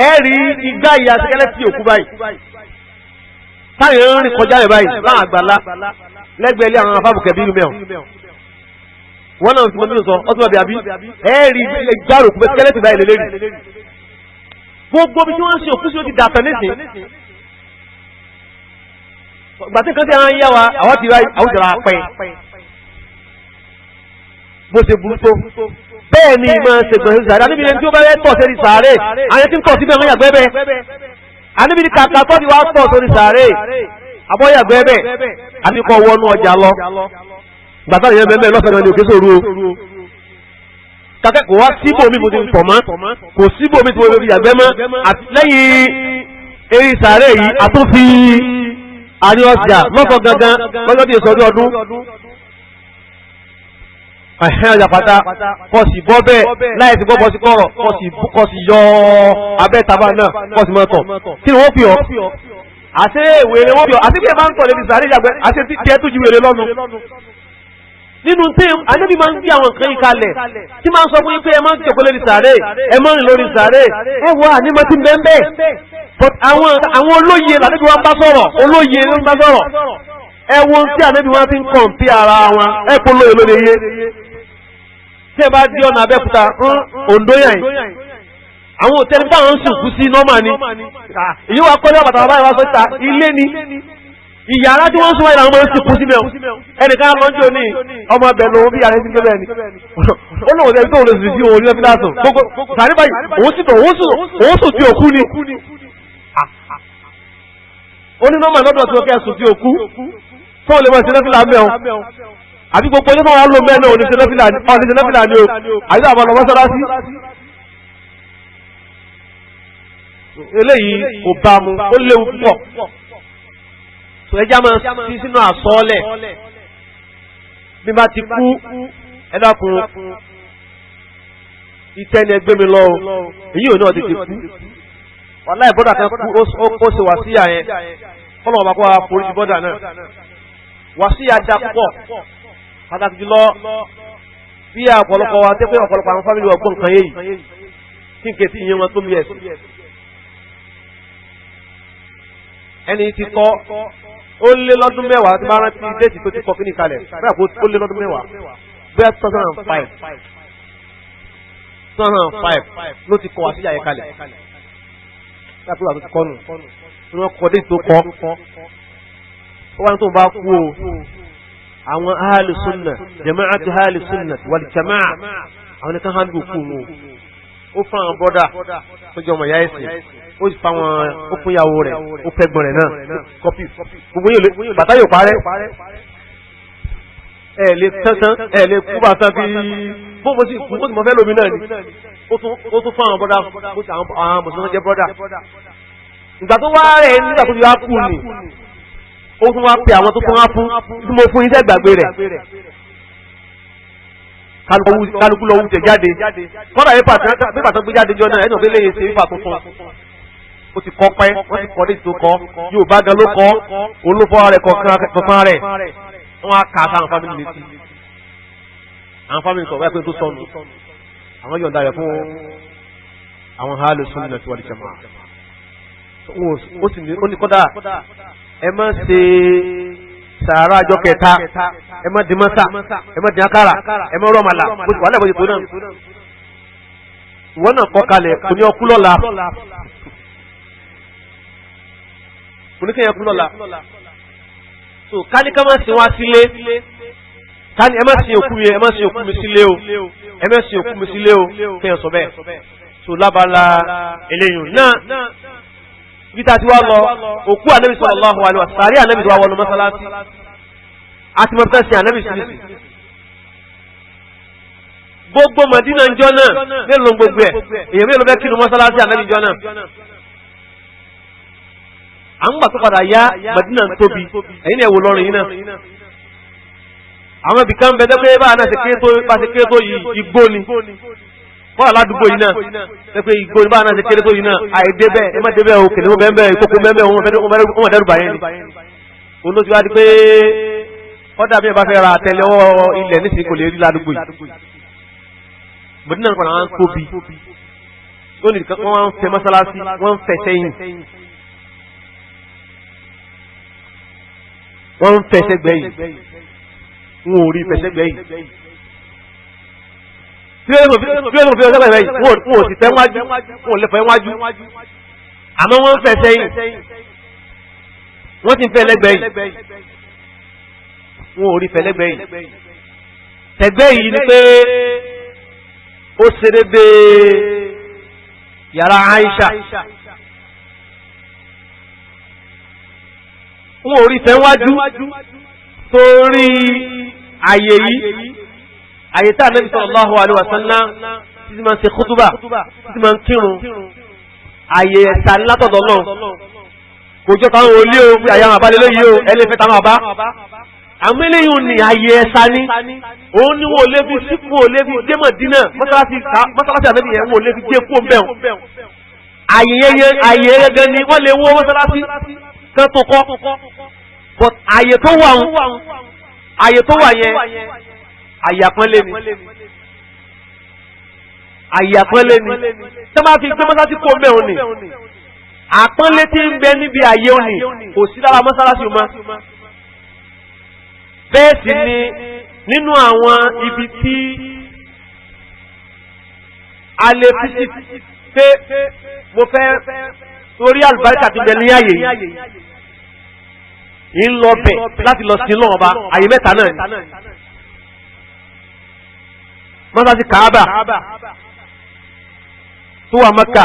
ẹ rí igbá ìyá sẹ́kẹ́lẹ́ tí òkú báyìí táyà ń rìn kọjá rẹ̀ báyìí láwọn àgbàlá lẹ́gbẹ̀ẹ́ ilé àwọn afábùkẹ́ bí mẹ́ọ̀ wọ́n náà ti mọ nínú sọ ọtún bàbí àbí ẹ rí igbá òkú sẹ́kẹ́lẹ́ tí báyìí lélẹ́rì gbogbo bí wọ́n ń ṣe òkú sí ó ti dàtọ̀ nísìn gbà tí nǹkan tí àwọn yá wa àwọn ti ra àwọn ti ra pẹ́ bó ṣe burú tó bẹ́ẹ̀ ni ìmọ̀ ṣe gbọ̀nsẹ̀ sàárè àníbi ẹni tí ó bá fẹ́ tọ̀ sórí sàárè àwọn tí ń tọ̀ síbẹ̀ wọ́n yàgbẹ́ bẹ́ẹ̀ àníbi ní kàkà tó ti wá tọ̀ sórí sàárè àbọ̀ yàgbẹ́ bẹ́ẹ̀ àbí kọ́ wọnú ọjà lọ gbàtà yẹn bẹ́ẹ̀ lọ́sàn-án ní òkè sóru o kàkẹ́ kò wá síbò mi mo ti tọ̀ mọ́ kò síbò mi tí mo fi yàgbẹ́ mọ́ lẹ́yìn eré sàárè yìí àtúnfi àrí ọjà lọ́sọ̀ gangan lọ́jọ́ tí èso ọdún ẹ̀hẹ́n ọjà pátá kọ́ sì bọ́ bẹ́ẹ̀ láì sí bọ́ bọ́ sí kọ̀rọ̀ kọ́ sì yọ abẹ́ taba náà kọ́ sì mọ́ tọ̀ kí ni wọ́n fi ọ́ àṣé wèrè wọ́n fi ọ́ àṣé bí ẹ bá ń tọ̀ lébi sàárè ìyàgbẹ́ àṣé tí tiẹ̀ tó ju wèrè lọ́nu. Nínú tí Ànábì máa ń gbé àwọn nǹkan yìí kalẹ̀ tí máa ń sọ fún yín pé ẹ máa ń jòkó lórí sàárè ẹ máa ń rìn lórí sàárè ẹ wọ ànímọ́ tí ń bẹ́ẹ̀ bẹ́ẹ̀ but àwọn olóye lànàbí wọn bá sọ̀rọ̀ olóye ló ń bá sọ̀rọ̀ ẹ wo tí ànábì wọn fi ń kọ̀ǹpí ara wọn ẹ kó lóye lóde yé tí ẹ bá dé ọ̀nà Abẹ́òkúta Oǹdó yàn yìí àwọn òtẹ́ni báwọn ń sìnkú sí nọ́mà ni èyí wàá kọ́lé ọ̀bàtà bàbá ìwà sọ́ta ilé ni ìyàrá tí wọ́n ń sún wáyé làwọn máa ń sìnkú síbẹ̀ ẹnìkan lọ́jọ́ ní ọmọ ọbẹ̀ lòun bí yàrá ẹni bẹ́ẹ̀ ni ó lóun ọ̀sẹ̀ tó lè sùn sí òun ní ọ́fíìsì àtọ̀ gbogbo sàrí báyìí òun sì tọ̀ òun sùn tí òkú ni ó ní nọ́mà lọ́dọ̀ tí ó kẹ́ sùn tí òkú tó lè mọ̀ sí nọ́fìlà mẹ́ọ̀ àbí gbogbo ọjọ́ tó wà ló mẹ́ẹ̀ náà ò ní ṣe nọ́fìlà ni o àbí àwọn ọmọ mọ́sálásí. Eléyìí kò bá mu ó léwu púpọ̀ tó ẹja máa fi sínú àsọọ́lẹ̀ bí bá ti kú ẹ dákun ìtẹ́ ni ẹgbẹ́ mi lọ o èyí ò ní ọ̀tẹ̀tẹ̀ kú wàláì bọ́dà kan kú ó ṣe wàsíyà yẹn kọ́lọ̀ ọba kó wa foríjì bọ́dà náà wàsíyà da púpọ̀ pàtàkì jùlọ bí ọ̀pọ̀lọpọ̀ wa tẹ́ pé ọ̀pọ̀lọpọ̀ àwọn fámìlì ọgbọ́n nǹkan yé yìí kí n kè sí ìyẹn wọn tó mi ẹ̀sìn ẹni tí kọ́ ó lé lọ́dún mẹ́wàá tí máa rántí déètì tó ti kọ́ kíní kalẹ̀ bóyá kó ó lé lọ́dún mẹ́wàá bóyá 2005 ló ti kọ́ wàsíyà yẹn kalẹ̀ láti wà tó ti kọ́ nù tí wọ́n kọ́ déètì tó kọ́ ó wá ní tó ń bá kú o àwọn ahlu sunna jama'atu ahlu sunna wal jama'a àwọn nìkan hàn dùn kú mu ó fún àwọn bọ́dà tó jẹ́ ọmọ ìyá ẹ̀sìn ó sì fa wọn ó fún ìyàwó rẹ̀ ó fẹ́ gbọ́n rẹ̀ náà kọ́pì gbogbo yóò lè bàtà yóò parẹ́ ẹ lè tán ẹ lè kú bàtà bí bó mo sì kú mo sì mọ fẹ́ lómi náà ni ó tún fún àwọn bọ́dà ó sì àwọn mùsùlùmí jẹ́ bọ́dà ìgbà tó wá rẹ̀ nígbà tó fi wá kú ni ó tún wá pe àwọn tó tún wá fún tí mo fún iṣẹ́ ìgbàgbé rẹ̀ kálukú lọ wújẹ jáde kọ́dà pépà tó gbé jáde jọ náà ẹ̀nà òfin léyìn ṣe pépà tuntun ó ti kọ́ pẹ́ wọ́n ti kọ́ dé tó kọ́ yóò bá gan ló kọ́ olófọ́ rẹ̀ kọ̀ọ̀kan rẹ̀ wọ́n á kà sáwọn fámìlì létí àwọn fámìlì sọ̀rọ̀ báyìí pé tó sọnù àwọn yọ̀ǹda rẹ̀ fún àwọn hálù sunnah wal jamaa ó ní kọ́dà ẹ má ṣe sàárà àjọ kẹta ẹ má dín mọ́sà ẹ má dín akara ẹ má rọ́màlà bó ti wà lẹ́bọ̀ọ́ tó náà ìwọ náà kọ́ kalẹ̀ kò ní ọkú lọ́la kò ní kéèyàn kú lọ́la so ká ní ká má sin wá sílé ká ní ẹ má sin òkú mi ẹ má sin òkú mi sílé o ẹ má sin òkú mi sílé o kéèyàn sọ bẹ́ẹ̀ so lábala eléyìí náà ibi tá a ti wá lọ òkú ànábì sallallahu alaihi wasallam sàárì ànábì tó wá wọnú mọ́sálásí àti mọ́sálásí sí ànábì sílẹ̀ gbogbo Mádínà ń jọ náà mélòó gbogbo ẹ̀ èèyàn mélòó fẹ́ kínú mọ́sálásí ànábì jọ náà À ń gbà tó padà yá Madina ń tóbi, ẹ̀yin náà wò lọ́rùn yìí náà. Àwọn ibì kan bẹ tẹ́ pé báwa náà ṣe kéré tó yìí igbó ni. Wọ́n aládùúgbò yìí náà tẹ́ pé igbó ni báwa náà ṣe kéré tó yìí náà, àìdé bẹ́ẹ̀, ẹ má dé bẹ́ẹ̀ o, kìnìún bẹ́ẹ̀ bẹ́ẹ̀, ìkókó bẹ́ẹ̀ bẹ́ẹ̀, wọ́n dẹ́rù bàyẹn ni. Olóṣù wa di pé kọ́dà bí ẹ bá fẹ́ ra àtẹ́lẹwọ́ ilẹ̀ nísìnyí kò lè rí ládùúgbò yìí. Mọ̀dínà nípa àwọn tóbi lónìí kan, wọ́n ń fẹ́ mọ́sálásí, wọ́n ń fẹ́ sẹ́yìn, wọ́n ń fẹ́ sẹ́gbẹ́ yìí, wọn ò rí fẹ́ sẹ́gbẹ́ yìí. Tí ó fi sẹ́gbẹ́ yìí, wọn ò sì fẹ́ wájú, wọn ò lè fẹ́ wájú, àmọ́ wọ́n ń fẹ́ sẹ́yìn, wọ́n ti ń fẹ́ lẹ́gbẹ́ yìí, wọn ò rí fẹ́ lẹ́gbẹ́ yìí. Tẹ̀gbẹ́ yìí ni pé ó ṣe dédé yàrá Aisha, wọn ò rí fẹ́ wájú torí àyè yìí, àyè tá Ànábì sallallahu alaihi wasallam títí máa ń ṣe kútúbà, títí máa ń kírun, àyè ẹ̀sà látọ̀dọ̀ náà kò jọ táwọn olé o, pé àyà àwọn àbálẹ̀ lóyè o, ẹ lè fẹ́ táwọn àbá. Àmọ́ eléyìí ní àyè ẹ̀sà ni, òun ni wọn ò lè fi sípò, ò lè fi dé Mọ̀dínà, mọ́sálásí Ànábì yẹn wọn ò lè fi dé kó bẹ́ẹ̀. Àyè gẹ́gẹ́ ni wọ́n lè wó mọ́sálásí kan tó kọ́, but àyè tó wà ń, àyè tó wà yẹn àyè àpọ́nlé ni, àyè àpọ́nlé ni. Tí wọ́n bá fi gbé mọ́sálásí kó bẹ́ẹ̀ òní, àpọ́nlé tí ń bẹ níbi àyè òní kò sí lára mọ́sálásí mọ́. Bẹ́ẹ̀ sì ni nínú àwọn ibi tí a lè fi sí pé mo fẹ́ torí àlùbáríkà ti bẹ ní àyè yìí, ń lọ bẹ̀ láti lọ sí lọ́wọ́ ọba, àyè mẹ́ta náà ni. Mọ́sálásí Kaaba tó wà Mẹ́kà,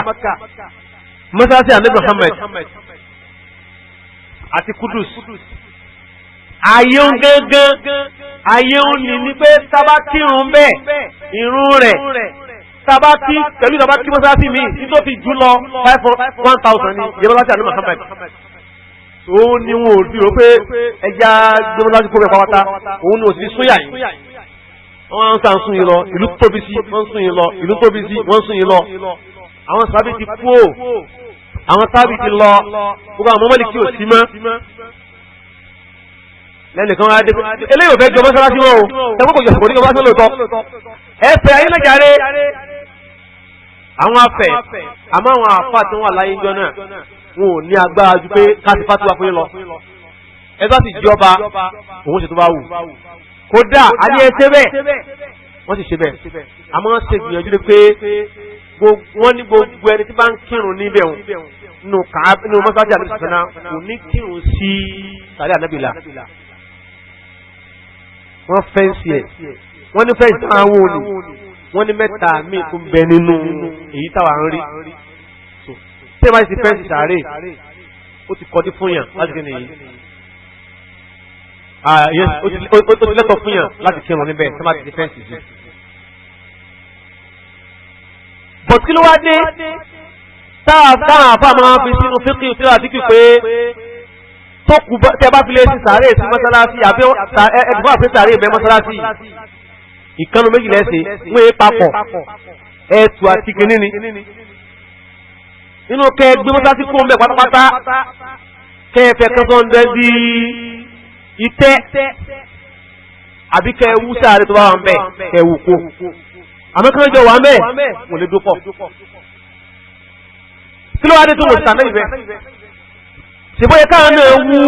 mọ́sálásí Ànábì Muhammad àti Kudus. Àyè ń gángan, àyè ń ní ní pé tábà kírun bẹ́ẹ̀, irun rẹ̀ tábà kí pẹ̀lú tábà kí mọ́sálásí mi tí tó fi jù lọ 1000 ní ìyẹn mọ́sálásí Ànábì Muhammad. Òun ni wọn ò dúró pé ẹja gbé mọ́sálásí kó bẹ́ẹ̀ pátá, òun ni ò sì ní sóyà yìí. Wọ́n ń sàn sún yìí lọ, ìlú tóbi sí, wọ́n ń sún yìí lọ, ìlú tóbi sí, wọ́n ń sún yìí lọ. Àwọn sábì ti kú o, àwọn sábì ti lọ, gbogbo àwọn mọ́mọ́lì kí ò sí mọ́. Lẹ́nìkan wá dé, eléyìí ò fẹ́ jọ mọ́sálásí wọn o, ẹ̀wọ́n kò jọ kò ní jọ mọ́sálásí lóòótọ́. Ẹ fẹ́ ayé lẹ́jàre. Àwọn afẹ́, àmọ́ àwọn àfa tí wọ́n wà láyé ńjọ́ náà, wọn ò ní agbára ju pé káṣí fatuwa fún yín lọ. Ẹ bá sì jọba, òun ṣe tó bá wù. Kódà, a ní ẹ ṣe bẹ́ẹ̀, wọ́n sì ṣe bẹ́ẹ̀. Àmọ́ wọ́n ṣe gbìyànjú pé wọ́n ní gbogbo ẹni tí bá ń kírun níbẹ̀ wọn nínú mọ́sálásí Ànábì sọ̀nà kò ní kírun sí sàlẹ̀ Ànábì la. Wọ́n fẹ́ǹsì ẹ̀, wọ́n ní fẹ́ǹsì táwọn òní, wọ́n ní mẹ́ta míì tún bẹ nínú èyí táwa ń rí. Tí ẹ bá ti fẹ́ǹsì sàárè, ó ti kọjú fún yàn láti kí nìyí. Ó ti lẹ́tọ̀ fún yàn láti kírun níbẹ̀ tí wọ́n bá ti fẹ́ǹsì sí. Bọ̀t kí ló wá dé táwọn àfa máa fi sínú fíkì tí wọ́n ti kí pé tó kù tẹ́ bá fi lé sí sàárè sí mọ́sálásí àbí ẹ̀dùnkún àti sàárè bẹ́ mọ́sálásí ìkànnì méjì lẹ́sẹ̀ wọ́n yé papọ̀ ẹ̀tù àti kìíní ni. Nínú kẹ́ gbé mọ́sálásí kó ń bẹ̀ pátápátá kẹ́ ẹ fẹ́ kan tó ń dẹ́ di ìtẹ́ àbí kẹ́ ẹ wú sàárè tó bá wà ń bẹ̀ kẹ́ ẹ wù kó. Àmọ́ kí wọ́n jọ wà ń bẹ̀ wọ́n lè dúpọ̀. Kí ló wá dé tó wò sàmẹ́ ìbẹ́? Ṣèbóyẹ káwọn náà wú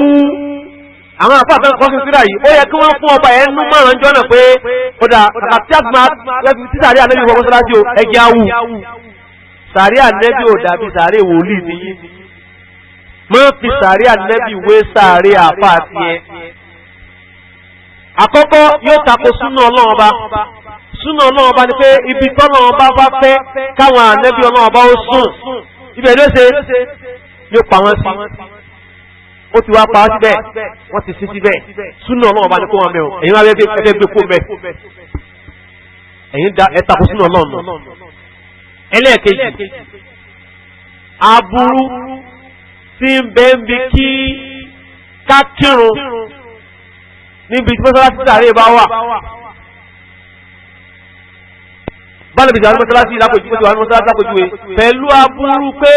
àwọn àfáà kan kọ́ sí síra yìí, ó yẹ kí wọ́n fún ọba ẹ̀ nú márùn-ún jọ náà pé ó dà kàkà tí àgbà tí sàárè ànẹ́bí wọ mọ́sálásí o, ẹgbẹ́ awù. Sàárè ànẹ́bí ò dàbí sàárè wòlíì nìyí. Má fi sàárè ànẹ́bí wé sàárè àfáà tiẹ̀. Àkọ́kọ́ yóò tako súnà Ọlọ́run ọba. Súnà Ọlọ́run ọba ni pé ibi tọ́lọ́run ọba bá fẹ́ káwọn ànẹ́bí Ọlọ́run ọba ó sùn. Ibẹ̀ ló ṣe yóò pa wọ́n sí. Ó ti wá pa á síbẹ̀, wọ́n ti sí síbẹ̀. Súnà Ọlọ́run ọba ni kó wọn mẹ́ o, ẹ̀yin wá fẹ́ gbé kó mẹ́. Ẹ̀yin da ẹ tako súnà Ọlọ́run nù. Ẹlẹ́ẹ̀kejì, aburú tí tí ń bẹ ń bi kí ká kírun níbi tí mọ́sálásí sàárè bá wà. Báwo ni ìjọba mọ́sálásí lápòjúwe ti wà ní mọ́sálásí lápòjúwe pẹ̀lú aburú pé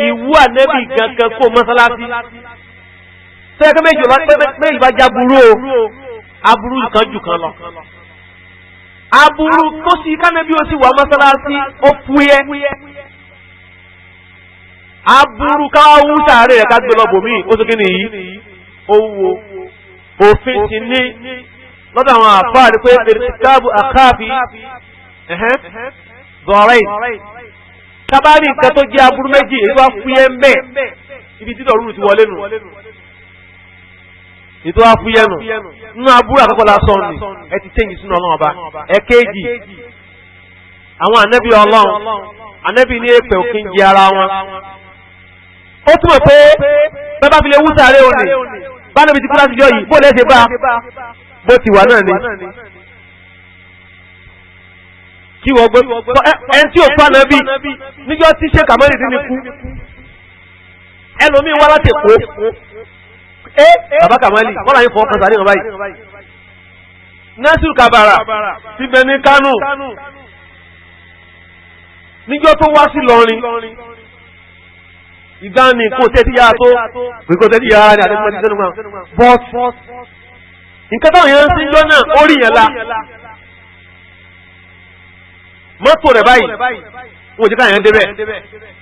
ìwú ànẹ́bì gangan kó mọ́sálásí. Sẹ́yìn méjì bá já burú o, aburú kan jù kan lọ. Aburú kó sí kánẹ́bí ó sì wà mọ́sálásí ó fúyẹ́. Aburú káwá sàárè rẹ̀ ká gbé lọ bòmí ó sì kí nìyí ó wo òfin ti ní lọ́dọ̀ àwọn àfáà ni pé èrìkàbù àkáàfi gọ̀ọ́rẹ́ tábàárì nǹkan tó jẹ́ aburú méjì èyí wá fúyẹ́ ń bẹ̀ ibi tí dọ̀rúrù ti wọlé nù ètò wá fúyẹ́ nù nínú aburú àkọ́kọ́ la sọ nù ẹ ti tẹ́yìn sínú ọlọ́run ọba. Ẹ̀kejì, àwọn ànábì ọlọ́run, ànábì ní èpè òkín jẹ ara wọn. Ó túmọ̀ pé bẹ́ẹ̀ bá fi lè wú sáré òní bá níbi tí kíláàsì yọ yìí bó lẹ́sẹ̀ bá bó ti wà náà ni. Kí wọ́n gbé ẹni tí ò tó ànábì níjọ́ tí ṣe kàmọ́rì dín ní kú ẹlòmíín wá láti Èkó bàbá kàmálì wọ́n láyé fọwọ́ kan sáré wọn báyìí. Nasiru Kabara ti bẹ ní Kánò níjọ́ tó wá sí Ìlọrin ìgbà ni kò tẹ́tí yára tó kò tẹ́tí yára ní àdéhùn tẹ́tí sẹ́nu but nǹkan táwọn yẹn ń sin jọ náà ó rí yẹn la mọ́tò rẹ̀ báyìí wọ́n ò jẹ́ káyọ̀ débẹ̀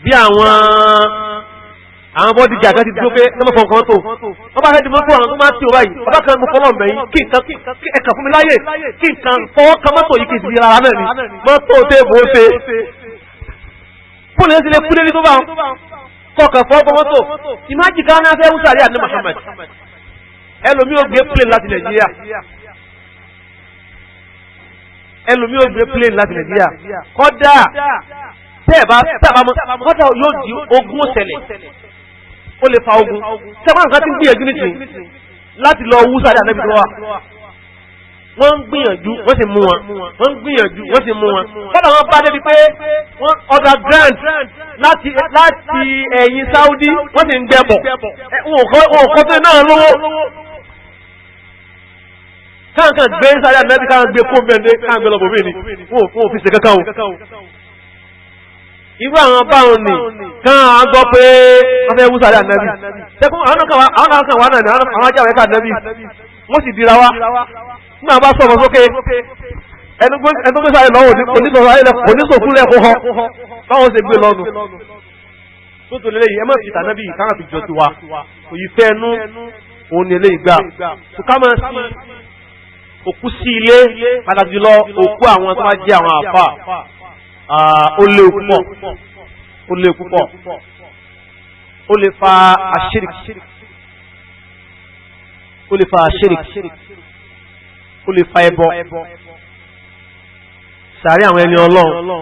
bí àwọn bọ́dí gàgá ti dúró pé lọ́mọ fọ́n kan tó wọ́n bá fẹ́ di mọ́tò àwọn tó máa ń tì ó báyìí ọba kan mo fọlọ́ mẹ́yìn kí nǹkan ẹ̀ka fún mi láyè kí nǹkan fọwọ́ kan mọ́tò yìí kì í di ara náà ni mọ́tò tẹ́ bó ṣe fúnni ẹ̀ sì lè kúlé ní tó bá wọn kọkàn fọwọ́ mọ́tò ìmájì kan náà fẹ́ wúsàrí àní Muhammad ẹlòmí ò gbé plane láti Nàìjíríà ẹlòmí ò gbé plane láti Nàìjíríà kọ́dà tẹ́ẹ̀bá kọ́dà yóò di ogun ṣẹlẹ̀ ó lè fa ogun tẹ́ẹ̀bá nǹkan tí ń gbìyànjú nìsín láti lọ wúsàrí ànábì tó wà wọ́n ń gbìyànjú wọ́n sì mú wọn wọ́n ń gbìyànjú wọ́n sì mú wọn kọ́dà wọ́n bá débi pé wọ́n underground láti ẹ̀yìn Saudi wọ́n sì ń gbẹ̀bọ̀ wọn ò kọ́ tó náà lówó káàkiri gbé sáré ànábì káàkiri gbé fóònù bẹ́ẹ̀ káàkiri gbé lọ́bọ̀ mí ni wọn ò fi ṣe kankan o. Irú àwọn báwọn ni káà gbọ́ pé wọ́n fẹ́ wú sáré ànábì tẹ́kùn àwọn kan wà náà ni àwọn ajáwé ká ànábì wọ́n sì dira wa nígbà bá sọ̀rọ̀ sókè ẹnu gbé sáré lọ́wọ́ onísòkú lẹ́kọ̀ọ́ họ báwọn ṣe gbé lọ́nu tó tó lélẹ́yìí ẹ má fi tànábì káwọn fi jọ tiwa òyì fẹ́ ẹnu òun ni eléyìí gbà tó ká máa sí òkú sí ilé pàtàkì jùlọ òkú àwọn tó bá jẹ́ àwọn àfà ó léwu púpọ̀ ó léwu púpọ̀ ó lè fa àṣírí ó lè fa àṣírí ó lè fa ẹbọ sàárè àwọn ẹni ọlọ́run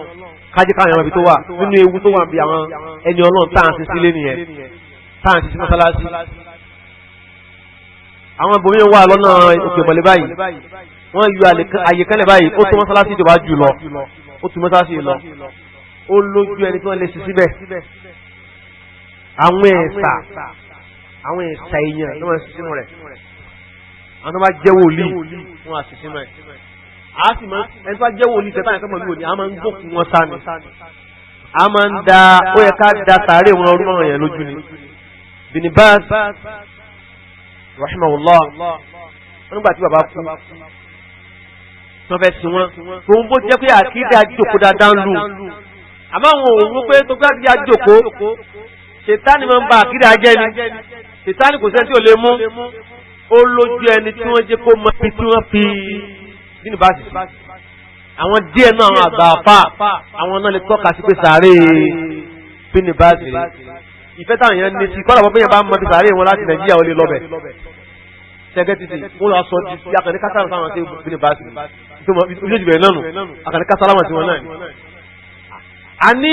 kájí káwọn ẹran ibi tó wà nínú ewu tó wà bí àwọn ẹni ọlọ́run tá à ń sin sílé nìyẹn tá à ń sin sí mọ́sálásí àwọn ibòmí wà lọ́nà òkè ìmọ̀lẹ́ báyìí wọ́n yọ àyè kan lẹ̀ báyìí ó tó mọ́sálásí ìjọba jù lọ ó tó mọ́sálásí lọ ó lójú ẹni tí wọ́n lè sin síbẹ̀ àwọn ẹ̀sà èèyàn ló wọ́n sin sínú rẹ̀ àwọn tó bá jẹ́ wòlíì wọ́n á sin sínú ẹ̀ a sì máa ẹni tó bá jẹ́ wòlíì tẹ́tà nǹkan mọ̀lú òní a máa ń gbókun wọn sá ni a máa ń da ó yẹ ká da sàárè wọn ọdún mọ́ràn yẹn lójú ni Bin Baz rahimahullah wọn nígbà tí bàbá kú wọn fẹ́ sin wọn tòun bó jẹ́ pé àkídà jòkó dáadáa ń lù àmọ́ àwọn òun pé tó gbá àkídà jòkó ṣètánì máa ń ba àkídà jẹ́ ni ṣètánì kò sẹ́ni tí ò lè mú ó lójú ẹni tí wọ́n jẹ́ kó mọ ibi tí wọ́n fi nínú bá sì sí àwọn díẹ̀ náà àwọn àgbà àfà àwọn náà lè tọ́ka sí pé sàárè bínú bá sì rí ìfẹ́ táwọn èèyàn ní sí kọ́lá bọ́ bẹ́yẹn bá mọ bí sàárè wọn láti Nàìjíríà ó lè lọ́bẹ̀ sẹ́gẹ́tìtì wọ́n lọ sọ di akànní kásálàmù sáwọn sí bínú bá sì rí ojú ìbẹ̀rẹ̀ náà nù akànní kásálàmù sí wọn náà ni. àní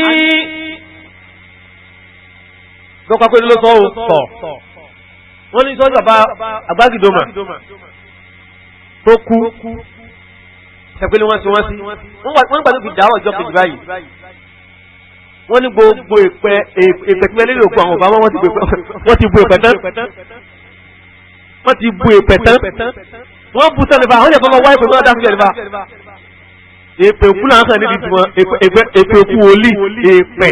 dọ́kọ̀ pé ló sọ ọ́ tọ̀ wọ́n ní sọ́jà bá àgbágìdọ́mà tó kú ṣẹ̀pẹ́lẹ́ wọ́n sí wọ́n sí wọ́n gbà tó fi dàárọ̀ ọjọ́ kejì báyìí Wọ́n ní gbogbo èpè èpè tí wọ́n lé òkú àwọn bàbá wọ́n ti bu èpè tán, wọ́n ti bu èpè tán, wọ́n bu tán nípa àwọn ìyàtọ̀ lọ wá èpè tó dá síbẹ̀ nípa èpè òkú náà sàn níbi tiwọn, èpè òkú wòlíì, èpè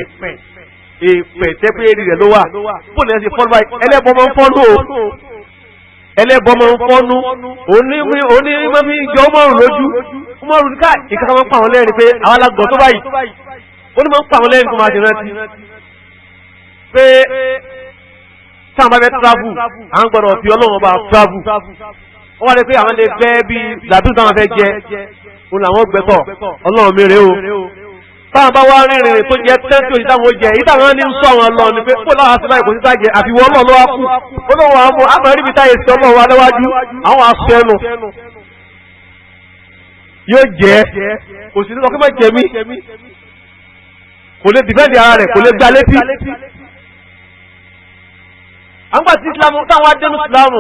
èpè tẹ́pẹ́ èrì rẹ̀ ló wà. Bó ní ẹ ṣe fọ́nú báyìí? Ẹlẹ́bọ máa ń fọ́nú o, ẹlẹ́bọ máa ń fọ́nú. Òní máa fi jọ ọmọrùn lójú, ọmọrùn ká ìkàkà máa ń pa àwọn lẹ́rìn pé àwọn alágbọ̀n tó báyìí, ó ní máa ń pa àwọn lẹ́rìn tó máa ṣe rántí pé táwọn bá fẹ́ travel, àwọn gbọ́dọ̀ fi Ọlọ́run bá travel. Wọ́n wá lè pé àwọn lè gbẹ́ bí làdúrà táwọn fẹ́ jẹ òun làwọn gbẹ́tọ̀ Ọlọ́run mi rèé o. Táwọn bá wá rìnrìn tó jẹ tẹ́tí òjì táwọn jẹ èyí táwọn ní ń sọ àwọn lọ ni pé kó láwọn àti báyìí kò sí tájẹ àfiwọ́ Ọlọ́run ló wá kú. Olóhùn àwọn ọmọ àmọ́ ríbi táyé sí Ọlọ́run wa níwájú àwọn aṣọ ẹnu yóò jẹ kò sí ní ọkọ má jẹ mí, kò lè dìfẹ́ǹdì ara rẹ̀, kò lè gbá létí. Àwọn àti Islam táwọn adẹnu Islam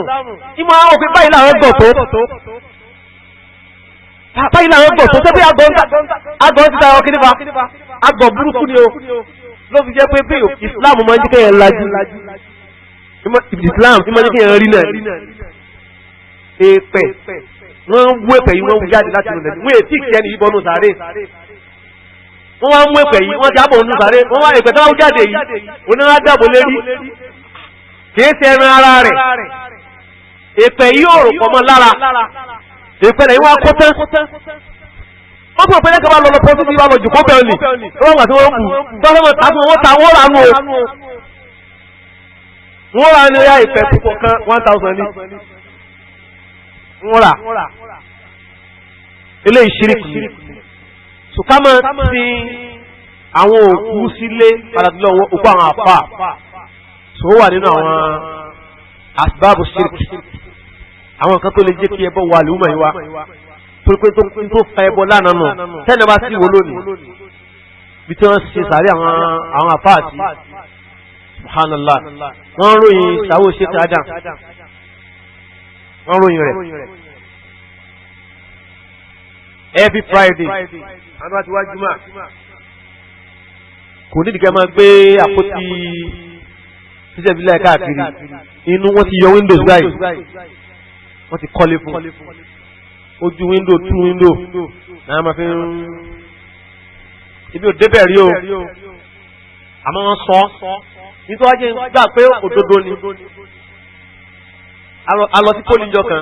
ìmọ̀ àwọn òfin báyìí làwọn gbọ̀ tó, báyìí làwọn gbọ̀ tó tẹ́bí àgọ́ ti tayọ kí nípa àgọ́ burúkú ni o. Ló fi jẹ́ pé bí Islam máa ń jẹ́ kéèyàn lajú, Islam máa ń jẹ́ kéèyàn rí náà. Èèpẹ̀ wọ́n ń wú èpẹ̀ yìí, wọ́n wú jáde láti inú lẹ́nu, wọ́n ètí ìkẹ́ni yìí bọ́nú sàárè, wọ́n wá mú èpẹ̀ yìí, wọ́n jábọ̀ nínú sàárè, wọ́n wá èpẹ̀ tó wá jáde yìí oníwà dàbò lérí, kìí ṣe ẹran ara rẹ̀, èpẹ̀ yìí ò rò pọ̀ mọ́ lára, èpẹ̀ rẹ̀ yìí wá kó tán. Wọ́n tún òpin lẹ́kọ̀ọ́ bá lọ lọ pọ́ títí bá lọ jù kó bẹ́ẹ̀ ni wọ́n wà tí wọ́n bù tọ́lọ́ mọ̀ tàbí wọ́n ta wọ́n rà nù o, wọ́n rà ní ọ̀yà ìpẹ̀ púpọ̀ kan 1000 ní wọ́n rà. Eléyìí ṣíríkì. Sùkámọ́ sí àwọn òkú sílé pàtàkì lọ́wọ́ òkú àwọn àfà tó wà nínú àwọn asbábù ṣíríkì, àwọn nǹkan tó lè jẹ́ kí ẹbọ wà lùmọ̀ yìí wá, torí pé tó fa ẹbọ lánàá nù tẹ́lẹ̀ bá sí wo lónìí bí tí wọ́n ṣe sàárẹ̀ àwọn àfà àti subhanallah, wọ́n ròyìn sàwọ́ ṣe Adam, wọ́n ròyìn rẹ̀ every Friday àwọn àti wájú máa kò ní ìdíkẹ́ máa gbé àpótí sísẹ̀bílẹ̀ káàkiri, inú wọ́n ti yọ windows báyìí, wọ́n ti kọ́lé fún ojú window two window náà máa fi ń ibi ò débẹ̀ rí o, àmọ́ wọ́n sọ nítorí wájú gbà pé òdodo ni. A lọ sí pólí njọ kan,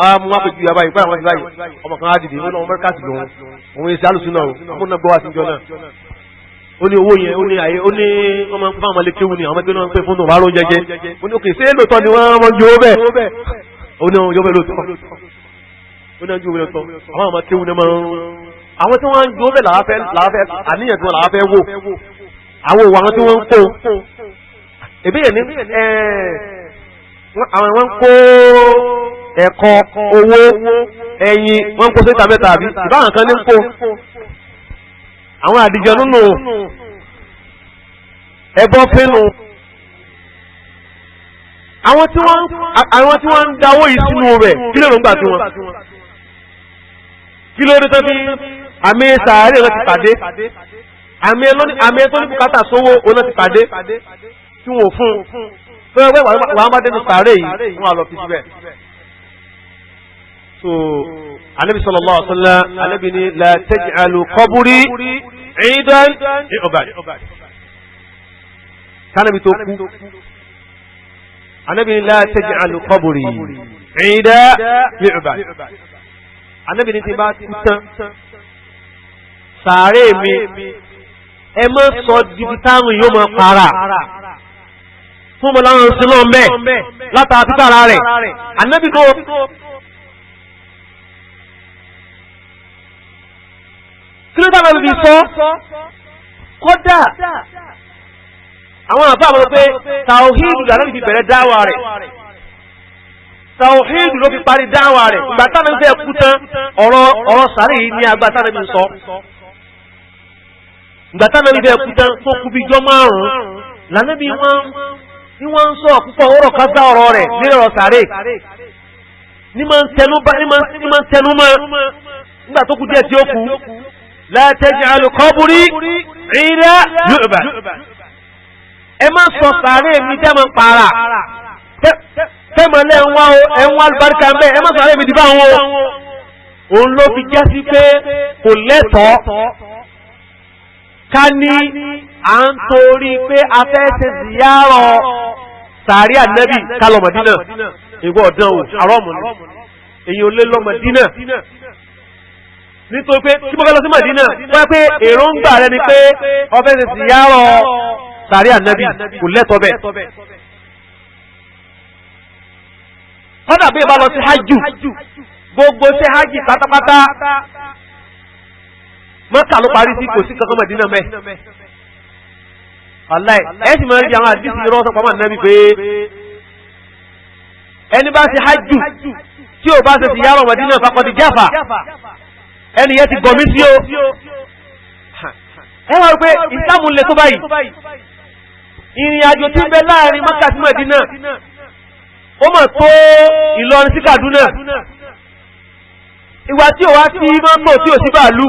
àwọn amú wa pẹ̀lú ìyàbá ìpẹ́ àwọn ìbáyìí ọmọ kan á dìde ó lọ́wọ́ mẹ́ríkàsì lòun òun èsì alùsùn náà òun náà gbọ́ wá sí njọ náà. Ó ní owó yẹn, ó ní àyè, ó ní wọ́n máa ń fún àwọn ọmọlẹ́kẹ́wù ni àwọn ọmọdé náà ń pè fún òun àrùn jẹjẹ. Ó ní òkè ṣé lóòótọ́ ni wọ́n máa ń jó bẹ́ẹ̀? Ó ní òun jó bẹ́ẹ̀ lóòótọ́, ó ní òun jó bẹ́ẹ̀ lóòótọ́. Àwọn ọmọkéwù ni máa ń àwọn tí wọ́n ń jó bẹ́ẹ̀ làwọn fẹ́ àníyàn tí wọ́n làwọn fẹ́ wò, àwọn òwò àwọn tí wọ́n ń kó èbí yẹn ní àwọn wọ́n ń kó ẹ̀kọ́ owó ẹyin wọ́n ń kó síta mẹ́ta àbí ìbáwọn kan ní ń kó àwọn àdìjọ nínú ẹbọ fínú. Àwọn tí wọ́n ń dáwó yìí sínú rẹ̀ kí ló ń gbà tí wọ́n kí ló dé tó fi àmì sàárè wọn ti pàdé, àmì tó ní bùkátà sówó wọn ti pàdé tí wọn ò fún un tó yẹ pé wàá bá dénú sàárè yìí wọn à lọ fi síbẹ̀. So anabi sallallahu alaihi wasallam anabi ni la taj'alu qabri 'idan yu'bad. Kanabi tó kú anabi ni la taj'alu qabri 'idan yu'bad. Anabi ni tí bá kú tán sàárè mi ẹ má sọ dibi táwọn yóò máa para fún ọmọ láwọn sílọ̀ mbẹ́ látara títàrà rẹ̀ anabi tó. Kí ló dábàá fi sọ kódà àwọn àbá àwọn pé tàwíìdù lànà fi bẹ̀rẹ̀ dáwà rẹ̀, tàwíìdù ló fi parí dáwà rẹ̀. Ìgbà táwọn fẹ́ kú tán ọ̀rọ̀ sàárè yìí ní agbá táwọn fi sọ. Ìgbà táwọn fẹ́ kú tán tó kú bí jọ márùn-ún lànà bí wọ́n ní wọ́n ń sọ púpọ̀ ọ̀rọ̀ kásá ọ̀rọ̀ rẹ̀ ní ọ̀rọ̀ sàárè ní máa ń tẹnu mọ́ nígbà tó kú díẹ̀ tí ó kú. La taj'alu qabri 'ida yu'bad. Ẹ má sọ sàárè mi tẹ́ mọ̀ pààrà tẹ́mọ̀ lẹ́ ń wá o, ẹ̀ ń wá àlùbáríkà ń bẹ́, ẹ má sàárè mi dìbà wọn o. Òun ló fi jẹ́ sí pé kò lẹ́tọ̀ọ́ ká ní à ń torí pé a fẹ́ ṣe ziyarọ̀ sàárè ànábì kálọ̀ Mọ̀dínà. Ìwọ ọ̀dán o, àrọ́ọ̀mù ni èyí ò lé lọ Mọ̀dínà nítorí pé kí mo fẹ́ lọ sí Mọ̀dínà, wọ́n pé èròǹgbà rẹ ni pé ó fẹ́ ṣe ziyarọ̀ sàárè ànábì, kò lẹ́tọ̀ọ́ bẹ́ẹ̀. Kọ́dà bí ìbá lọ sí hajj, gbogbo sí hajj pátápátá Mọ́kà ló parí sí, kò sí kankan Mọ̀dínà mẹ́. Wàláì ẹ sì máa ń rí àwọn àdìsí irọ́ sọ pamọ́ ànábì pé ẹni bá ṣe hajj tí ò bá ṣe ti yàrá Mọ̀dínà fakọ́dí jáfà, ẹni yẹn ti gọ̀mí sí o. Ẹ wá rí pé ìsìlámù le tó báyìí. Ìrìn àjò tí ń bẹ láàrin Mọ́kà sí Mọ̀dínà ó mọ̀ tó Ìlọrin sí Kàdúnà. Ìwà tí ò wá sí mọ́tò tí ò sí bàálù,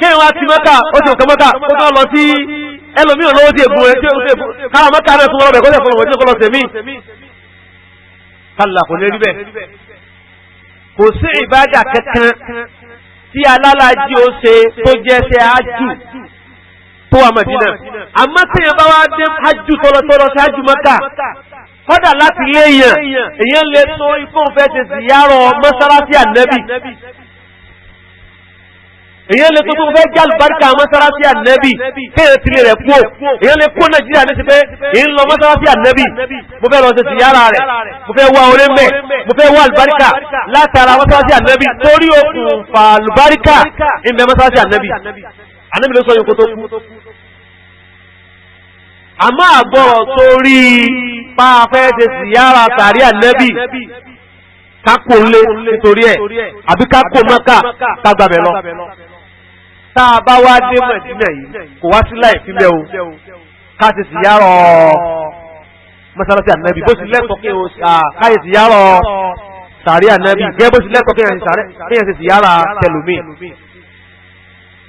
kéèyàn wá sí Mọ́kà, ó ti òkè Mọ́kà, ó tún lọ sí ẹlòmíràn lọ́wọ́ sí ègún rẹ̀ tí ó ṣe káwọn Mọ́kà náà tún wọ́n bẹ̀ kó lè fọlọ́ wọ́n tí ó lọ sẹ̀mí. Kálá kò lè rí bẹ́ẹ̀. Kò sí ìbádà kankan tí alálàájì ó ṣe tó jẹ́ ṣe ájù tó wà Mọ̀dínà. Àmọ́ téèyàn bá wá dé ájù tọ́lọ́tọ́lọ́ sí ájù Mọ́kà, kọ́dà láti léèyàn èyàn lè tó ikú fẹ́ ṣe ziyarọ̀ mọ́sálásí ànẹ́bì. Èyàn lè tó tó fẹ́ jẹ́ àlùbáríkà mọ́sálásí ànẹ́bì kéèyàn ti lè rẹ̀ kú. Èyàn lè kó Nàìjíríà ní ti pé èyí ń lọ mọ́sálásí ànẹ́bì, mo fẹ́ lọ ṣe ziyara rẹ̀, mo fẹ́ wá orí mẹ́, mo fẹ́ wá àlùbáríkà látara mọ́sálásí ànẹ́bì, torí okùnfà àlùbáríkà ń bẹ mọ́sálásí ànẹ́bì. Ànẹ́bì ló sọ yòókù tó kú. Àmọ́ àgbọ̀rọ̀ torí pa afẹ́ ṣe ziyara sàrí ànẹ́bì kákò lé nítorí ẹ̀, àbí kákò Mọ́kà kágbàbẹ̀ lọ. Tá a bá wá dé Mọ̀dínà yìí kò wá sí láì fílẹ̀ o, ká ṣe ziyara mọ́sálásí ànẹ́bì bó sì lẹ́tọ̀ọ́ kí o ká ṣe ziyara sàrí ànẹ́bì gẹ́gẹ́ bó sì lẹ́tọ̀ọ́ kí èèyàn ṣe ziyara tẹlùmí.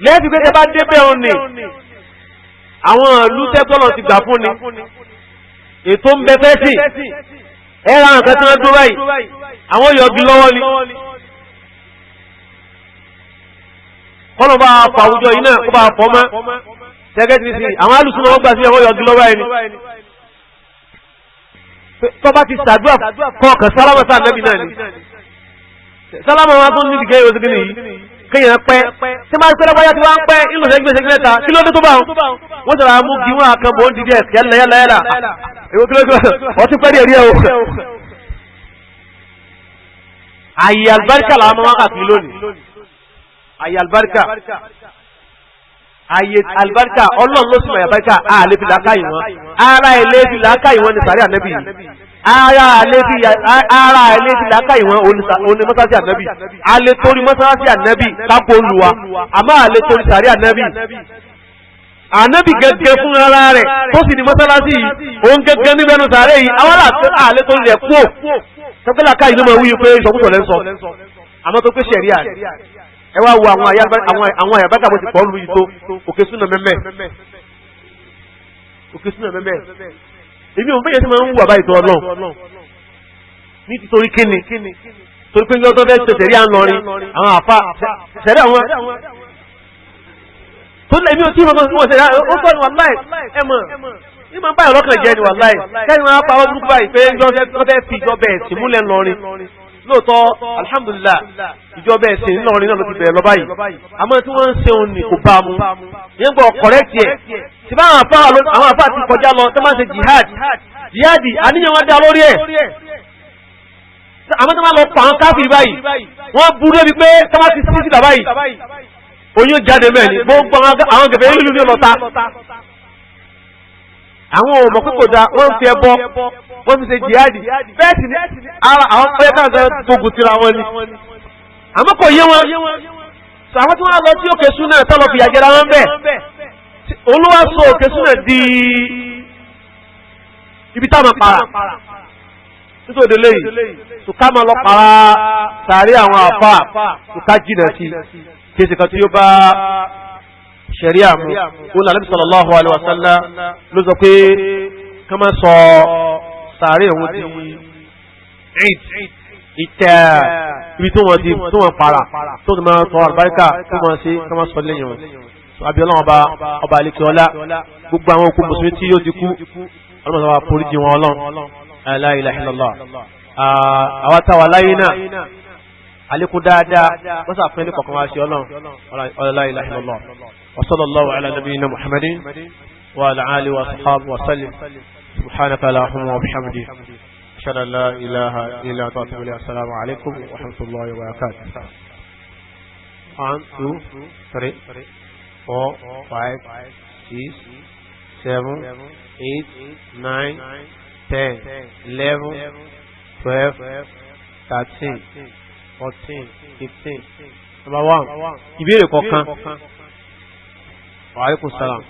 Lẹ́ẹ̀fì pé tẹ bá débẹ̀ òun ni àwọn ìlú tẹ́tọ́lọ̀ ti gbà fún ni ètò ń bẹ fẹ́ sí ẹ̀rọ àwọn kan tí wọ́n dúró báyìí, àwọn yọ̀gì lọ́wọ́ ni. Kọ́nà bá fọ àwùjọ yìí náà kó bá fọ́ mọ́ tẹ́gẹ́ ti sí àwọn alùsùn wọn gbà sí àwọn yọ̀gì lọ́wọ́ ẹni. Tó bá ti sàdúrà kọ̀ọ̀kan sálámà sáà nẹ́bí náà ni. Sálámà wọn tún nídìí kẹ́yìn oṣù kìíní yìí kéèyàn pẹ́ tí máa ń pẹ́ lọ́gbáyá tí wọ́n ń pẹ́ ìlú ṣẹ́gbẹ́ ṣẹ́gbẹ́ mẹ́ta kí ló dé tó bá wọn wọ́n sọ̀rọ̀ àmú kí wọ́n àkànbọ̀ ó ń dìde ẹ̀sì yálà yálà yálà èwo kí ló dé ọtí pẹ́ díẹ̀ díẹ̀ o. Àyè àlùbáríkà làwọn máa ń kàkiri lónìí. Àyè àlùbáríkà, àyè àlùbáríkà, Ọlọ́run ló sì mọ̀ àlùbáríkà, àlè fi làákàyè wọn. Ara ilé fi làákàyè wọn ni sàrí ànẹ́bì yìí. Ara ilé fi làákàyè wọn òní mọ́sálásí ànẹ́bì. Alẹ́ torí mọ́sálásí ànẹ́bì kápò olùwà, àmọ́ àlẹ́ torí sàrí ànẹ́bì. Ànẹ́bì gẹ́gẹ́ fún ara rẹ̀ tó sì ní mọ́sálásí yìí, òun gẹ́gẹ́ níbẹ̀ nù sàárẹ̀ yìí, àwọn àlẹ́ torí rẹ̀ kú. Sọ́kẹ́ làákàyè ló máa wí pé ìsọkúsọ lẹ́ ń sọ. Àmọ́ tó pé ṣẹ̀ríà rẹ̀. Ẹ wá wo àwọn àyàbákà bó ti pọ̀ lu ìtò òkè súnà mẹ́mẹ́. Òkè súnà mẹ́mẹ́. Èmi ò bẹ́yẹ tí máa ń wù àbá ìtọ́ Ọlọ́run. Ní títorí kíni? Torí pé yọ́tọ́ fẹ́ ṣe sẹ̀rí à ń lọrin àwọn àfa sẹ̀rí àwọn. Tó lè mi ò tí ì mọ̀ wọ́n sẹ̀rí ó tọ́ ni wàláì ẹ mọ̀. Ní máa ń báyọ̀ lọ́kàn jẹ́ ni wàláì. Kẹ́ni wọn á pa ọ́ burúkú báyìí pé wọ́n fẹ́ fi ìjọba ẹ̀sìn múlẹ̀ ńlọrin. Lóòótọ́ alhamdulillah ìjọba ẹ̀sìn ńlọrin náà ló ti bẹ̀rẹ̀ lọ báyìí, àmọ́ tí wọ́n ń ṣe òun ní kò bá mu yẹn gbọ́ kọ̀rẹ́tì ẹ̀ tí bá àwọn àfáà ti kọjá lọ tó máa ń ṣe jihad jihad àníyàn wọn dá lórí ẹ̀. Àmọ́ tó máa lọ pa àwọn káfíìn báyìí wọ́n burú débi pé tó máa ti sí síta báyìí oyún jáde mẹ́rin gbogbo àwọn gẹ̀fẹ́ ìlú ní ọlọ́ta. Àwọn ò mọ̀ pé kò dáa, wọ́n ń fi ẹbọ wọ́n fi ṣe jihadi, bẹ́ẹ̀ sì ni ara àwọn ọ̀yẹ́ káàkiri gbógun tira wọn ni. Àmọ́ kò yé wọn. Àwọn tí wọ́n lọ sí òkè súnà tọ́lọ fìyà jẹra wọn bẹ́ẹ̀. Olúwa sọ òkè súnà di ibi táwọn para. Nítorí léyìí, tùká máa lọ para sàárè àwọn àfà, tùká jìnà sí. Kí èsì kan tí ó bá ṣẹ̀ríà mu. Ó ní Ànábì sallallahu alaihi wasallam ló sọ pé ká má sọ sàárè òun di eid, ìtẹ́ ibi tó wọ́n ti tó wọ́n para tó ti máa tọrọ àlùbáríkà tó wọ́n ṣe ká má sọ lẹ́yìn wọn. Abiola ọba ọba àlekè ọlá, gbogbo àwọn òkú mùsùlùmí tí yóò ti kú, ọlọ́mọ sábà foríjì wọn ọlọ́run. La ilaha illallah. Àwa táwa láyé náà, àlékún dáadáa wọ́n sàfẹ́ ní kọ̀ọ̀kan wá sí ọlọ́run. La ilaha illallah. Wa sallallahu ala nabiyyina Muhammadin wa ala alihi wa sahbihi wa sallim. Subhanaka allahumma wa bihamdika, ashhadu an la ilaha illa anta, astaghfiruka wa atubu ilayk. Assalamu alaykum wa rahmatullahi wa barakatuh. 1 2 3 4 5 6 7 8 9 10 11 12 13 14 15. Number 1. Ìbéèrè kọ̀ọ̀kan. Wa alaikum salam.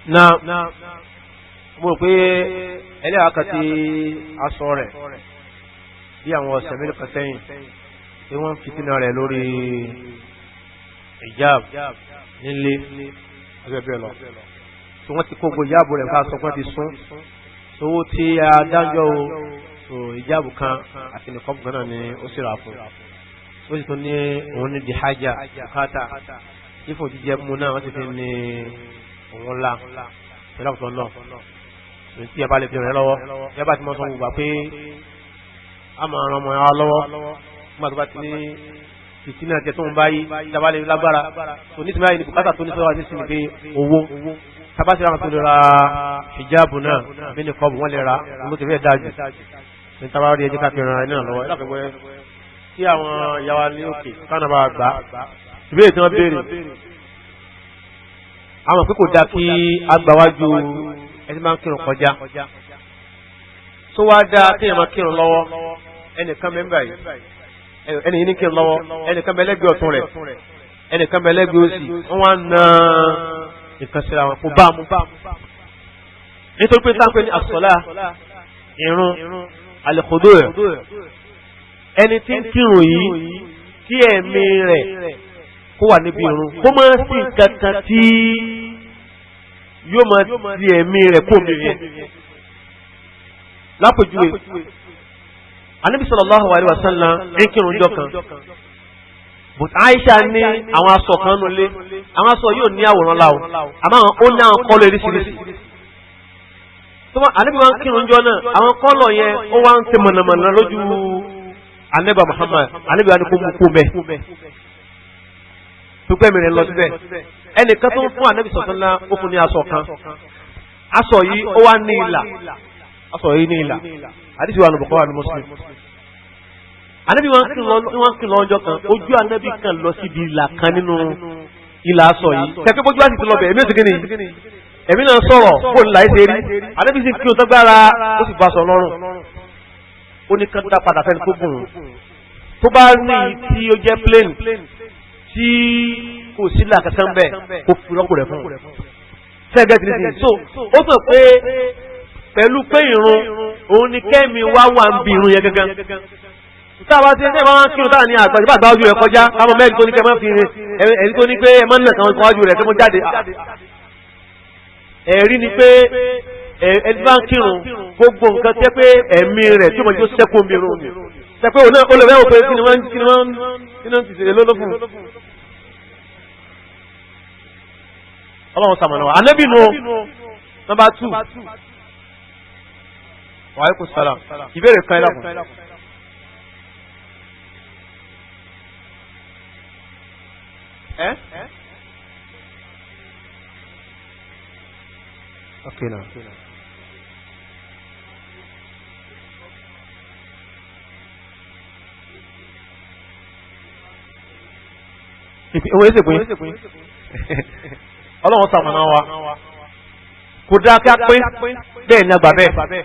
Na na mo rò pé ẹlẹ́yà kan ti aṣọ rẹ̀ bí àwọn ọ̀sẹ̀ mélòó kan sẹ́yìn tí wọ́n ń fìtínà rẹ̀ lórí hijab nílé ẹgbẹ́ lọ. Tí wọ́n ti kó gbogbo ìjáàbù rẹ̀ ká sọ pé ti sún owó tí a dájọ́ o, ìjáàbù kan àti nìkọ́bù kan náà ni ó sì rà fún. Ó sì tún ní òun ní dihaja bùkátà ifò jíjẹ mú náà wọ́n ti fi ní òun ńlá pẹ̀lú àkùtọ̀ náà. Tí ẹ bá lè fi rẹ̀ lọ́wọ́, ẹ bá ti mọ́ sọ gbogbo pé a máa ran ọmọ ya lọ́wọ́ nígbà tó bá ti ní fìtínà tẹ tó ń báyìí ìjábálẹ̀ lágbára tó ní tìmáyì ní bùkátà tó ní sọ́wọ́ ní sinmi pé owó tabasi àwọn tó lè ra hijabu náà bí ní kọ́ọ̀bù wọ́n lè ra ló ti fẹ́ dájú ní tabari ẹjẹ́ káfí ran ẹni náà lọ́wọ́. Ẹ̀láfẹ́wẹ́ tí àwọn ìyá wa ní òkè kánà bá gbà ìbéèrè tí wọ́n béèrè àwọn pé kò dáa kí agbáwájú ẹni máa ń kírun kọjá tó wá dáa kéèyàn máa kírun lọ́wọ́ ẹnìkan mẹ́mbà yìí ẹni yìí ní kírun lọ́wọ́ ẹnìkan mẹ́lẹ́gbẹ̀ẹ́ ọ̀tún rẹ̀ ẹnìkan mẹ́lẹ́gbẹ̀ẹ́ òsì wọ́n wá na nǹkan síra wọn kò bá mu nítorí pé sáńpẹ́ ní àsọ̀lá irun àlẹ́kọ̀dọ́ rẹ̀ ẹni tí ń kírun yìí kí ẹ̀mí rẹ̀ kó wà níbi irun kó má sí nǹkan kan tí yóò máa di ẹ̀mí rẹ̀ kó mi yẹn. Lápèjúwe Ànábì sallallahu alaihi wasallam ń kírun jọ kan, but Aisha ní àwọn aṣọ kan nulẹ̀, àwọn aṣọ yóò ní àwòrán láwọ àmọ́ ó ní àwọn kọ́lọ̀ oríṣiríṣi. Ànábì wa ń kírun jọ náà, àwọn kọ́lọ̀ yẹn ó wá ń ṣe mọ̀nàmọ̀nà lójú Ànábì Muhammad. Ànábì wa ní kó mú kó mẹ́ pípẹ́ mi rẹ̀ lọ síbẹ̀. Ẹnìkan tó ń fún Ànábì sọ̀tún ńlá ó fún ní aṣọ kan, aṣọ yìí ó wá ní ìlà, aṣọ yìí ní ìlà, àdìsí wa nù Bukhari ní Muslim. Ànábì wọn kí lọ́jọ́ kan, ojú Ànábì kan lọ síbi ìlà kan nínú ìlà aṣọ yìí, kẹ̀kẹ́ bójú àti ti lọ bẹ̀ ẹ̀mí òsì kìíní ẹ̀mí náà sọ̀rọ̀ bó ní láì ṣe rí. Ànábì sì kí o tọ́gbára ó sì bọ́ aṣọ lọ́rùn, ó ní kán dá padà fẹ́ni tó gùn tó bá ní tí ó jẹ́ plane tí kò sí ìlà kankan bẹ́ẹ̀ kó fi rọ́pò rẹ̀ fún un. Sẹ́gẹ̀tì ní so ó sọ pé pẹ̀lú pé irun òun ni kẹ́mi wá wà ń bi irun yẹn gangan. Táwa ti ẹ máa ń kírun táwa ní àgbà ìbá àgbáwájú rẹ̀ kọjá káwọn mẹ́rin tó ní kẹ́ máa fi ẹ̀rí tó ní pé ẹ máa ń nà káwọn kọwájú rẹ̀ kí wọ́n jáde. Ẹ̀rí ni pé ẹni bá ń kírun gbogbo nǹkan tẹ́ pé ẹ̀mí rẹ̀ tí mo jó sẹ́kù omi irun mi. Sẹ́pẹ́ òun náà ó lè fẹ́ wò pé kí ni wọ́n ti ṣe lóló fún un. Ọlọ́run sàmọ̀nà wa. Ànábì nù nọ́mbà 2. Wa alaikum salam. Ìbéèrè kan ẹlẹ́kùn. Ẹ́ ok now. Ìwé ìsìnkú ọlọ́run sàmọ̀nà wa kò dáa kí a pín bẹ́ẹ̀ ní àgbà bẹ́ẹ̀,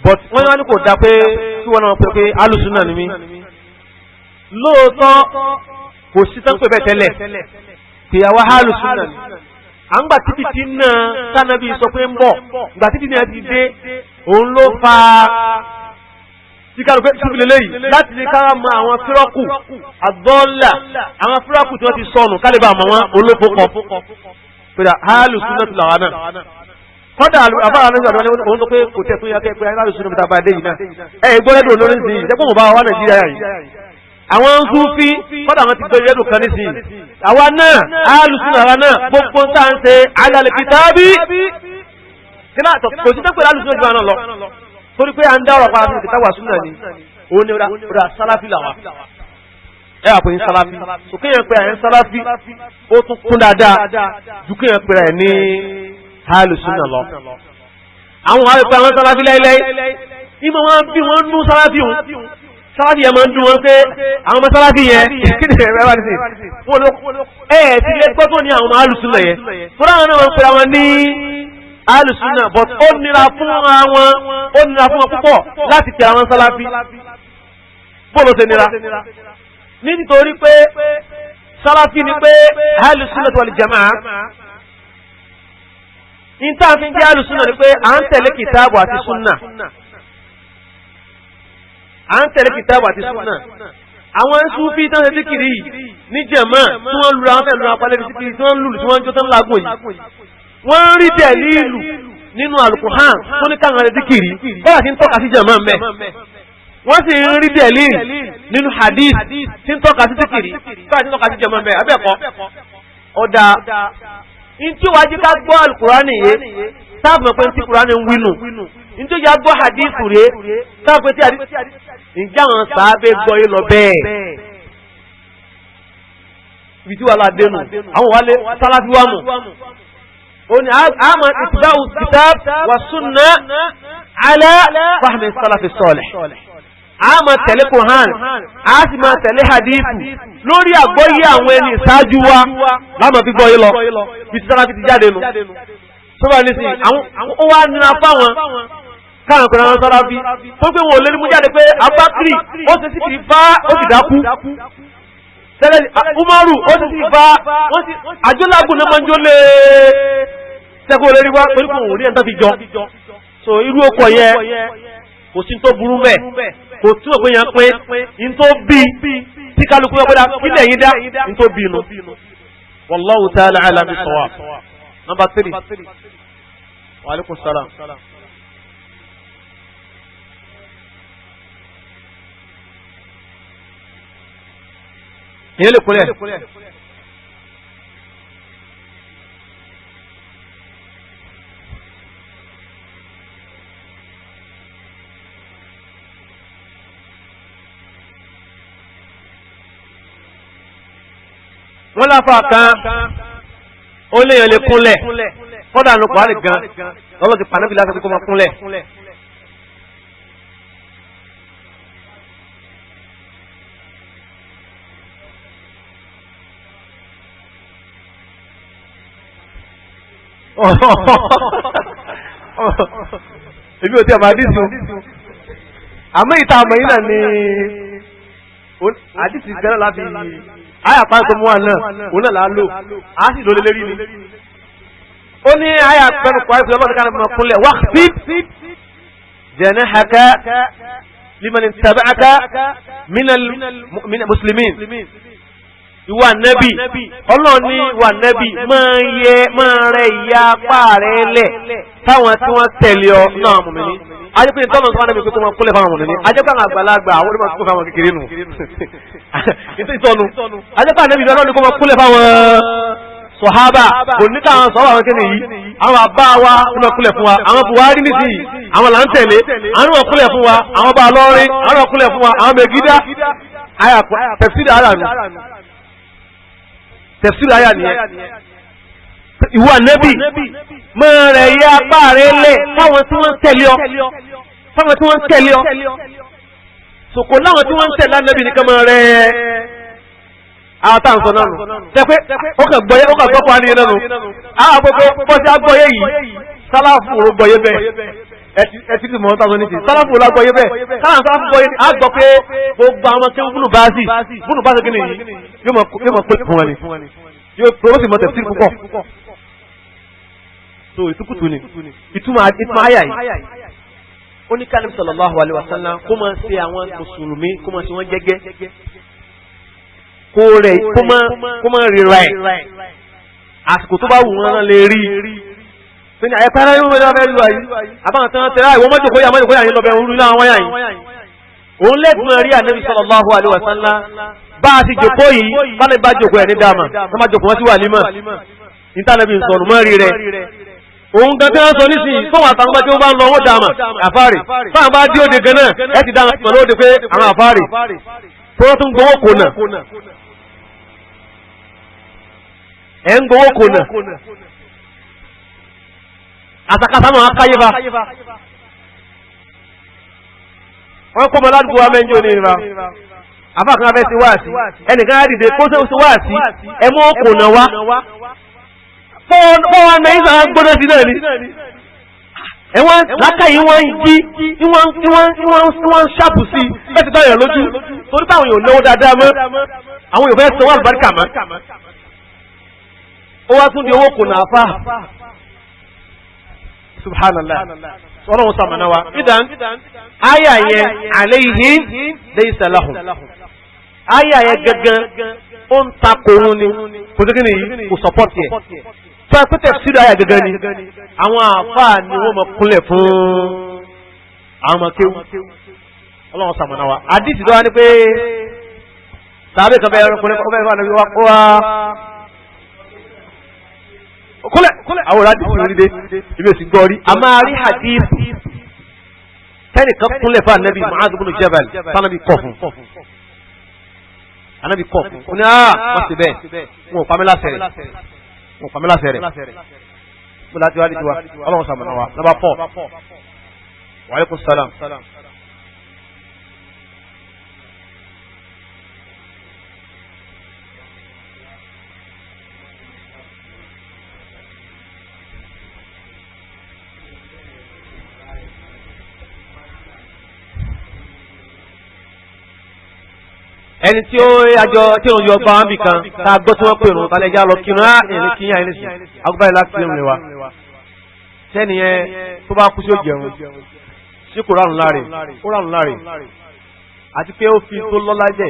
but wọ́n wá ní kò dáa pé kí wọ́n náà pé pé alùsùn náà ni mí. Lóòótọ́ kò sí tán pé bẹ́ẹ̀ tẹ́lẹ̀ pé àwa alùsùn náà ni à ń gbà títí tí náà tánàbí sọ pé ń bọ̀, gbà títí náà ti dé òun ló fa kíkàlù pé ṣúfìlẹ̀ léyìí láti lè kára mọ àwọn fírọ́kù àdọ́là, àwọn fírọ́kù tí wọ́n ti sọnù kálíbà mọ̀ wọn olófókọ̀ pẹ̀lú alùsùn náà ti làwọn náà. Kọ́dà àbára ní ìgbàdàn òun tó pé kò tẹ̀ fún yakẹ́ pé alùsùn náà bá dé yìí náà. Ẹ gbọ́dọ̀ lórí sí i jẹ́pọ̀ bá wa Nàìjíríà yìí àwọn ń súnfí kọ́dà àwọn ti gbé rẹ́dùn kan nísìnyí. Àwa náà alùsùn náà náà gbogbo tá à ń ṣe alal kitabi kò sí tẹ́pẹ̀lú alùsùn náà jù lọ torí pé à ń dá ọ̀rọ̀ padà sí ìtawà súnà ni òun ni ọ̀rọ̀ sálàfí làwà. Ẹ wà pé ní sálàfí so kéèyàn pé àyẹ̀ ń sálàfí ó tún kún dáadáa ju kéèyàn pé rẹ̀ ní alùsùnà lọ. Àwọn wà pé àwọn sálàfí láíláí ìmọ̀ wọn bí wọ́n nú sálàfí òun sálàfí yẹn máa ń dún wọn pé àwọn ọmọ sálàfí yẹn kí ni ẹ wá sí ẹ ti lé gbọ́dọ̀ ní àwọn ọmọ alùsùnà yẹn fúnra wọn náà wọ́n pera wọn ní alùsùnà, but ó nira fún wọn, ó nira fún wọn púpọ̀ láti pè àwọn sálàfí. Bóòlù ṣe nira nítorí pé sálàfí ni pé alùsùnà wal jamaa. Ní tá a fi ń jẹ́ alùsùnà ni pé à ń tẹ̀lé kìtáàbù àti súnà, à ń tẹ̀lé kìtáàbù àti súnà. Àwọn Súfí tán ṣe síkìrì yìí ní jẹ̀mọ́ tí wọ́n lura wọn fẹ́ lura wọn palẹ̀ síkìrì tí wọ́n lùlù tí wọ́n jó tán lágùn yìí, wọ́n ń rí dẹ̀líìlù nínú alukuhan tó ní káwọn ẹ̀rẹ́ díkìrì bọ́lá tí ń tọ́ka sí jẹ̀mọ́ mẹ́. Wọ́n sì ń rí dẹ̀líìlù nínú hadith tí ń tọ́ka sí díkìrì bọ́lá tí ń tọ́ka sí jẹ̀mọ́ mẹ́. Abẹ́ẹ̀kọ́ ọ̀dà ntí wàá jí ká gbọ́ alukurani yé táàbù mọ̀ pé ntí kurani ń wínú, ntí ó yà gbọ́ hadith rè táàbù pé tí hadith ǹjẹ́ àwọn sàábé gbọ́ yé lọ bẹ́ẹ̀ ibi tí wàhálà dénú àwọn wàlé sálàfí wà mọ̀ oni ama itibau kitab wa sunna ala fahmi salafi salih. A máa tẹ̀lé Qur'an, a sì máa tẹ̀lé hadithu lórí àgbọ́yé àwọn ẹni ìṣáájú wa láàmà fi gbọ́yé lọ bí sálàfí ti jáde nu. Sọ́bà nísìnyí àwọn ó wá nira fáwọn káwọn pẹ̀lú àwọn sálàfí tó pé wọn ò lè mú jáde pé Abakiri ó ṣe sí kiri bá ó sì dákú, tẹ́lẹ̀ Umaru ó sì sì bá àjọlágùn náà máa ń jólè tẹ́kọ̀ olórí wá torí kò rí ẹ̀ńtọ́ fi jọ. So irú ọkọ̀ yẹn kò sí tó burú mẹ́, kò túmọ̀ pé yẹn pé n tó bí tí kálukú yẹn pẹ́dà kílẹ̀ yín dá n tó bí inú. Wallahu ta'ala a'lam bis-sawab. Number 3. Wa alaikum salam. Ìyẹn lè kúnlẹ̀. Wọ́n láfa kan ó léèyàn lè kúnlẹ̀ kọ́dà nù kọ́ àlè gan lọ́lọ́ ti pànábì láti kó máa kúnlẹ̀. Èmi ò tí a máa dísù àmọ́ ìta àmọ́ yìí náà ni àdìsí gánà láti àyà pàṣẹ mú wa náà òun náà là á lò á sì lò lérí ni. Ó ní àyà pẹ̀lú kọ́ àìsàn ọlọ́dún kan máa kúnlẹ̀ waqfid janahaka liman ittaba'aka minal muslimin. Ìwà nẹ́bì ọlọ́run ní ìwà nẹ́bì máa yẹ máa rẹ ìyá apá rẹ lẹ̀ táwọn tí wọ́n tẹ̀lé ọ náà mùmínì. Ajẹ́pẹ́ ní tọ́lọ̀ sọ́wọ́n nẹ́bì pé kó máa kúnlẹ̀ fáwọn mùmínì. Ajẹ́pẹ́ àwọn àgbàlagbà àwọn onímọ̀ kúnlẹ̀ fáwọn kékeré nù. Ìtọ́nu ajẹ́pẹ́ ànẹ́bì ọlọ́run ní kó máa kúnlẹ̀ fáwọn. Sọ̀hábà kò ní káwọn sọ̀rọ̀ àwọn kéde yìí, àwọn àbá wa ń kúnlẹ̀ fún wa, àwọn Buhari nísìnyí àwọn là ń tẹ̀lé, àwọn náà kúnlẹ̀ fún wa, àwọn bá lọ́rin àwọn náà kúnlẹ̀ fún wa, àwọn Megida. Tẹ̀fsíìrì àyà nù, tẹ̀fsíìrì àyà nìyẹn. Ìwọ Ànábì mọ́ rẹ̀ yẹ apá rẹ̀ lẹ̀ fáwọn tí wọ́n ń tẹ̀lé ọ, fáwọn tí wọ́n ń tẹ̀lé ọ. Sòkò láwọn tí wọ́n ń tẹ̀lé Ànábì nìkan mọ́ rẹ̀ àwọn táwọn sọ náà nù. Ṣe pé ó kàn gbọ́yé, ó kàn gbọ́ pa ní náà nù. Àwọn àgbẹ̀gbẹ̀ bọ́sí agbọ́yé yìí, sálàfù ló gbọ́yé bẹ́ẹ̀. Ẹ ti mọ̀ ọ́n táwọn ní ti sálàfù ló gbọ́yé bẹ́ẹ̀. Káwọn sálàfù gbọ́yé ni á gbọ́ pé gbogbo àwọn tí wọ́n bá sí búnú bá sí kí ni yìí yóò mọ̀ pé fún wọn ni. Yóò tó sì mọ̀ tẹ̀sí púpọ̀. So ìtukùtù ni ìtumọ̀ àyà yìí. Ó ní kálí sallallahu alaihi wasallam kó máa ṣe àwọn mùsùlùmí, kó máa ṣe wọ́n jẹ́gẹ́, kó rẹ̀ kó máa ríra ẹ̀ àsìkò tó bá wù wọ́n lè rí. Pé ní àyẹ̀pẹ́ ara yóò wọ́n fẹ́ lù àyí àbáwọn tán tẹ̀lé àìwọ́n mọ́jòkóyà mọ́jòkóyà yín lọ́bẹ̀ òun láwọn wáyà yìí. Òun lẹ́gbọ̀n rí Ànábì sallallahu alaihi wasallam bá a ti jòkó yìí, bá ní bá jòkó ẹ̀ ní dáàmà tó má jòkó wọ́n sí wàlímà ìtànàbí sọ̀rọ̀ mọ́ rí rẹ̀. Òun gan tí wọ́n sọ nísìnyí fún àwọn àtàwọn tí wọ́n bá ń lọ wọ́n dáàmà àfáàrì fáwọn bá dí òde gan náà ẹ ti dáàmà pẹ̀lú òde pé àwọn àfáàrì tó wọ́n tún gbowó kò náà, ẹ̀ ń gbowó kò náà, àtàkàtà náà káyé bá wọ́n kó mọ ládùúgbò wa mẹ́jọ ní ìra àfáà kan fẹ́ sí wáàsí, ẹnìkan á dìde kó sí wáàsí ẹ mú kò náà wá fọ́wọ́n náà ìsàn gbọ́dọ̀ sí náà ni. Ẹ̀wọ̀n lákàyí wọ́n ń jí tí wọ́n ń ṣàpù sí láti báyọ̀ lójú torí báwọn yóò náwó dáadáa mọ́, àwọn yóò fẹ́ sanwó àlùbáríkà mọ́. Ó wá tún di owó kò náà fà. Subhanallah, ọlọ́run sàmànà wa. Ìdán àyà yẹn alayhi laysa lahum, àyà yẹn gangan ó ń takò òun ni, kò sí kí ni yìí kò sọpọ́tì ẹ̀. Fún akpẹ́tẹ̀ sídò àyà gangan ni àwọn àfáà ni wọ́n mọ̀ kúnlẹ̀ fún àwọn ọmọ kéwú. Ọlọ́run sàmànà wa. Àdìsí tó wá ní pé sàbẹ̀ kan bẹ́ẹ̀ kúnlẹ̀ ọbẹ̀ fún ànábi wa kúnlẹ̀ àwọn ọ̀rọ̀ àdìsí orí dé ibi òsì gbọ́ rí. A máa rí àdìsí tẹ́nìkan kúnlẹ̀ fún ànábi Mu'adh ibn Jabal sànàbí kọ̀ fún. Ànábi kọ̀ fún. Ó ní àá wọ́n ti bẹ́ẹ̀ wọn ò pa mí láṣẹ rẹ̀, wọn ò pa mí láṣẹ rẹ̀. Mo láti wá ní tiwa ọlọ́run sàmùnà wa. Number 4. Wa alaikum salam. Ẹni tí ó àjọ tí òun yọ bá wọn bì kan tá a gbọ́ tí wọ́n pè rún tálẹ̀ já lọ kírun á èrè kíyàn ẹni sìn agbáyé láti kírun lè wa. Sẹ́ni yẹn tó bá kú sí ó jẹun sí kò rárun láre, ó rárun láre, àti pé ó fi tó lọ́lá jẹ́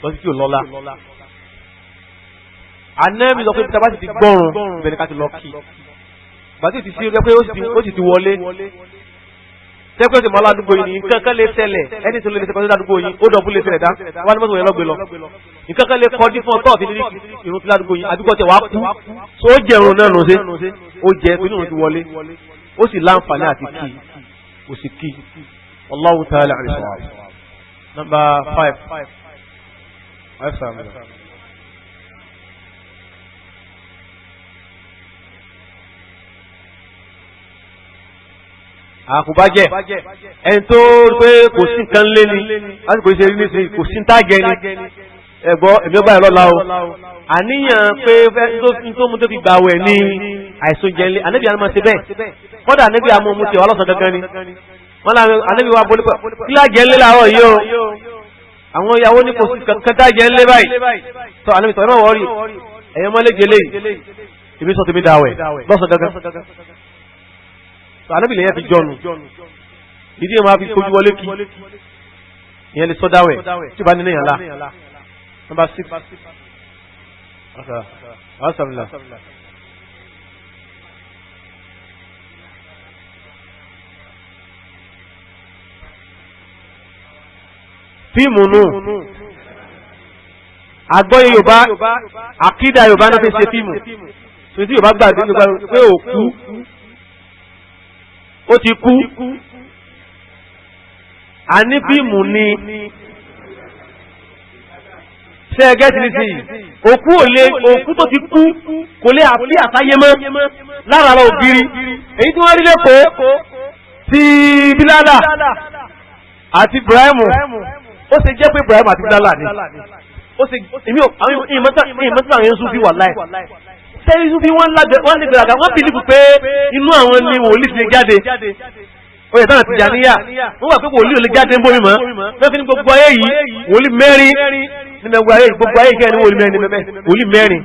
lọ sí tí ò lọ́lá. Ànábì sọ pé bí ta bá sì ti gbọ́run bẹ́ẹ̀ ni ká ti lọ kí. Bàtí ti sí pé ó sì ti wọlé. Tẹ́kọ̀ sí mọ́lá àdúgbò yìí ní nǹkan kan lè ṣẹlẹ̀, ẹni tó lè ṣe kọjá àdúgbò yìí ó dọ̀bú lè ṣẹlẹ̀ dá wọ́n ní mọ́tò yẹn lọ́gbẹ̀ lọ. Nǹkan kan lè kọjú fún ọtọ́ àti nírí irun tí ládùúgbò yìí àdúgbò tẹ̀ wá kú. So ó jẹ irun náà nù sí, ó jẹ inú òun ti wọlé, ó sì láǹfààní àti kí, ó sì kí. Allahu ta'ala àrísọ̀. Number 5. Àkùbájẹ́ ẹni tó pé kò sí nǹkan lé ní lásìkò ìṣe rí nísìnyí kò sí tágẹ́ ni ẹ̀gbọ́ èmi ọba ẹ̀ lọ́la o. Àníyàn pé tó mú tó fi gbà wẹ̀ ní àìsàn jẹ́ lé ànábì àmọ́ ṣe bẹ́ẹ̀. Kọ́dà ànábì àmọ́ mú tiẹ̀ wá lọ́sàn gangan ni wọ́n láwọn ànábì wa bolí pẹ̀ kí lájẹ́ ńlé làárọ̀ yìí o. Àwọn ìyàwó ní kò sí kankan tájẹ́ ńlé báyìí. Tọ́ ànábì tọ́ ẹ má wọ́ọ̀rì ẹ̀yẹ́ mọ́lẹ́jẹ léyìí èmi sọ tèmi dàwẹ̀ lọ́sàn gangan. Ànábì lè yẹn fi jọnu ìdí yẹn máa fi kojú wọlé kí ìyẹn lè sọdáwẹ̀ tí bá nínú yàn lá. Number 6. Fíìmù nù àgbọ́yé Yorùbá, àkídà Yorùbá náà fi ṣe fíìmù. Tó tí yóò bá gbàgbé pé òkú ó ti kú. Àní fíìmù ni ṣe ẹgẹ́ ti ní sí òkú ò lè, òkú tó ti kú kò lè àfi àsáyé mọ́ lára ara ògiri. Èyí tí wọ́n rí lẹ́kọ̀ọ́ ti Bílálà àti Ibrahimu, ó ṣe jẹ́ pé Ibrahim àti Bílálà ni. Ó ṣe èmi ò àwọn ìmọ̀tà àwọn yẹn Súfì wà láì. Sẹ́yìn Súfì wọ́n lè gbéraga, wọ́n bìlífù pé inú àwọn ni wòlíì ti lè jáde. Ó yẹ táwọn Tìjàníyà wọ́n wà pé wòlíì ò lè jáde ń bómi mọ́. Wọ́n fi ní gbogbo ayé yìí wòlíì mẹ́rin ní gbogbo ayé, gbogbo ayé kẹ́rin wòlíì mẹ́rin ní mẹ́mẹ́ wòlíì mẹ́rin.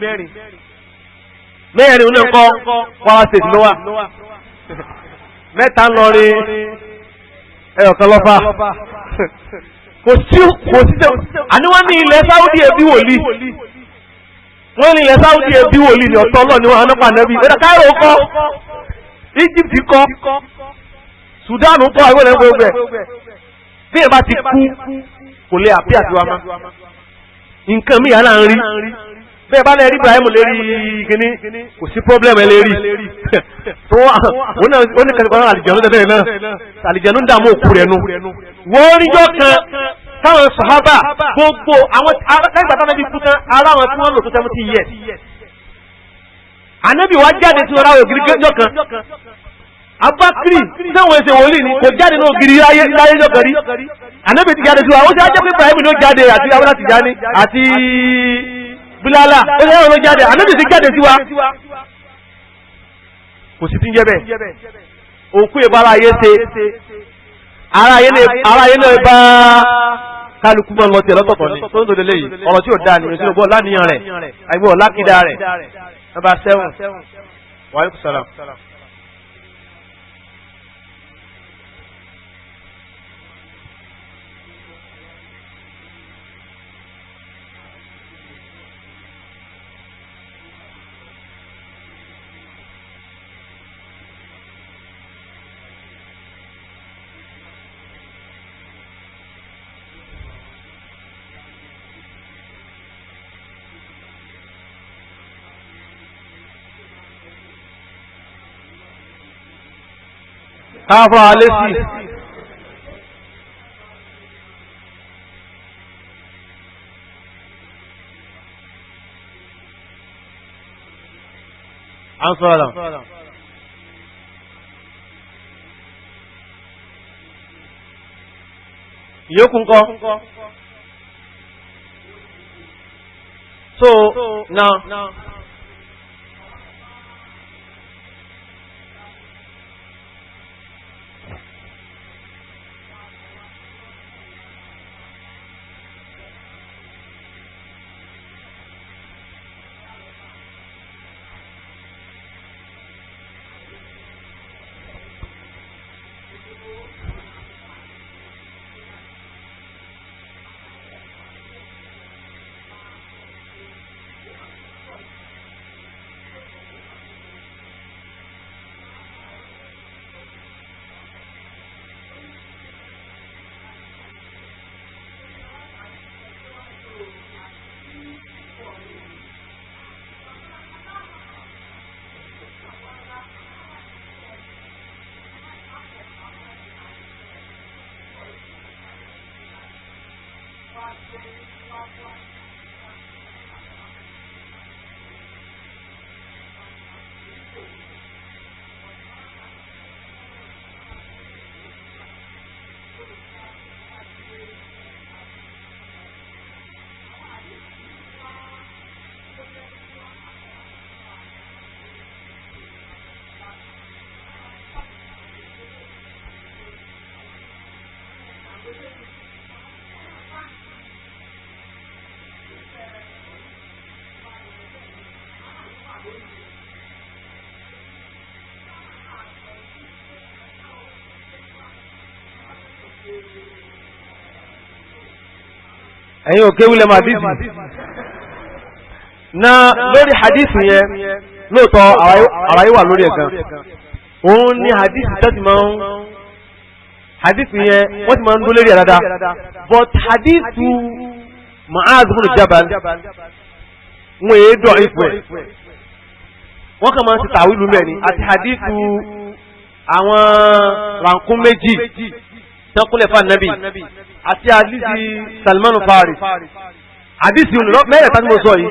Mẹ́rin náà kọ́ Kwara State ló wà. Mẹ́ta ń lọ rí ẹyọ̀kan lọ́fà. Kò sí àní wọ́n ní ilẹ̀ Sáúdì ẹbí wòlíì. Wọ́n ní ilẹ̀ Sáúdì ẹbí wòlíì ní ọ̀tọ̀ ọlọ́ọ̀ ni wọ́n hàn nípa nẹ́bí. Ẹ̀dá Káírò kọ́, Egypt kọ́, Sudan kọ́, àwọn ẹ̀rọ gbogbo ẹ̀. Bí ẹ bá ti kú, kò lè àpí àti wa mọ́. Nǹkan mi yàrá ń rí. Bẹ́ẹ̀ bá lè rí Ibrahim lè rí kíní, kò sí problem ẹ lè rí. Tó ó ní kẹ́kọ̀ọ́ àlìjẹ̀nú tẹ́tẹ́ náà, àlìjẹ̀nú ń dààmú òkú rẹ̀ nu. Wọ́n ríjọ́ kan táwọn sàhábà gbogbo àwọn lẹ́gbàá táwọn ẹbí kú tán, ara àwọn tí wọ́n lò tó 70 years. Ànábì wa jáde sí ọ̀rá ògiri jọ́ kan. Abakiri sẹ́wọ̀n ẹsẹ̀ wòlíì ni kò jáde ní ògiri láyé jọ́ kan rí. Ànábì ti jáde sí wa, ó ṣe á jẹ́ pé Ibrahim ló jáde àti Abúlá Tìjání àti Bílálà, ó ṣe ẹ̀rọ ló jáde, Ànábì ti jáde sí wa. Kò sí ti ń jẹ́ bẹ́ẹ̀. Òkú ìbára ayé ṣe, ara ayé náà bá kálukú mọ́ lọ tiẹ̀ lọ́tọ̀ọ̀tọ̀ ni. Tó ń tòde léyìí, ọ̀rọ̀ tí ò dáa nìyẹn sínú bọ́ láníyàn rẹ̀, àìgbọ́ lákìdá rẹ̀. Nọ́mbà 7. Wa alaikum salam. Káfọ́ alẹ́sì. À ń sọ̀rọ̀. Ìyókù ńkọ́. So now. Ẹ̀yin òkè wílẹ̀ máa dìsì na lórí hadith yẹn lóòótọ́ àwáyé wà lórí ẹ̀gan òun ni hadith tẹ́tì máa ń hadith yẹn wọ́n ti máa ń dó lérí ẹ̀ dáadáa but hadith Mu'adh bin Jabal wọn èé dọ̀ ipò ẹ̀ Wọ́n kàn máa ń ti tàwílù mẹ́rin àti hadithu àwọn rànkún méjì tẹ́kúnlẹ̀ fún ànábì àti hadisi Salmanu Faris. Hadisi mẹ́rẹ̀ẹ́ta tí mo sọ yìí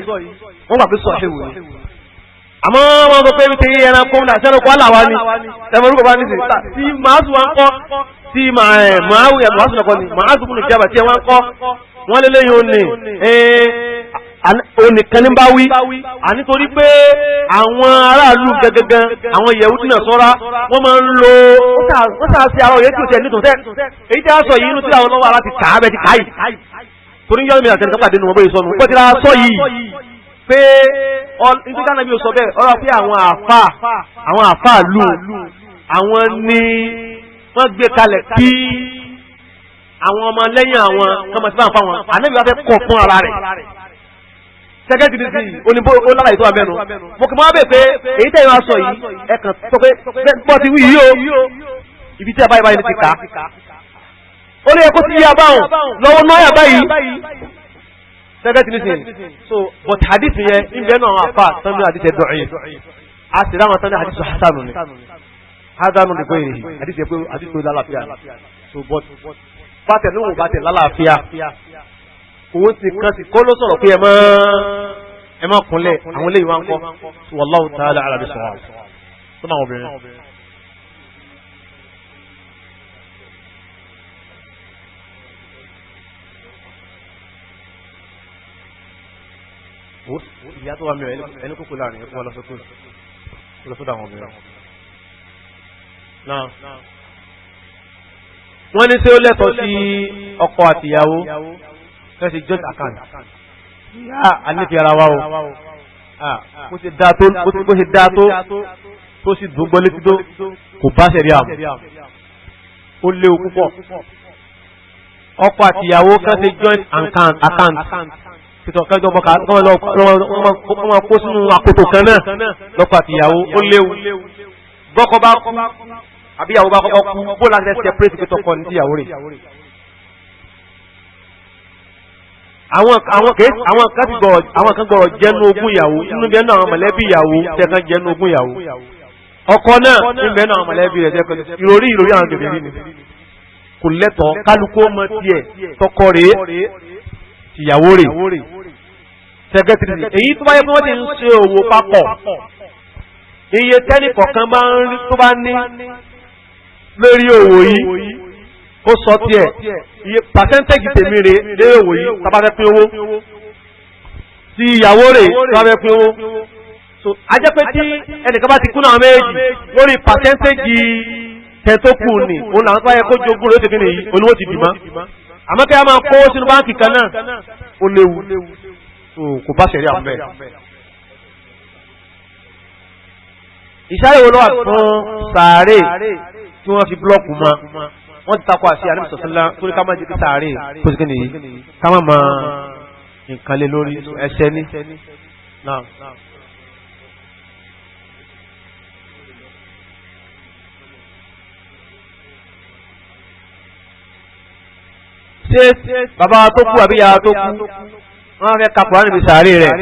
wọ́n gbà pé sọ ṣe wù ní. Àmọ́ wọ́n sọ pé ti ẹranko ní àti ẹranko aláwa ni ẹ̀fọ́ orúkọ bá ní sí tí màásù wa ń kọ́ tí màáwù ẹ̀ màásù nìkan ni màásù kùnú jábà tí ẹ wọ́n ń kọ́ wọ́n lé lẹ́yìn òní onìkan ní bá wí. À nítorí pé àwọn aráàlú gẹ́gẹ́gẹ́ àwọn Yẹhudi náà sọ́ra wọ́n máa ń lo wọ́n sà sí ara òye tí ò tẹ̀ nítorí èyí tí a sọ yìí inú tí àwọn ọlọ́wọ́ ara ti kà á bẹ́ẹ̀ ti kà yìí torí yọ́n mi àtẹnudọ́ pàdé nù wọ́n bóyá sọnù bó ti ra sọ yìí pé nítorí káná mi ò sọ bẹ́ẹ̀ ọ̀rọ̀ pé àwọn àfà lù àwọn ni wọ́n gbé kalẹ̀ kí àwọn ọmọ lẹ́yìn àwọn kọ́mọ sí fáwọn ànábì wá fẹ́ kọ̀ fún ara rẹ̀ sẹ́kẹ́ntì ní sí oníbó ó lára ètò àmẹ́nu mo kì mọ́ bẹ̀ pé èyí tẹ̀yìn wá sọ yìí ẹ̀kàn sọ pé bọ́ ti wí yìí o ibi tí àbáyé báyìí ti kà á ó lè kó sí yí abáhùn lọ́wọ́ náà báyìí sẹ́kẹ́ntì ní sí. So but hadith yẹn ń bẹ́ẹ̀ náà àwọn àfa tán ní hadith ẹ̀ dọ̀ọ̀yìn a sì ráwọn tán ní hadith hasanu ni hasanu ni gbé yìí hadith yẹn pé hadith tó lálàáfíà so but bàtẹ̀ lóhùn bàtẹ̀ lálàáfíà òun ti kan sí kó ló sọ̀rọ̀ pé ẹ má kúnlẹ̀ àwọn eléyìí wá ń kọ́. Wallahu ta'ala a'lam bis-sawab. Tó máa obìnrin. Ìyá tó wà mí ẹni kókó láàrin ẹkún ọlọ́sọ́kùn lọ́sọ́dọ̀ àwọn obìnrin. Wọ́n ní ṣé ó lẹ́tọ̀ọ́ sí ọkọ àtìyàwó fẹ́ ṣe joint account? Yá ànífi ara wa o. Bó ṣe dáa tó tó sì dùn gbọ́ létí tó kò bá ṣẹ̀rí àmọ́. Ó léwu púpọ̀. Ọkọ àtìyàwó kan ṣe joint account. Títọ̀ kẹjọ ọmọ kọ́ kó sínú àkótó kan náà lọ́kọ àtìyàwó ó léwu. Bọ́kọ bá kú àbíyàwó bá kọ́kọ́ kú bó láti fẹ́ separate pé tọkọ ní tìyàwó rẹ̀. Àwọn kan gbọ́rọ̀ jẹ́nu ogún ìyàwó nínú bẹ́ẹ̀ náà àwọn mọ̀lẹ́bí ìyàwó tẹ́kan jẹ́nu ogún ìyàwó. Ọkọ náà nínú bẹ́ẹ̀ náà àwọn mọ̀lẹ́bí rẹ̀ tẹ́kan ìròrí àwọn kèfèrí ni. Kò lẹ́tọ̀ọ́ kálukú ọmọ tiẹ̀ tọkọ rèé tìyàwó rèé. Sẹ́kẹ́tìrì èyí tó bá yẹ kí wọ́n ti ń ṣe òwò papọ̀ iye tẹ́nì kọ̀ọ̀kan bá ń rí tó bá ní lórí òwò yìí ó sọ tiẹ̀ iye pàṣẹ́ntéèjì tèmi rè lórí òwò yìí tá bá fẹ́ pín owó tí ìyàwó rè tá bá fẹ́ pín owó. So a jẹ́ pé tí ẹnìkan bá ti kú náà méjì lórí pàṣẹ́ntéèjì tẹ̀tókù ni òun làwọn tó bá yẹ kó jogún ló ti fi nìyí olówó ti dì mọ́. Àmọ́ kí a máa kó sínú báǹkì kan náà ó léwu kò bá ṣẹ̀rí àwọn bẹ́ẹ̀. Ìṣàlẹ̀ wo ló wà fún sàárè tí wọ́n fi búlọ́ọ̀kù mọ́? Wọ́n ti takò àṣẹ àdébí sọ̀sọ́lá torí ká má jẹ́ kí sàárè kó sì kéde yìí ká má mọ nǹkan lé lórí ẹsẹ̀ ní. Ṣé bàbá wa tó kú àbí ìyá wa tó kú wọ́n fẹ́ ka Kùránì níbi sàárè rẹ̀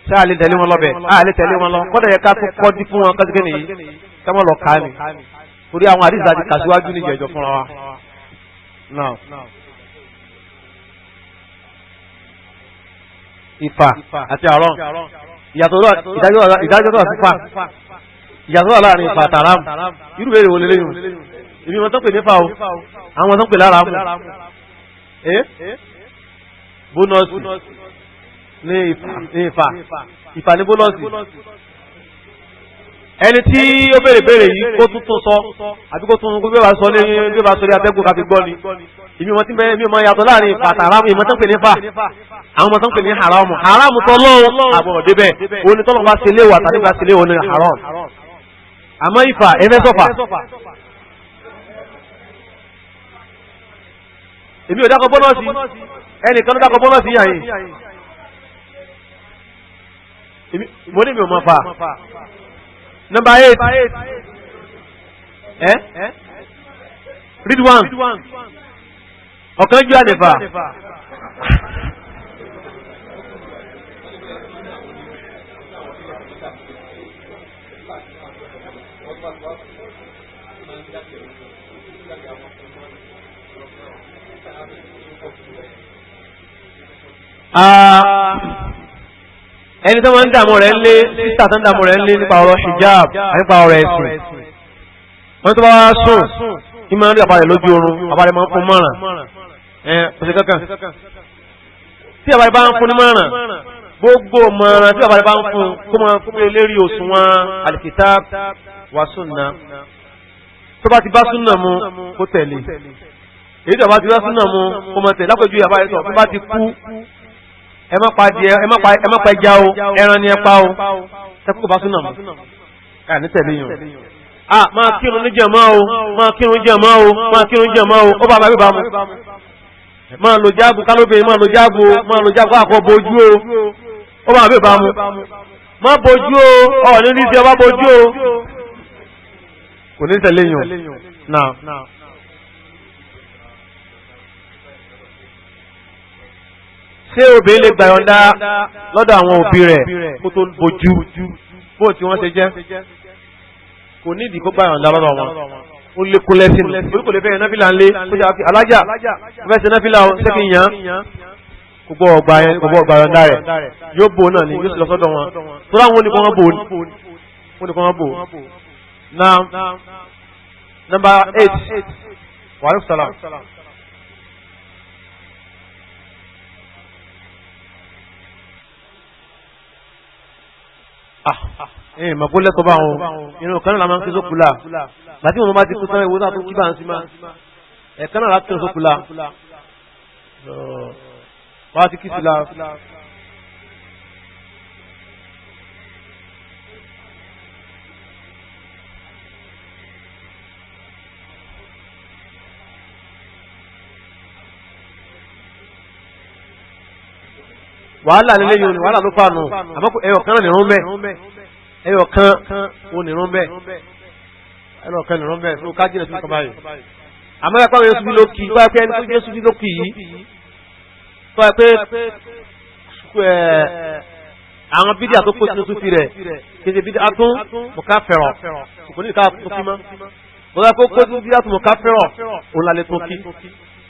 ṣé a lè tẹ̀lé wọn lọ́bẹ̀? A lè tẹ̀lé wọn lọ kọ́dà yẹ ká tó kọ́jú fún wọn kọ́síkẹ́ nìyí ká má lọ ká ni torí àwọn àdìsá ti kà síwájú ní ìjẹ́jọ́ fúnra wa. Ìfà àti àrọ̀ ìdájọ́ tó wà fífà ìyàtọ̀ wà láàrin ìfà àtàràmù irú bèrè wo lélẹ́yìn ìbí wọn tó pè nífà o àwọn tó pè lára mù bónọ́ọ̀sì ní ìfà ìfà ní bónọ́ọ̀sì. Ẹni tí ó béèrè béèrè yìí kó tún tún sọ àbí kó tún kó bí wàá sọ ní bí wàá sọ ní atẹ́gùn káfí gbọ́ ni. Ìmí wọn ti bẹ ìmí wọn yàtọ̀ láàrin ìfà àtàràmù ìmọ̀ tó ń pè ní fà àwọn ọmọ tó ń pè ní haramu haramu tọ́lọ́hún àbọ̀ débẹ̀ òun ni tọ́lọ́ bá ṣe léwà tàbí bá ṣe léwà ní haram. Àmọ́ ìfà ẹfẹ́ sọ́fà. Èmi ò dákọ̀ bọ́nọ́ọ̀sì ẹnìkan ló dákọ̀ bọ́nọ́ọ̀sì yà yìí. Mo ní mi ò mọ̀ fà. Number 8. Read one. Ọ̀kan jù àdìfà. Ẹni tó máa ń dààmú rẹ̀ ń lé, sísà tó ń dààmú rẹ̀ ń lé nípa ọ̀rọ̀ hijab, nípa ọ̀rọ̀ ẹ̀sìn. Wọ́n tó bá wá sùn, ìmọ̀ ń rí àbá rẹ̀ lójú oorun, àbá rẹ̀ máa ń fún mọ́ràn. Ọ̀sẹ̀ kankan. Tí àbá rẹ̀ bá ń fún ní mọ́ràn, gbogbo mọ̀ràn tí àbá rẹ̀ bá ń fún kó máa fún lérí òṣùwọ̀n al-kitab wa sunnah. Tó bá ti bá súnà mu kó tẹ̀lé. Èyí tó bá ti bá súnà mu kó máa tẹ̀lé. Lápẹ̀jú àbá rẹ̀ sọ, tó bá ti kú, ẹ má pa adìẹ, ẹ má pa ẹja o, ẹran ni ẹ pa o. Sẹ́kù kò bá súnà mu. Ká ní tẹ̀lé yàn. Ah, máa kírun ní jàmá o, máa kírun jàmá o, máa kírun jàmá o, ó bá bá bíbá mu. Máa lo jáàbù kálóbìnrin, máa lo jáàbù o, máa lo jáàbù àkọ́ bojú o, ó bá bíbá mu. Má bojú o, ọ̀ ní ní ti ọba bojú o. Kò ní tẹ̀lé yàn. Náà. Ṣé obìnrin lè gbà yọ̀ǹda lọ́dọ̀ àwọn òbí rẹ̀ kó tó bojú bó tí wọ́n ṣe jẹ́? Kò ní ìdí kó gbà yọ̀ǹda lọ́dọ̀ wọn. Ó lékún lẹ́sìn. Orí kò lè fẹ́ yẹn náfìlà ńlé. Kó ṣe alájà, ó fẹ́ ṣe náfìlà o, ṣé kí n yàn? Kò gbọ́ ọgbà yẹn, kò gbọ́ ọgbà yọ̀ǹda rẹ̀. Yóò bò náà ni, yóò sì lọ sọ́dọ̀ wọn. Tó láwọn oníkan wọn bò ó. Oníkan wọn bò. Now, number 8. Wa alaikum salam. Mọ̀ kó lẹ́tọ̀ bá wọn inú kan náà la máa ń kí sókùlà láti wọn bá ti kú sáré ìwòsàn tó kí bá ń sí máa ẹ̀kan náà láti kí sókùlà wọ́n á ti kí sí la. Wàhálà nílé yìí ni wàhálà ló fà nù, àmọ́ ẹyọ kan náà nìrún bẹ́ẹ̀, ẹyọ kan ò nìrún bẹ́ẹ̀, ẹyọ kan nìrún bẹ́ẹ̀ tó ká jìnà sí nǹkan báyìí. Àmọ́ ẹ̀pá àwọn Yéṣu ló kì í, tó ẹni tó Yéṣu ló kì í, tó ẹ pé àwọn bídíà tó kó sínú súfì rẹ̀ kéde bídíà tó mọ̀ká fẹ̀rọ̀, kò ní ká tó kí mọ́. Bọ́lá kó kó sínú bídíà tó mọ̀ká fẹ̀rọ̀, òun lálẹ́ tó kí.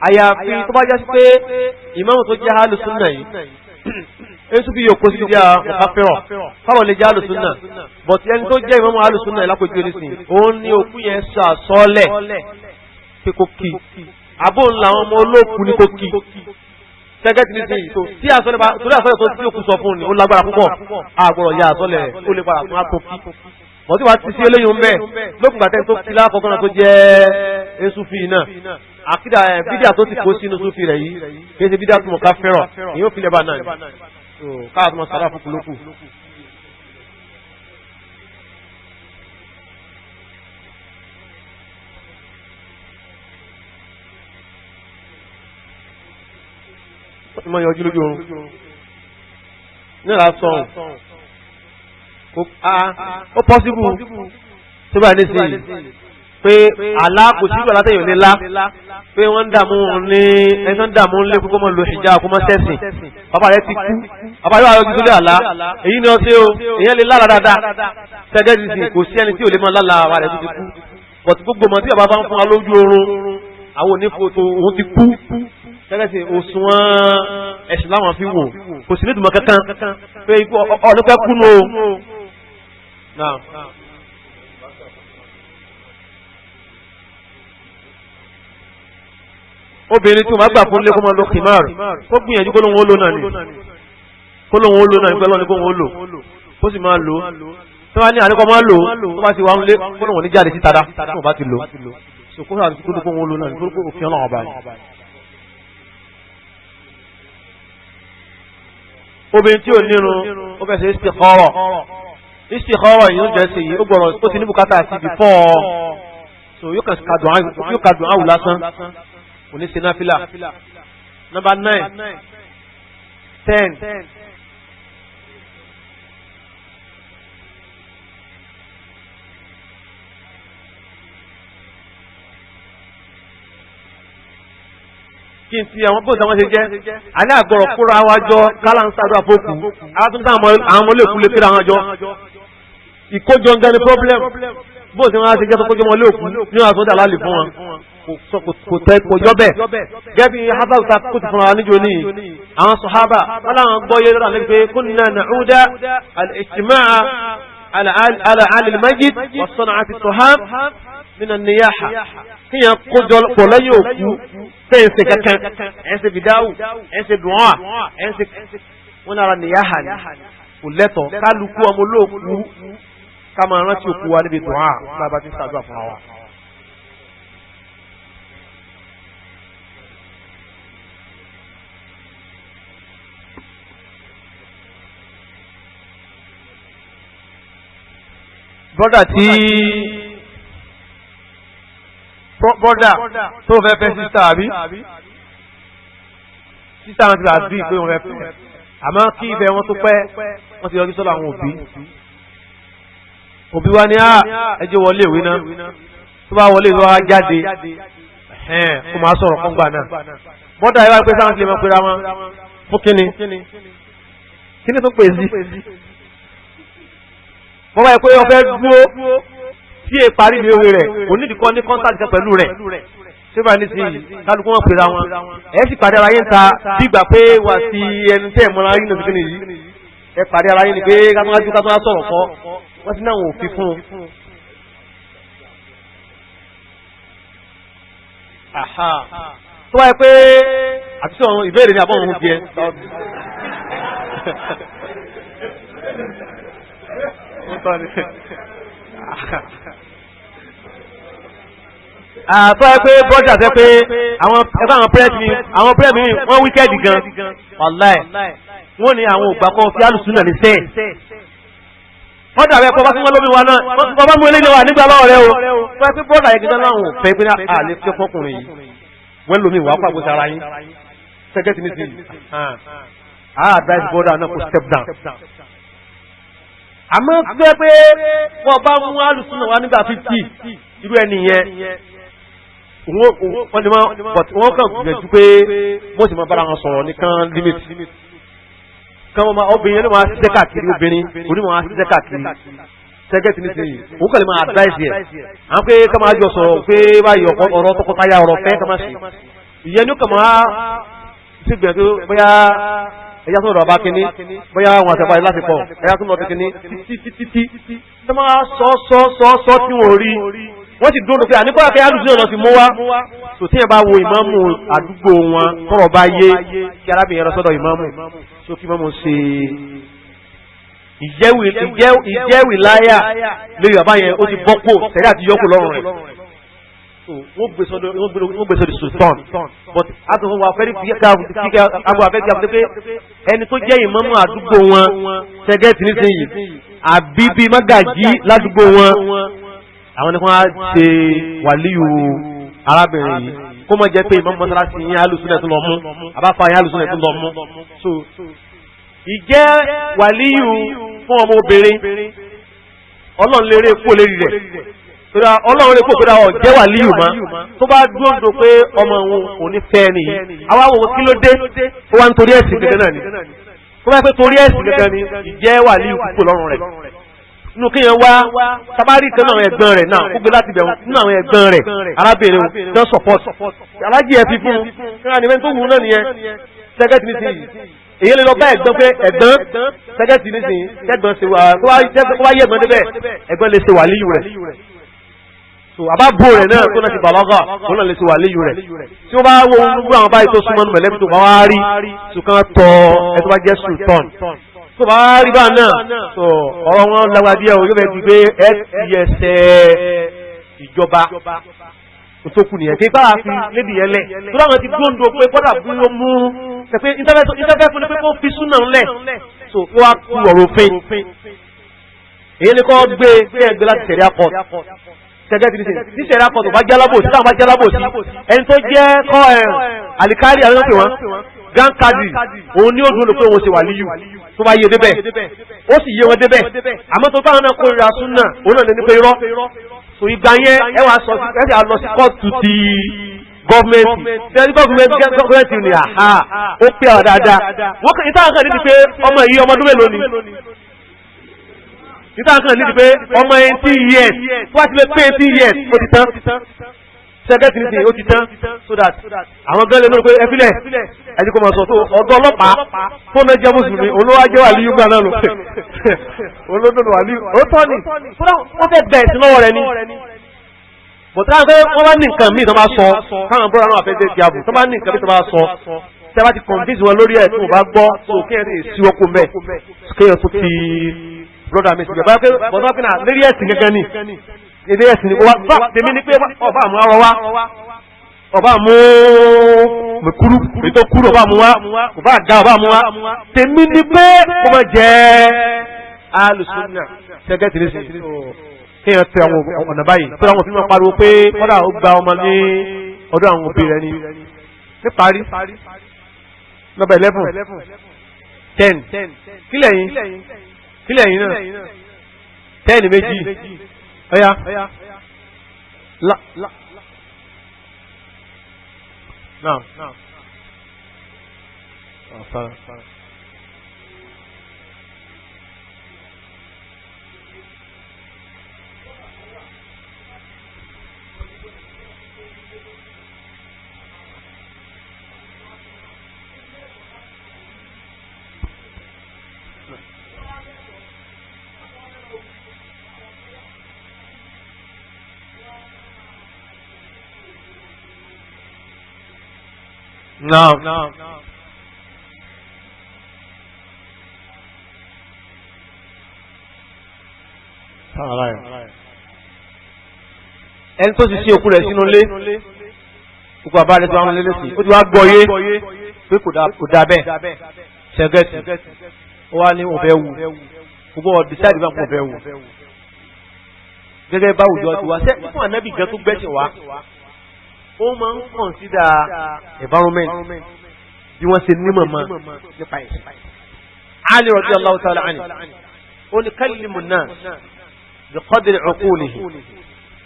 Àyàfi tó bá jẹ́ sí pé ìmáàmù tó jẹ́ Ahlus Sunnah yìí, Èsù bí yóò kó sí bídíà mọ̀káfẹ́rọ̀ fáwọn lè jẹ́ alùsùnà, but ẹni tó jẹ́ ìmáàmù alùsùnà ìlápòjú ẹnìsìn òun ni òkú yẹn sọ àsọ́ọ́lẹ̀ pé kó kí, àbò ńlá àwọn ọmọ olóòkú ni kó kí tẹ́gẹ́tì nísìnyí. Tó tí àsọ́lẹ̀ bá torí àsọ́lẹ̀ tó tí òkú sọ fún ni ó lágbára púpọ̀, àgbọ̀rọ̀ ya àsọ́lẹ̀ ó lè padà fún àtó kí. Bọ̀dí wàá ti sí eléyìí ń bẹ́ẹ̀ lókùn gbàtẹ́ tó kí lákọ̀ọ́kọ́ náà tó jẹ́ Èsù fi náà àkídà ẹ̀ bídíà tó ti kó sínú súfì rẹ̀ yìí kì í ṣe bídíà tó mọ̀ ká fẹ́ràn èyí ó fi lẹ́bàá náà ni káà tó mọ̀ sàrà fún kúlókù. Ìmọ̀ yọjú lójú oorun nílà sọ̀hún ó pọ́sibú tó bá ní sí i pé àlá kò sí ìgbàlá tẹ̀yìn nílá pé wọ́n ń dààmú ní ẹni tó ń dààmú ń lé kókó mọ́ lo hijab kó mọ́ sẹ́sìn, bàbá rẹ̀ ti kú, bàbá rẹ̀ wà lójú sórí àlá èyí ni ọtí o, èyàn lè lára dáadáa tẹ́gẹ́ ti sìn, kò sí ẹni tí ò lè mọ́ lára bàbá rẹ̀ tó ti kú, bọ̀tí gbogbo mọ̀ tí bàbá bá ń fún wa lójú oorun àwọn onífòtò òun ti kú tẹ́gẹ́ sí òṣùwọ̀n ẹ̀sìn láwọn fi wò, kò sí nítumọ̀ kankan pé ikú ọ̀nùpẹ́ kú nù o. Obìnrin tí o máa gbà fún lé kó máa lo khimar, kó gbìyànjú kó lóun ó lò náà ni, kó lóun ó lò náà ni, pé ọlọ́ni kó lóun ó lò, kó sì máa lò ó. Tí wọ́n á ní àríkọ́ máa lò ó, tó bá ti wà ń lé kó lóun ò ní jáde síta dá tó bá ti lò ó. So kó sàrò kó lóun ó lò náà ni, kó òfin ọlọ́run ọba ni. Obìnrin tí ò nírun ó fẹ́ ṣe istikhara, istikhara yìí ó jẹ́ sí yìí ó gbọ́dọ̀ ó ti ní bùkátà sí before, so yóò ka dùn áwù lásán, kò ní ṣe náfìlà. Number 9, 10. Kí n ti àwọn bóòtù àwọn ṣe jẹ́ àní àgbọ̀rọ̀ kóra wa jọ kálá ń sàdúrà fókù alátúntà àwọn ọmọ olóòkú lè kíra wọn jọ, ìkójọ ń gan ni problem, bóòtù wọn ṣe jẹ́ tó kójọ wọn lóòkú ní wọn àtúntà lálẹ́ fún wọn. Kò tẹ́ kò jọ bẹ́ẹ̀. Gẹ́gẹ́ bí hasan ta kó ti fúnra wa níjó ní àwọn sọ̀hábà wọn làwọn gbọ́ yé lọ́dọ̀ àlẹ́ pé kunna na'uda al-ijtima'a ala al-majid wa san'ati at-tuham min an-niyaha. Kíyàn kójọ pọ̀ lẹ́yìn òkú tẹ́ǹsì kankan, ẹ̀ǹsì fìdáwù, ẹ̀ǹsì dùnà, ẹ̀ǹsì wọn lára niyaha ni kò lẹ́tọ̀. Kálukú ọmọ olóòkú ká máa rántí òkú wa níbi dùnà bá a ti ń ṣàdúrà fún wa. Brọ́dà tí brọ́dà tó fẹ́ fẹ́ sísá àbí sísá wọn ti rà bí pé wọ́n fẹ́ fẹ́, àmọ́ kí ìfẹ́ wọn tó pẹ́ wọ́n ti yọjú sọ́dọ̀ àwọn òbí. Òbí wa ní ẹjọ́ wọlé ìwé náà, tó bá wọlé ìwé wa jáde kó máa sọ̀rọ̀ kọ́ngbà náà. Brọ́dà yìí wá pé sáwọn ti lè máa pera wọn fún kíni kíni tó pè sí wọ́n wáyé pé wọ́n fẹ́ dúró tí è parí ní ewé rẹ̀ onídìíkọ́ ní kọ́ńtàtì pẹ̀lú rẹ̀ síbà ní sí kálukú wọn pèrè àwọn ẹ̀ sì pàdé ara yín ta bígbà pé wà sí ẹni tẹ́ ẹ̀ mọ́ra yín ní òsìkìní yìí ẹ pàdé ara yín ni pé kátó kátó sọ̀rọ̀ kọ́ wọ́n ti náà wọ́n fi fún un. Tó wáyé pé àti sọ ìbéèrè ni àbọ̀ òun jẹ. Àtọ́ ẹ pé brọ́dà tẹ́ pé àwọn ẹgbẹ́ àwọn pẹ́rẹ́tì mi àwọn pẹ́rẹ́tì mi wọ́n wíkẹ́ẹ̀dì gan wàláì wọ́n ní àwọn ògbà kan fi alùsùn náà ní sẹ́ẹ̀. Brọ́dà rẹ kọ́ bá fún wọn lómi wa náà wọ́n bá mú eléyìí wà nígbà lọ́wọ́ rẹ o. Wọ́n pé brọ́dà yẹn gẹ́gẹ́ láwọn ò fẹ́ pé àlè fi fọkùnrin yìí wọ́n lómi wàá pàgọ́ sí ara yín sẹ́gẹ́tì ní sí i. I advise brother náà kó step down. Àmọ́ gbé pé wọ́n bá mú alùsùn náà wá nígbà 50 irú ẹni yẹn wọ́n ni wọ́n kàn gbìyànjú pé wọ́n sì máa bára wọn sọ̀rọ̀ nìkan limit kan wọ́n máa obìnrin ló máa ṣiṣẹ́ káàkiri, obìnrin onímọ̀ máa ṣiṣẹ́ káàkiri sẹ́gẹ́tì nísìnyí òun kàn lè máa advice yẹ à ń pé ká máa jọ sọ̀rọ̀ pé báyìí ọ̀rọ̀ tọkọtaya ọ̀rọ̀ fẹ́ ká máa ṣe ìyẹn ní ó kàn máa ṣe gbìyànjú bóyá ẹ̀yà tó lọ bá kínní bóyá àwọn àtẹ̀bá yìí láti pọ̀ ẹ̀yà tó lọ bí kínní títí títí tó máa sọ sọ sọ sọ tí wọ́n rí wọ́n sì dúró pé àníkọ́ àkẹ́yà àdúgbò náà ti mú wá. Tó tí yẹn bá wo ìmáàmù àdúgbò wọn tọrọ bá yé kí arábìnrin yẹn lọ sọ́dọ̀ ìmáàmù tó kí ìmáàmù ṣe ìjẹ́wìláyà lórí bàbá yẹn ó ti bọ́pò tẹ̀lé àti yọ́kù lọ́rùn rẹ̀. Wọ́n gbé sọ́dọ̀ sultan but àtúnfún wa fẹ́rí kíkẹ́ agbó afẹ́ kí a fi pé ẹni tó jẹ́ ìmáàmù àdúgbò wọn ṣẹ́gẹ́tì nísìnyí àbí bíi mágàjí ládùúgbò wọn àwọn ni wọ́n á ṣe wàlíyù arábìnrin yìí kó má jẹ́ pé ìmáàmù mọ́sálásí yín alùsùnẹ̀ tó lọ mú àbáfà yín alùsùnẹ̀ tó lọ mú. So ìjẹ́ wàlíyù fún ọmọ obìnrin ọlọ́run lè rí kó lérí rẹ̀ ọlọ́run lè kó pé ọ jẹ́ wàlíyù mọ́ tó bá dúró pé ọmọ òun ò ní fẹ́ nìyí àwa wò kí ló dé ó wá ń torí ẹ̀sìn gẹ́gẹ́ náà ni tó bá pẹ́ torí ẹ̀sìn gẹ́gẹ́ ni ìjẹ́ wàlíyù kúkú lọ́rùn rẹ̀ nínú kéèyàn wá tabari kan náà àwọn ẹ̀gbọ́n rẹ̀ náà kó gbé láti bẹ̀rù nínú àwọn ẹ̀gbọ́n rẹ̀ arábìnrin náà support alájì ẹ̀ fi fún un kíra ní mẹ́rin tó wù ú náà nìyẹn sẹ́gẹ́tì nísìnyí èyí lè lọ bá ẹ̀gbọ́n pé ẹ̀gbọ́n sẹ́gẹ́tì nísìnyí kẹ́gbọ́n ṣe wà tó bá yẹ ẹ̀gbọ́n débẹ̀ ẹ̀gbọ́n lè ṣe wàlíyù rẹ̀ so àbábò rẹ̀ náà tó náà ti bàlágà òun náà lè ṣe wàlíyù rẹ̀ tí wọ́n bá wo gbogbo àwọn báyìí tó súnmọ́ mọ̀lẹ́bí tó bá wá rí ṣùkán tọ ẹ tó bá jẹ́ sultan tó bá rí bá náà tó ọ̀rọ̀ wọn lágbàá díẹ̀ o yóò fẹ́ di pé ẹ ti ẹsẹ̀ ìjọba tó kù nìyẹn kí báwa fi lédi yẹn lẹ̀ tó dáwọn ti gbóǹdo pé kọ́dà bí ó mú pé ìtẹ́fẹ́ fún ni pé kó fi súnà ńlẹ̀ tó wá kú ọ̀rọ̀ òfin èyí ni kò gbé kí ẹ gbé láti sẹ̀rí akọ sẹ́gẹ́ ti ní sè ní sẹ̀rí akọ tó bá jálábò sí táwọn bá jálábò sí ẹni tó jẹ́ kọ́ ẹ̀ àlìkárí àwọn tó pè wọ́n grand kadi òun ní ó dúró pé òun ṣe wàlíyù tó bá yé débẹ̀ ó sì yé wọn débẹ̀ àmọ́ tó báwọn náà kórìíra súnà òun náà ní pé irọ́ so ìgbà yẹn ẹ wàá sọ ẹ sì lọ sí kóòtù ti gọ́ọ̀mẹ̀ntì tẹ́lẹ̀ gọ́ọ̀mẹ̀ntì ni àhá ó pé àwọn dáadáa wọ́n kàn ìtàn kan níbi pé ọmọ yìí ọmọ ọdún mélòó ni ìtàn kan níbi pé ọmọ 18 years tó bá ti lè pé 18 years ó ti tán. Sẹ́gẹ́tì ní ó ti tán, so that àwọn gẹ́lẹ́ lórí pé ẹfílẹ̀ ẹ̀dí kò mọ̀ sọ tó ọ̀dọ́ ọlọ́pàá tó náà jẹ́ mùsùlùmí olówó ajẹ́ wà líyú gbà náà lò olódòdó wà líyú ó tọ́ ni wọ́n fẹ́ bẹ̀ẹ̀ sí lọ́wọ́ rẹ ni. Bọ̀tá pé wọ́n bá ní nǹkan míì tó bá sọ káwọn bọ́ra náà fẹ́ dé diabù tó bá ní nǹkan míì tó bá sọ tẹ́ bá ti convince wọn lórí ẹ̀ tó bá gbọ́ tó kéèyàn ti síwọ́ kó mbẹ́ kéèyàn tó fi broda mi síbẹ̀ báyọ̀ pé bọ̀tá pé náà lérí ẹ̀sìn gẹ́gẹ́ ni ilé ẹ̀sìn ni wá tèmi ni pé ọba àmú arọ wá ọba àmú mẹkúrú ètò kúrú ọba àmú wá ọba àga ọba àmú wá tèmi ni pé kó má jẹ́ alùsùnà sẹ́gẹ́tì ní sìn kéèyàn tẹ àwọn ọ̀nà báyìí tó àwọn òfin máa pariwo pé kọ́dà ó gba ọmọ ní ọdún àwọn òbí rẹ ni. Níparí nọ́mbà 11 10 kílẹ̀ yín náà 10 méjì ọ̀yá la náà ọ̀fà. Naam. Ẹni tó ti sí òkú rẹ̀ sínú ilé, òkú àbá rẹ̀ tó wà nílé sí, ó ti wá gbọ́ yé pé kò dá bẹ́ẹ̀, ṣẹ́gẹ́tì, ó wá ní òun fẹ́ wù, gbogbo ọ̀dísáìdì bá ń fẹ́ wù. Gẹ́gẹ́ bá àwùjọ ti wá, ṣé fún ànábì gan tó gbẹ́sìn wá? Ó máa ń consider environment bí wọ́n ṣe nímọ̀ mọ́ nípa ẹ̀sìn. Ali radiyallahu ta'ala anhu ó ní kallimu an-nas bi qadri uqulihim.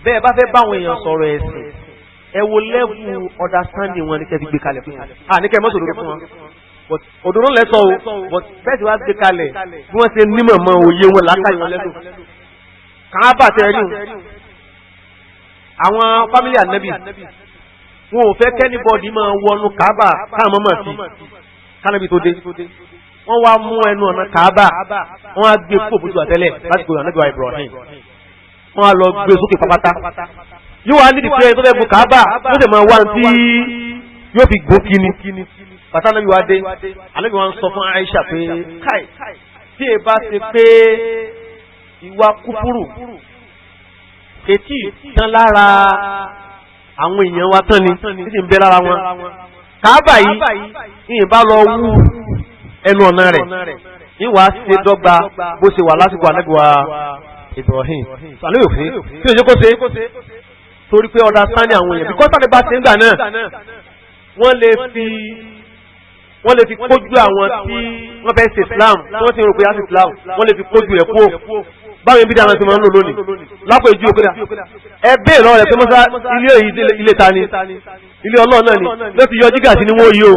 Bẹ́ẹ̀ bá fẹ́ báwọn èèyàn sọ̀rọ̀ ẹ̀sìn, ẹ wo level understanding wọn ní kẹ́ fi gbé kalẹ̀ fún wọn. À ní kẹ́ mọ́tò òdodo fún wọn. Òdodo lẹ sọ o, but bẹ́ẹ̀ sì wá gbé kalẹ̀ bí wọ́n ṣe nímọ̀ mọ́ òye wọn làákàyè wọn lẹ́nu. Kàábà tẹ rí àwọn fámílì ànábì wọn ò fẹ́ kẹ́nìbọ̀dì máa wọnú kàábà káàmọ́ mọ̀ sí kánábì tó dé. Wọ́n wá mú ẹnu ọ̀nà kàábà wọ́n á gbé kó bójú àtẹ́lẹ̀ lásìkò ànábì wa Ibrahim. Wọ́n á lọ gbé sókè pápátá. Yóò wá nídìí pé ẹni tó fẹ́ gun kàábà yóò sì máa wá ní tí yóò fi gún kíni. Bàtà ànábì wa dé, ànábì wa ń sọ fún Aisha pé káì tí ẹ bá ṣe pé ìwà kúfúrù kètì tán lára àwọn èèyàn wa tán ni títí ń bẹ lára wọn. Kàábà yìí ìyìn bá lọ wú ẹnu ọ̀nà rẹ̀ ìwà ṣe dọ́gba bó ṣe wà lásìkò ànábì wa Ibrahim. Sàlẹ̀ òfin kí ló ṣe kó ṣe torí pé ọ̀dà sáni àwọn èèyàn bíkọ́ sáré bá ṣe ń gbà náà wọ́n lè fi kójú àwọn tí wọ́n fẹ́ ṣe Islam tí wọ́n ti rò pé á ṣe Islam wọ́n lè fi kójú rẹ̀ kó báwọn ibi dáná ti máa ń lò lónìí lápò ìjú òkúta ẹ bẹ́ẹ̀ lọ rẹ̀ pé mọ́sá ilé èyí ilé ta ni ilé Ọlọ́run náà ni ló ti yọ jígà sí ni wọ́n yí o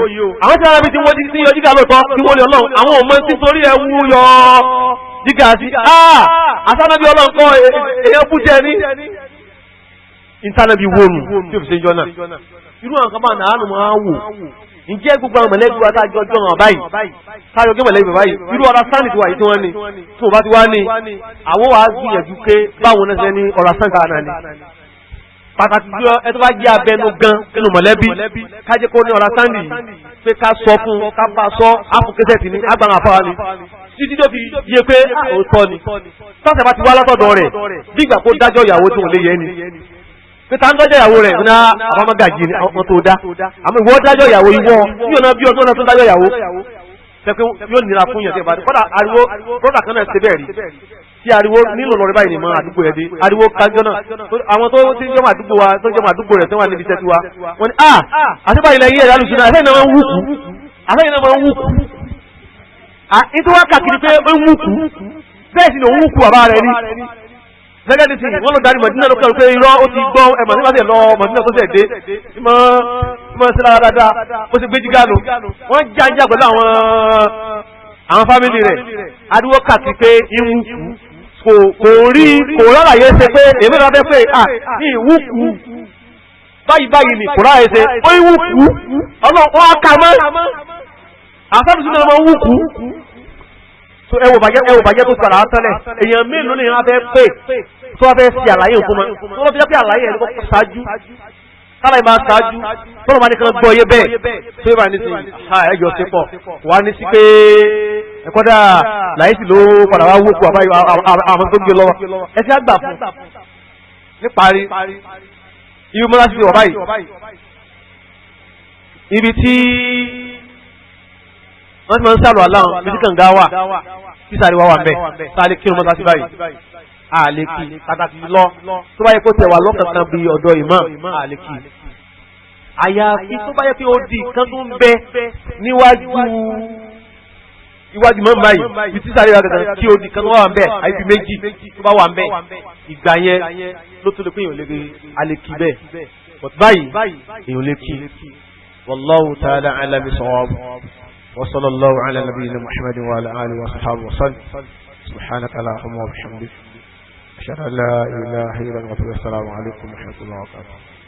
àwọn tí arábí tí wọ́n ti yọ jígà lóòótọ́ tí wọ́n lé Ọlọ́run àwọn ò mọ tí torí ẹ wú yọ jígà sí àsánábí Ọlọ́run kọ́ èèyàn bú jẹ ní ìtànàbí wónù tí ò fi ṣe jọ náà irú àwọn kan bá nàánù máa wò ǹjẹ́ gbogbo àwọn mọ̀lẹ́bí wa tá a jọ jọ̀ràn báyìí táyọ̀ gé mọ̀lẹ́bí báyìí irú ọ̀rá sáǹdì ti wà yìí tí wọ́n ní tí wọ́n bá ti wá ní àwọn wàá gbìyànjú pé báwo náà ṣe ní ọ̀rá sáǹdì kan náà ni. Pàtàkì jùlọ ẹ tó bá jẹ́ abẹnú gan nínú mọ̀lẹ́bí kájẹ́ kó ní ọ̀rá sáǹdì yìí pé ká sọ fún ká bá sọ áfùkẹ́sẹ̀ tì ní agbára àfáà ni títí tó fi yé pé òótọ́ ni sáṣẹ̀ bá ti wá látọ̀dọ̀ rẹ̀ bí ìgbà kó dájọ́ ìyàwó tí òun lè yẹ ni pété à ń dájọ́ ìyàwó rẹ̀ ní àbámọ́gàjì ni àwọn tó dá àmọ́ ìwọ dájọ́ ìyàwó ìwọ yóò náà bí ọdún náà tó dájọ́ ìyàwó sẹ́pẹ́ yóò nira fún yàn tí ìbàdàn kọ́dà ariwo brọ́dà kan náà ṣe bẹ́ẹ̀ rí tí ariwo nílò lọ́rẹ́ báyìí nìmọ̀ àdúgbò rẹ̀ dé ariwo kájọ́ náà àwọn tó ti jọmọ àdúgbò wa tó jọmọ àdúgbò rẹ̀ tó wà níbi iṣẹ́ tiwa wọ́n ní ah àtibá ilẹ̀ yìí ẹ̀rọ alùsùn náà àtẹ́yìn náà máa ń wúkú àtẹ́yìn náà máa ń wúkú nítorí wá kàkiri pé ó ń wúkú bẹ́ẹ̀ sì ni òun wúkú bàbá rẹ̀ ní gẹ́gẹ́ bí ti wọ́n lọ darí mọ̀dínà ló kẹ́rù pé irọ́ ó ti gbọ́ ẹ̀mọ̀ nígbà tí lọ mọ̀dínà tó ṣẹ̀ dé mọ́ sí lára dáadáa ó sì gbé jígá nù wọ́n já ń jà pẹ̀lú àwọn fámìlì rẹ̀ ariwo kàkí pé ìwú kò rí kò ráràyè ṣe pé èmi náà fẹ́ pé à ní ìwúkú Báyìí báyìí ni kò ráyè ṣe ó ń wú kú ọlọ́run á kà mọ́ àfẹ́rù sínú ọmọ wú kú. So ẹwò bàjẹ́ tó padà tẹ́lẹ̀, èèyàn mélòó lè wọ́n fẹ́ pè tó wọ́n fẹ́ ṣe àlàyé òkú mọ́ tó wọ́n fi jẹ́ pé àlàyé ẹ̀ ló kọ́ ṣáájú, kálá ìbá ṣáájú tó lọ́ máa ní kan gbọ́ yé bẹ́ẹ̀ tó yẹ bá ní sí ha ẹjọ́ sí pọ̀ wà ní sí pé ẹ̀kọ́dà láyé sì ló padà wá wókù àbáyọ àwọn tó gbé lọ́wọ́ ẹ ti á gbà fún níparí ibi mọ́lá sí wọ̀ báyìí, ibi tí wọ́n ti máa ń sàlọ̀ aláwọn ibi tí kànga wà tí sáré wà wà ń bẹ̀ sáré kírun mọ́ta sí báyìí àlè kí pàtàkì lọ tó bá yẹ kó tẹ̀ wá lọ́kànkan bí ọ̀dọ̀ ìmọ̀ àlè kí. Àyàfi tó bá yẹ pé ó di kan tó ń bẹ níwájú iwájú mọ́ báyìí ibi tí sáré wà kankan kí ó di kan tó wà ń bẹ àyífi méjì tó bá wà ń bẹ ìgbà yẹn ló tó lè pé èèyàn lè àlè kí bẹ́ẹ̀, but báyìí èèyàn lè kí. Wallahu ta'ala a'lam bis-sawab. Wa sallallahu ala nabiyyina Muhammadin wa ala alihi wa sahbihi wa sallam. Subhanaka allahumma wa bihamdika ashhadu an la ilaha illa anta astaghfiruka wa atubu ilayk. Assalamu alaykum wa rahmatullahi wa barakatuh.